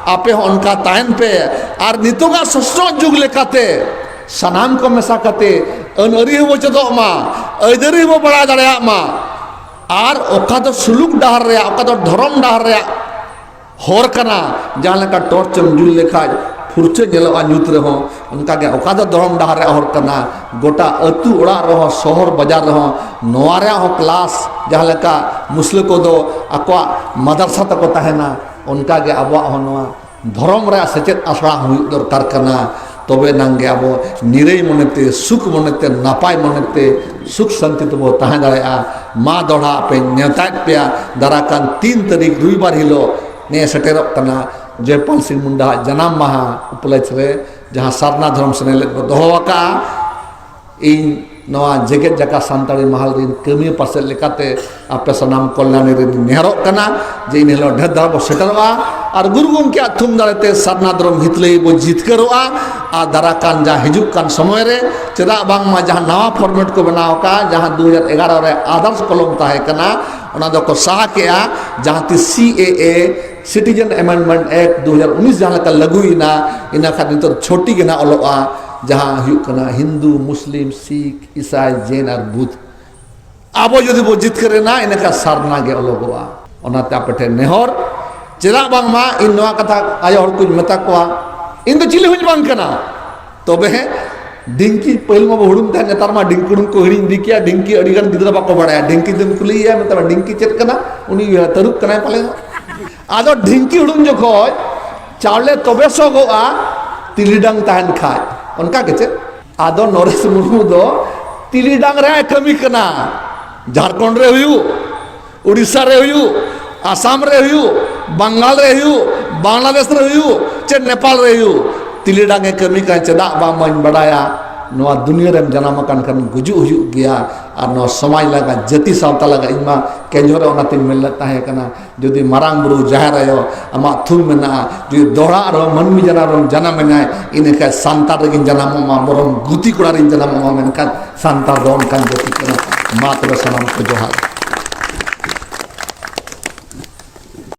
ᱟᱯᱮ ᱦᱚᱸ ᱚᱱᱠᱟ ᱛᱟᱦᱮᱱ ᱯᱮ᱾ ᱟᱨ ᱱᱤᱛᱚᱜᱟᱜ ᱥᱚᱥᱱᱚᱜ ᱡᱩᱜᱽ ᱞᱮᱠᱟᱛᱮ ᱥᱟᱱᱟᱢ ᱠᱚ ᱢᱮᱥᱟ ᱠᱟᱛᱮ ᱟᱹᱱ ᱟᱹᱨᱤ ᱦᱚᱸᱵᱚ ᱪᱮᱫᱚᱜ ᱢᱟ, ᱟᱹᱭᱫᱟᱹᱨᱤ ᱦᱚᱸᱵᱚ ᱵᱟᱲᱟᱭ ᱫᱟᱲᱮᱭᱟᱜ ᱢᱟ᱾ ᱟᱨ ᱚᱠᱟ ᱫᱚ ᱥᱩᱞᱩᱠ ᱰᱟᱦᱟᱨ ᱨᱮᱭᱟᱜ, ᱚᱠᱟ ᱫᱚ ᱫᱷᱚᱨᱚᱢ ᱰᱟᱦᱟᱨ ᱨᱮᱭᱟᱜ ᱦᱚᱨ ᱠᱟᱱᱟ, ᱡᱟᱦᱟᱸ ᱞᱮᱠᱟ ᱴᱚᱨᱪ ᱮᱢ ᱡᱩᱞ ᱞᱮᱠᱷᱟᱡ ᱯᱷᱩᱨᱪᱟᱹ ᱧᱮᱞᱚᱜᱼᱟ ᱧᱩᱛ ᱨᱮᱦᱚᱸ, ᱚᱱᱠᱟᱜᱮ ᱚᱠᱟ ᱫᱚ ᱫᱷᱚᱨᱚᱢ ᱰᱟᱦᱟᱨ ᱨᱮᱭᱟᱜ ᱦᱚᱨ ᱠᱟᱱᱟ, ᱜᱚᱴᱟ ᱟᱹᱛᱩ ᱚᱲᱟᱜ ᱨᱮᱦᱚᱸ, ᱥᱚᱦᱚᱨ ᱵᱟᱡᱟᱨ ᱨᱮᱦᱚᱸ ᱱᱚᱣᱟ ᱨᱮᱭᱟᱜ ᱦᱚᱸ ᱠᱞᱟᱥ, ᱡᱟᱦᱟᱸ ᱞᱮᱠᱟ ᱢᱩᱥᱞᱟᱹ ᱠᱚᱫᱚ ᱟᱠᱚᱣᱟᱜ ᱢᱟᱫᱟᱨᱥᱟ ᱛᱟᱠᱚ ᱛᱟᱦᱮᱱᱟ, ᱚᱱᱠᱟᱜᱮ ᱟᱵᱚᱣᱟᱜ ᱦᱚᱸ ᱱᱚᱣᱟ ᱫᱷᱚᱨᱚᱢ ᱨᱮᱭᱟᱜ ᱥᱮᱪᱮᱫ ᱟᱥᱲᱟ ᱦᱚᱸ ᱦᱩᱭᱩᱜ ᱫᱚᱨᱠᱟᱨ ᱠᱟᱱᱟ᱾ ᱛᱚᱵᱮ ᱮᱱᱟᱝ ᱜᱮ ᱟᱵᱚ ᱱᱤᱨᱟᱹᱭ ᱢᱚᱱᱮᱛᱮ, ᱥᱩᱠ ᱢᱚᱱᱮᱛᱮ, ᱱᱟᱯᱟᱭ ᱢᱚᱱᱮᱛᱮ, ᱥᱩᱠ ᱥᱟᱱᱛᱤ ᱛᱮᱵᱚ ᱛᱟᱦᱮᱸ ᱫᱟᱲᱮᱭᱟᱜᱼᱟ᱾ ᱢᱟ ᱫᱚᱦᱲᱟ ᱟᱯᱮᱧ ᱱᱮᱣᱛᱟᱭᱮᱫ ᱯᱮᱭᱟ, ᱫᱟᱨᱟ ᱠᱟᱱ ᱛᱤᱱ ᱛᱟᱹᱨᱤᱠᱷ ᱨᱚᱵᱤᱵᱟᱨ ᱦᱤᱞᱳᱜ ᱱᱮ ᱥᱮᱴᱮᱨᱚᱜ ᱠᱟᱱᱟ ᱡᱚᱭᱯᱟᱞ ᱥᱤᱝ ᱢᱩᱱᱰᱟ ᱟᱜ ᱡᱟᱱᱟᱢ ᱢᱟᱦᱟ ᱩᱯᱞᱚᱠᱷ ᱨᱮ, ᱡᱟᱦᱟᱸ ᱥᱟᱨᱱᱟ ᱫᱷᱚᱨᱚᱢ ᱥᱮᱱᱮᱞᱮᱫ ᱵᱚ ᱫᱚᱦᱚ ᱟᱠᱟᱫᱼᱟ᱾ ᱤᱧ ᱱᱚᱣᱟ ᱡᱮᱜᱮᱛ ᱡᱟᱠᱟᱛ ᱥᱟᱱᱛᱟᱲᱤ ᱢᱟᱦᱟᱞ ᱨᱤᱱ ᱠᱟᱹᱢᱤᱭᱟᱹ ᱯᱟᱨᱥᱮᱫ ᱞᱮᱠᱟᱛᱮ ᱟᱯᱮ ᱥᱟᱱᱟᱢ ᱠᱚᱞᱭᱟᱱᱤ ᱨᱤᱧ ᱱᱮᱦᱚᱨᱚᱜ ᱠᱟᱱᱟ ᱡᱮ ᱤᱱᱟᱹ ᱦᱤᱞᱳᱜ ᱰᱷᱮᱨ ᱫᱷᱟᱨᱟ ᱵᱚ ᱥᱮᱴᱮᱨᱚᱜᱼᱟ ᱟᱨ ᱜᱩᱨᱩ ᱜᱚᱢᱠᱮᱭᱟᱜ ᱛᱷᱩᱢ ᱫᱟᱲᱮᱛᱮ ᱥᱟᱨᱱᱟ ᱫᱷᱚᱨᱚᱢ ᱦᱤᱛᱞᱟᱹᱭ ᱵᱚ ᱡᱤᱛᱠᱟᱹᱨᱚᱜᱼᱟ᱾ ᱟᱨ ᱫᱟᱨᱟ ᱠᱟᱱ ᱡᱟᱦᱟᱸ ᱦᱤᱡᱩᱜ ᱠᱟᱱ ᱥᱚᱢᱚᱭ ᱨᱮ, ᱪᱮᱫᱟᱜ ᱵᱟᱝᱢᱟ ᱡᱟᱦᱟᱸ ᱱᱟᱣᱟ ᱯᱷᱚᱨᱢᱮᱴ ᱠᱚ ᱵᱮᱱᱟᱣ ᱟᱠᱟᱫᱼᱟ, ᱡᱟᱦᱟᱸ ᱫᱩ ᱦᱟᱡᱟᱨ ᱮᱜᱟᱨᱚ ᱨᱮ ᱟᱫᱟᱨᱥ ᱠᱚᱞᱚᱢ ᱛᱟᱦᱮᱸ ᱠᱟᱱᱟ, ᱚᱱᱟ ᱫᱚᱠᱚ ᱥᱟᱦᱟ ᱠᱮᱜᱼᱟ᱾ ᱡᱟᱦᱟᱸ ᱛᱤᱥ ᱥᱤ ᱮ ᱮ, Citizen Amendment Act ᱫᱩ ᱦᱟᱡᱟᱨ ᱩᱱᱤᱥ ᱡᱟᱦᱟᱸ ᱞᱮᱠᱟ ᱞᱟᱹᱜᱩᱭᱮᱱᱟ, ᱤᱱᱟᱹ ᱠᱷᱟᱱ ᱱᱤᱛᱚᱜ ᱪᱷᱚᱴᱤ ᱜᱮ ᱱᱟᱜ ᱚᱞᱚᱜᱼᱟ, ᱡᱟᱦᱟᱸ ᱦᱩᱭᱩᱜ ᱠᱟᱱᱟ ᱦᱤᱱᱫᱩ, ᱢᱩᱥᱞᱤᱢ, ᱥᱤᱠᱷ, ᱤᱥᱟᱭ, ᱡᱮᱱ ᱟᱨ ᱵᱩᱫᱷ᱾ ᱟᱵᱚ ᱡᱩᱫᱤ ᱵᱚ ᱡᱤᱛᱠᱟᱹᱨ ᱮᱱᱟ, ᱤᱱᱟᱹᱠᱷᱟᱱ ᱥᱟᱨᱱᱟ ᱜᱮ ᱚᱞᱚᱜᱚᱜᱼᱟ᱾ ᱚᱱᱟᱛᱮ ᱟᱯᱮ ᱴᱷᱮᱱ ᱱᱮᱦᱚᱨ, ᱪᱮᱫᱟᱜ ᱵᱟᱝᱢᱟ ᱤᱧ ᱱᱚᱣᱟ ᱠᱟᱛᱷᱟ ᱟᱭᱳ ᱦᱚᱲ ᱠᱚᱧ ᱢᱮᱛᱟ ᱠᱚᱣᱟ, ᱤᱧ ᱫᱚ ᱪᱤᱞᱤ ᱦᱚᱸᱧ ᱵᱟᱝ ᱠᱟᱱᱟ, ᱛᱚᱵᱮ ᱰᱷᱤᱝᱠᱤ, ᱯᱟᱹᱦᱤᱞ ᱢᱟ ᱵᱚ ᱦᱩᱲᱩᱝ ᱛᱟᱦᱮᱸᱫ, ᱱᱮᱛᱟᱨ ᱢᱟ ᱰᱷᱤᱝᱠᱤ ᱦᱩᱲᱩᱝ ᱠᱚ ᱦᱤᱲᱤᱧ ᱤᱫᱤ ᱠᱮᱜᱼᱟ᱾ ᱰᱷᱤᱝᱠᱤ ᱟᱹᱰᱤ ᱜᱟᱱ ᱜᱤᱫᱽᱨᱟᱹ ᱵᱟᱠᱚ ᱵᱟᱲᱟᱭᱟ᱾ ᱰᱷᱤᱝᱠᱤ ᱡᱩᱫᱤᱢ ᱠᱩᱞᱤᱭᱮᱭᱟ, ᱢᱮᱛᱟᱢᱟ, "ᱰᱷᱤᱝᱠᱤ ᱪᱮᱫ ᱠᱟᱱᱟ?" ᱩᱱᱤ ᱩᱭᱦᱟᱹᱨᱟ, "ᱛᱟᱹᱨᱩᱵ ᱠᱟᱱᱟᱭ ᱯᱟᱞᱮ ᱫᱚ᱾" ᱟᱫᱚ ᱰᱷᱤᱝᱠᱤ ᱦᱩᱲᱩᱝ ᱡᱚᱠᱷᱚᱡ ᱪᱟᱣᱞᱮ ᱛᱚᱵᱮ ᱥᱚᱜᱚᱜᱼᱟ, ᱛᱤᱞᱤᱰᱟᱝ ᱛᱟᱦᱮᱱ ᱠᱷᱟᱡ᱾ ᱚᱱᱠᱟ ᱜᱮ ᱪᱮ? ᱟᱫᱚ ᱱᱚᱨᱮᱥ ᱢᱩᱨᱢᱩ ᱫᱚ ᱛᱤᱞᱤᱰᱟᱝ ᱨᱮᱭᱟᱜ ᱮ ᱠᱟᱹᱢᱤ ᱠᱟᱱᱟ᱾ ᱡᱷᱟᱲᱠᱷᱚᱸᱰ ᱨᱮ ᱦᱩᱭᱩᱜ, ᱩᱲᱤᱥᱥᱟ ᱨᱮ ᱦᱩᱭᱩᱜ, ᱟᱥᱟᱢ ᱨᱮ ᱦᱩᱭᱩᱜ, ᱵᱟᱝᱜᱟᱞ ᱨᱮ ᱦᱩᱭᱩᱜ, ᱵᱟᱝᱞᱟᱫᱮᱥ ᱨᱮ ᱦᱩᱭᱩᱜ, ᱪᱮ ᱱᱮᱯᱟᱞ ᱨᱮ ᱦᱩᱭᱩᱜ, ᱛᱤᱞᱤᱰᱟᱝ ᱮ ᱠᱟᱹᱢᱤ ᱠᱟᱱᱟ᱾ ᱪᱮᱫᱟᱜ ᱵᱟᱝ ᱢᱟᱧ ᱵᱟᱰᱟᱭᱟ? ᱱᱚᱣᱟ ᱫᱩᱱᱤᱭᱟᱹ ᱨᱮᱢ ᱡᱟᱱᱟᱢ ᱟᱠᱟᱱ ᱠᱷᱟᱱ ᱜᱩᱡᱩᱜ ᱦᱩᱭᱩᱜ ᱜᱮᱭᱟ᱾ ᱟᱨ ᱱᱚᱣᱟ ᱥᱚᱢᱟᱡᱽ ᱞᱟᱜᱟ, ᱡᱟᱹᱛᱤ ᱥᱟᱶᱛᱟ ᱞᱟᱜᱟ ᱤᱧ ᱢᱟ ᱠᱮᱸᱡᱷᱚᱨ ᱨᱮ ᱚᱱᱟᱛᱤᱧ ᱢᱮᱱ ᱞᱮᱫ ᱛᱟᱦᱮᱸ ᱠᱟᱱᱟ, ᱡᱩᱫᱤ ᱢᱟᱨᱟᱝ ᱵᱩᱨᱩ ᱡᱟᱦᱮᱨ ᱟᱭᱳ ᱟᱢᱟᱜ ᱛᱷᱩᱢ ᱢᱮᱱᱟᱜᱼᱟ, ᱡᱩᱫᱤ ᱫᱚᱦᱲᱟ ᱨᱮᱦᱚᱸ ᱢᱟᱹᱱᱢᱤ ᱡᱟᱱᱟᱢ ᱨᱮᱢ ᱡᱟᱱᱟᱢ ᱮᱱᱟᱭ, ᱤᱱᱟᱹᱠᱷᱟᱱ ᱥᱟᱱᱛᱟᱲ ᱨᱮᱜᱮᱧ ᱡᱟᱱᱟᱢᱚᱜ ᱢᱟ, ᱵᱚᱨᱚᱝ ᱜᱩᱛᱤ ᱠᱚᱲᱟ ᱨᱤᱧ ᱡᱟᱱᱟᱢᱚᱜ ᱢᱟ, ᱢᱮᱱᱠᱷᱟᱱ ᱥᱟᱱᱛᱟᱲ ᱫᱚ ᱚᱱᱠᱟᱱ ᱡᱟᱹᱛᱤ ᱠᱟᱱᱟ᱾ ᱢᱟ ᱛᱚᱵᱮ ᱥᱟᱱᱟᱢ ᱠᱚ ᱡᱚᱦᱟᱨ᱾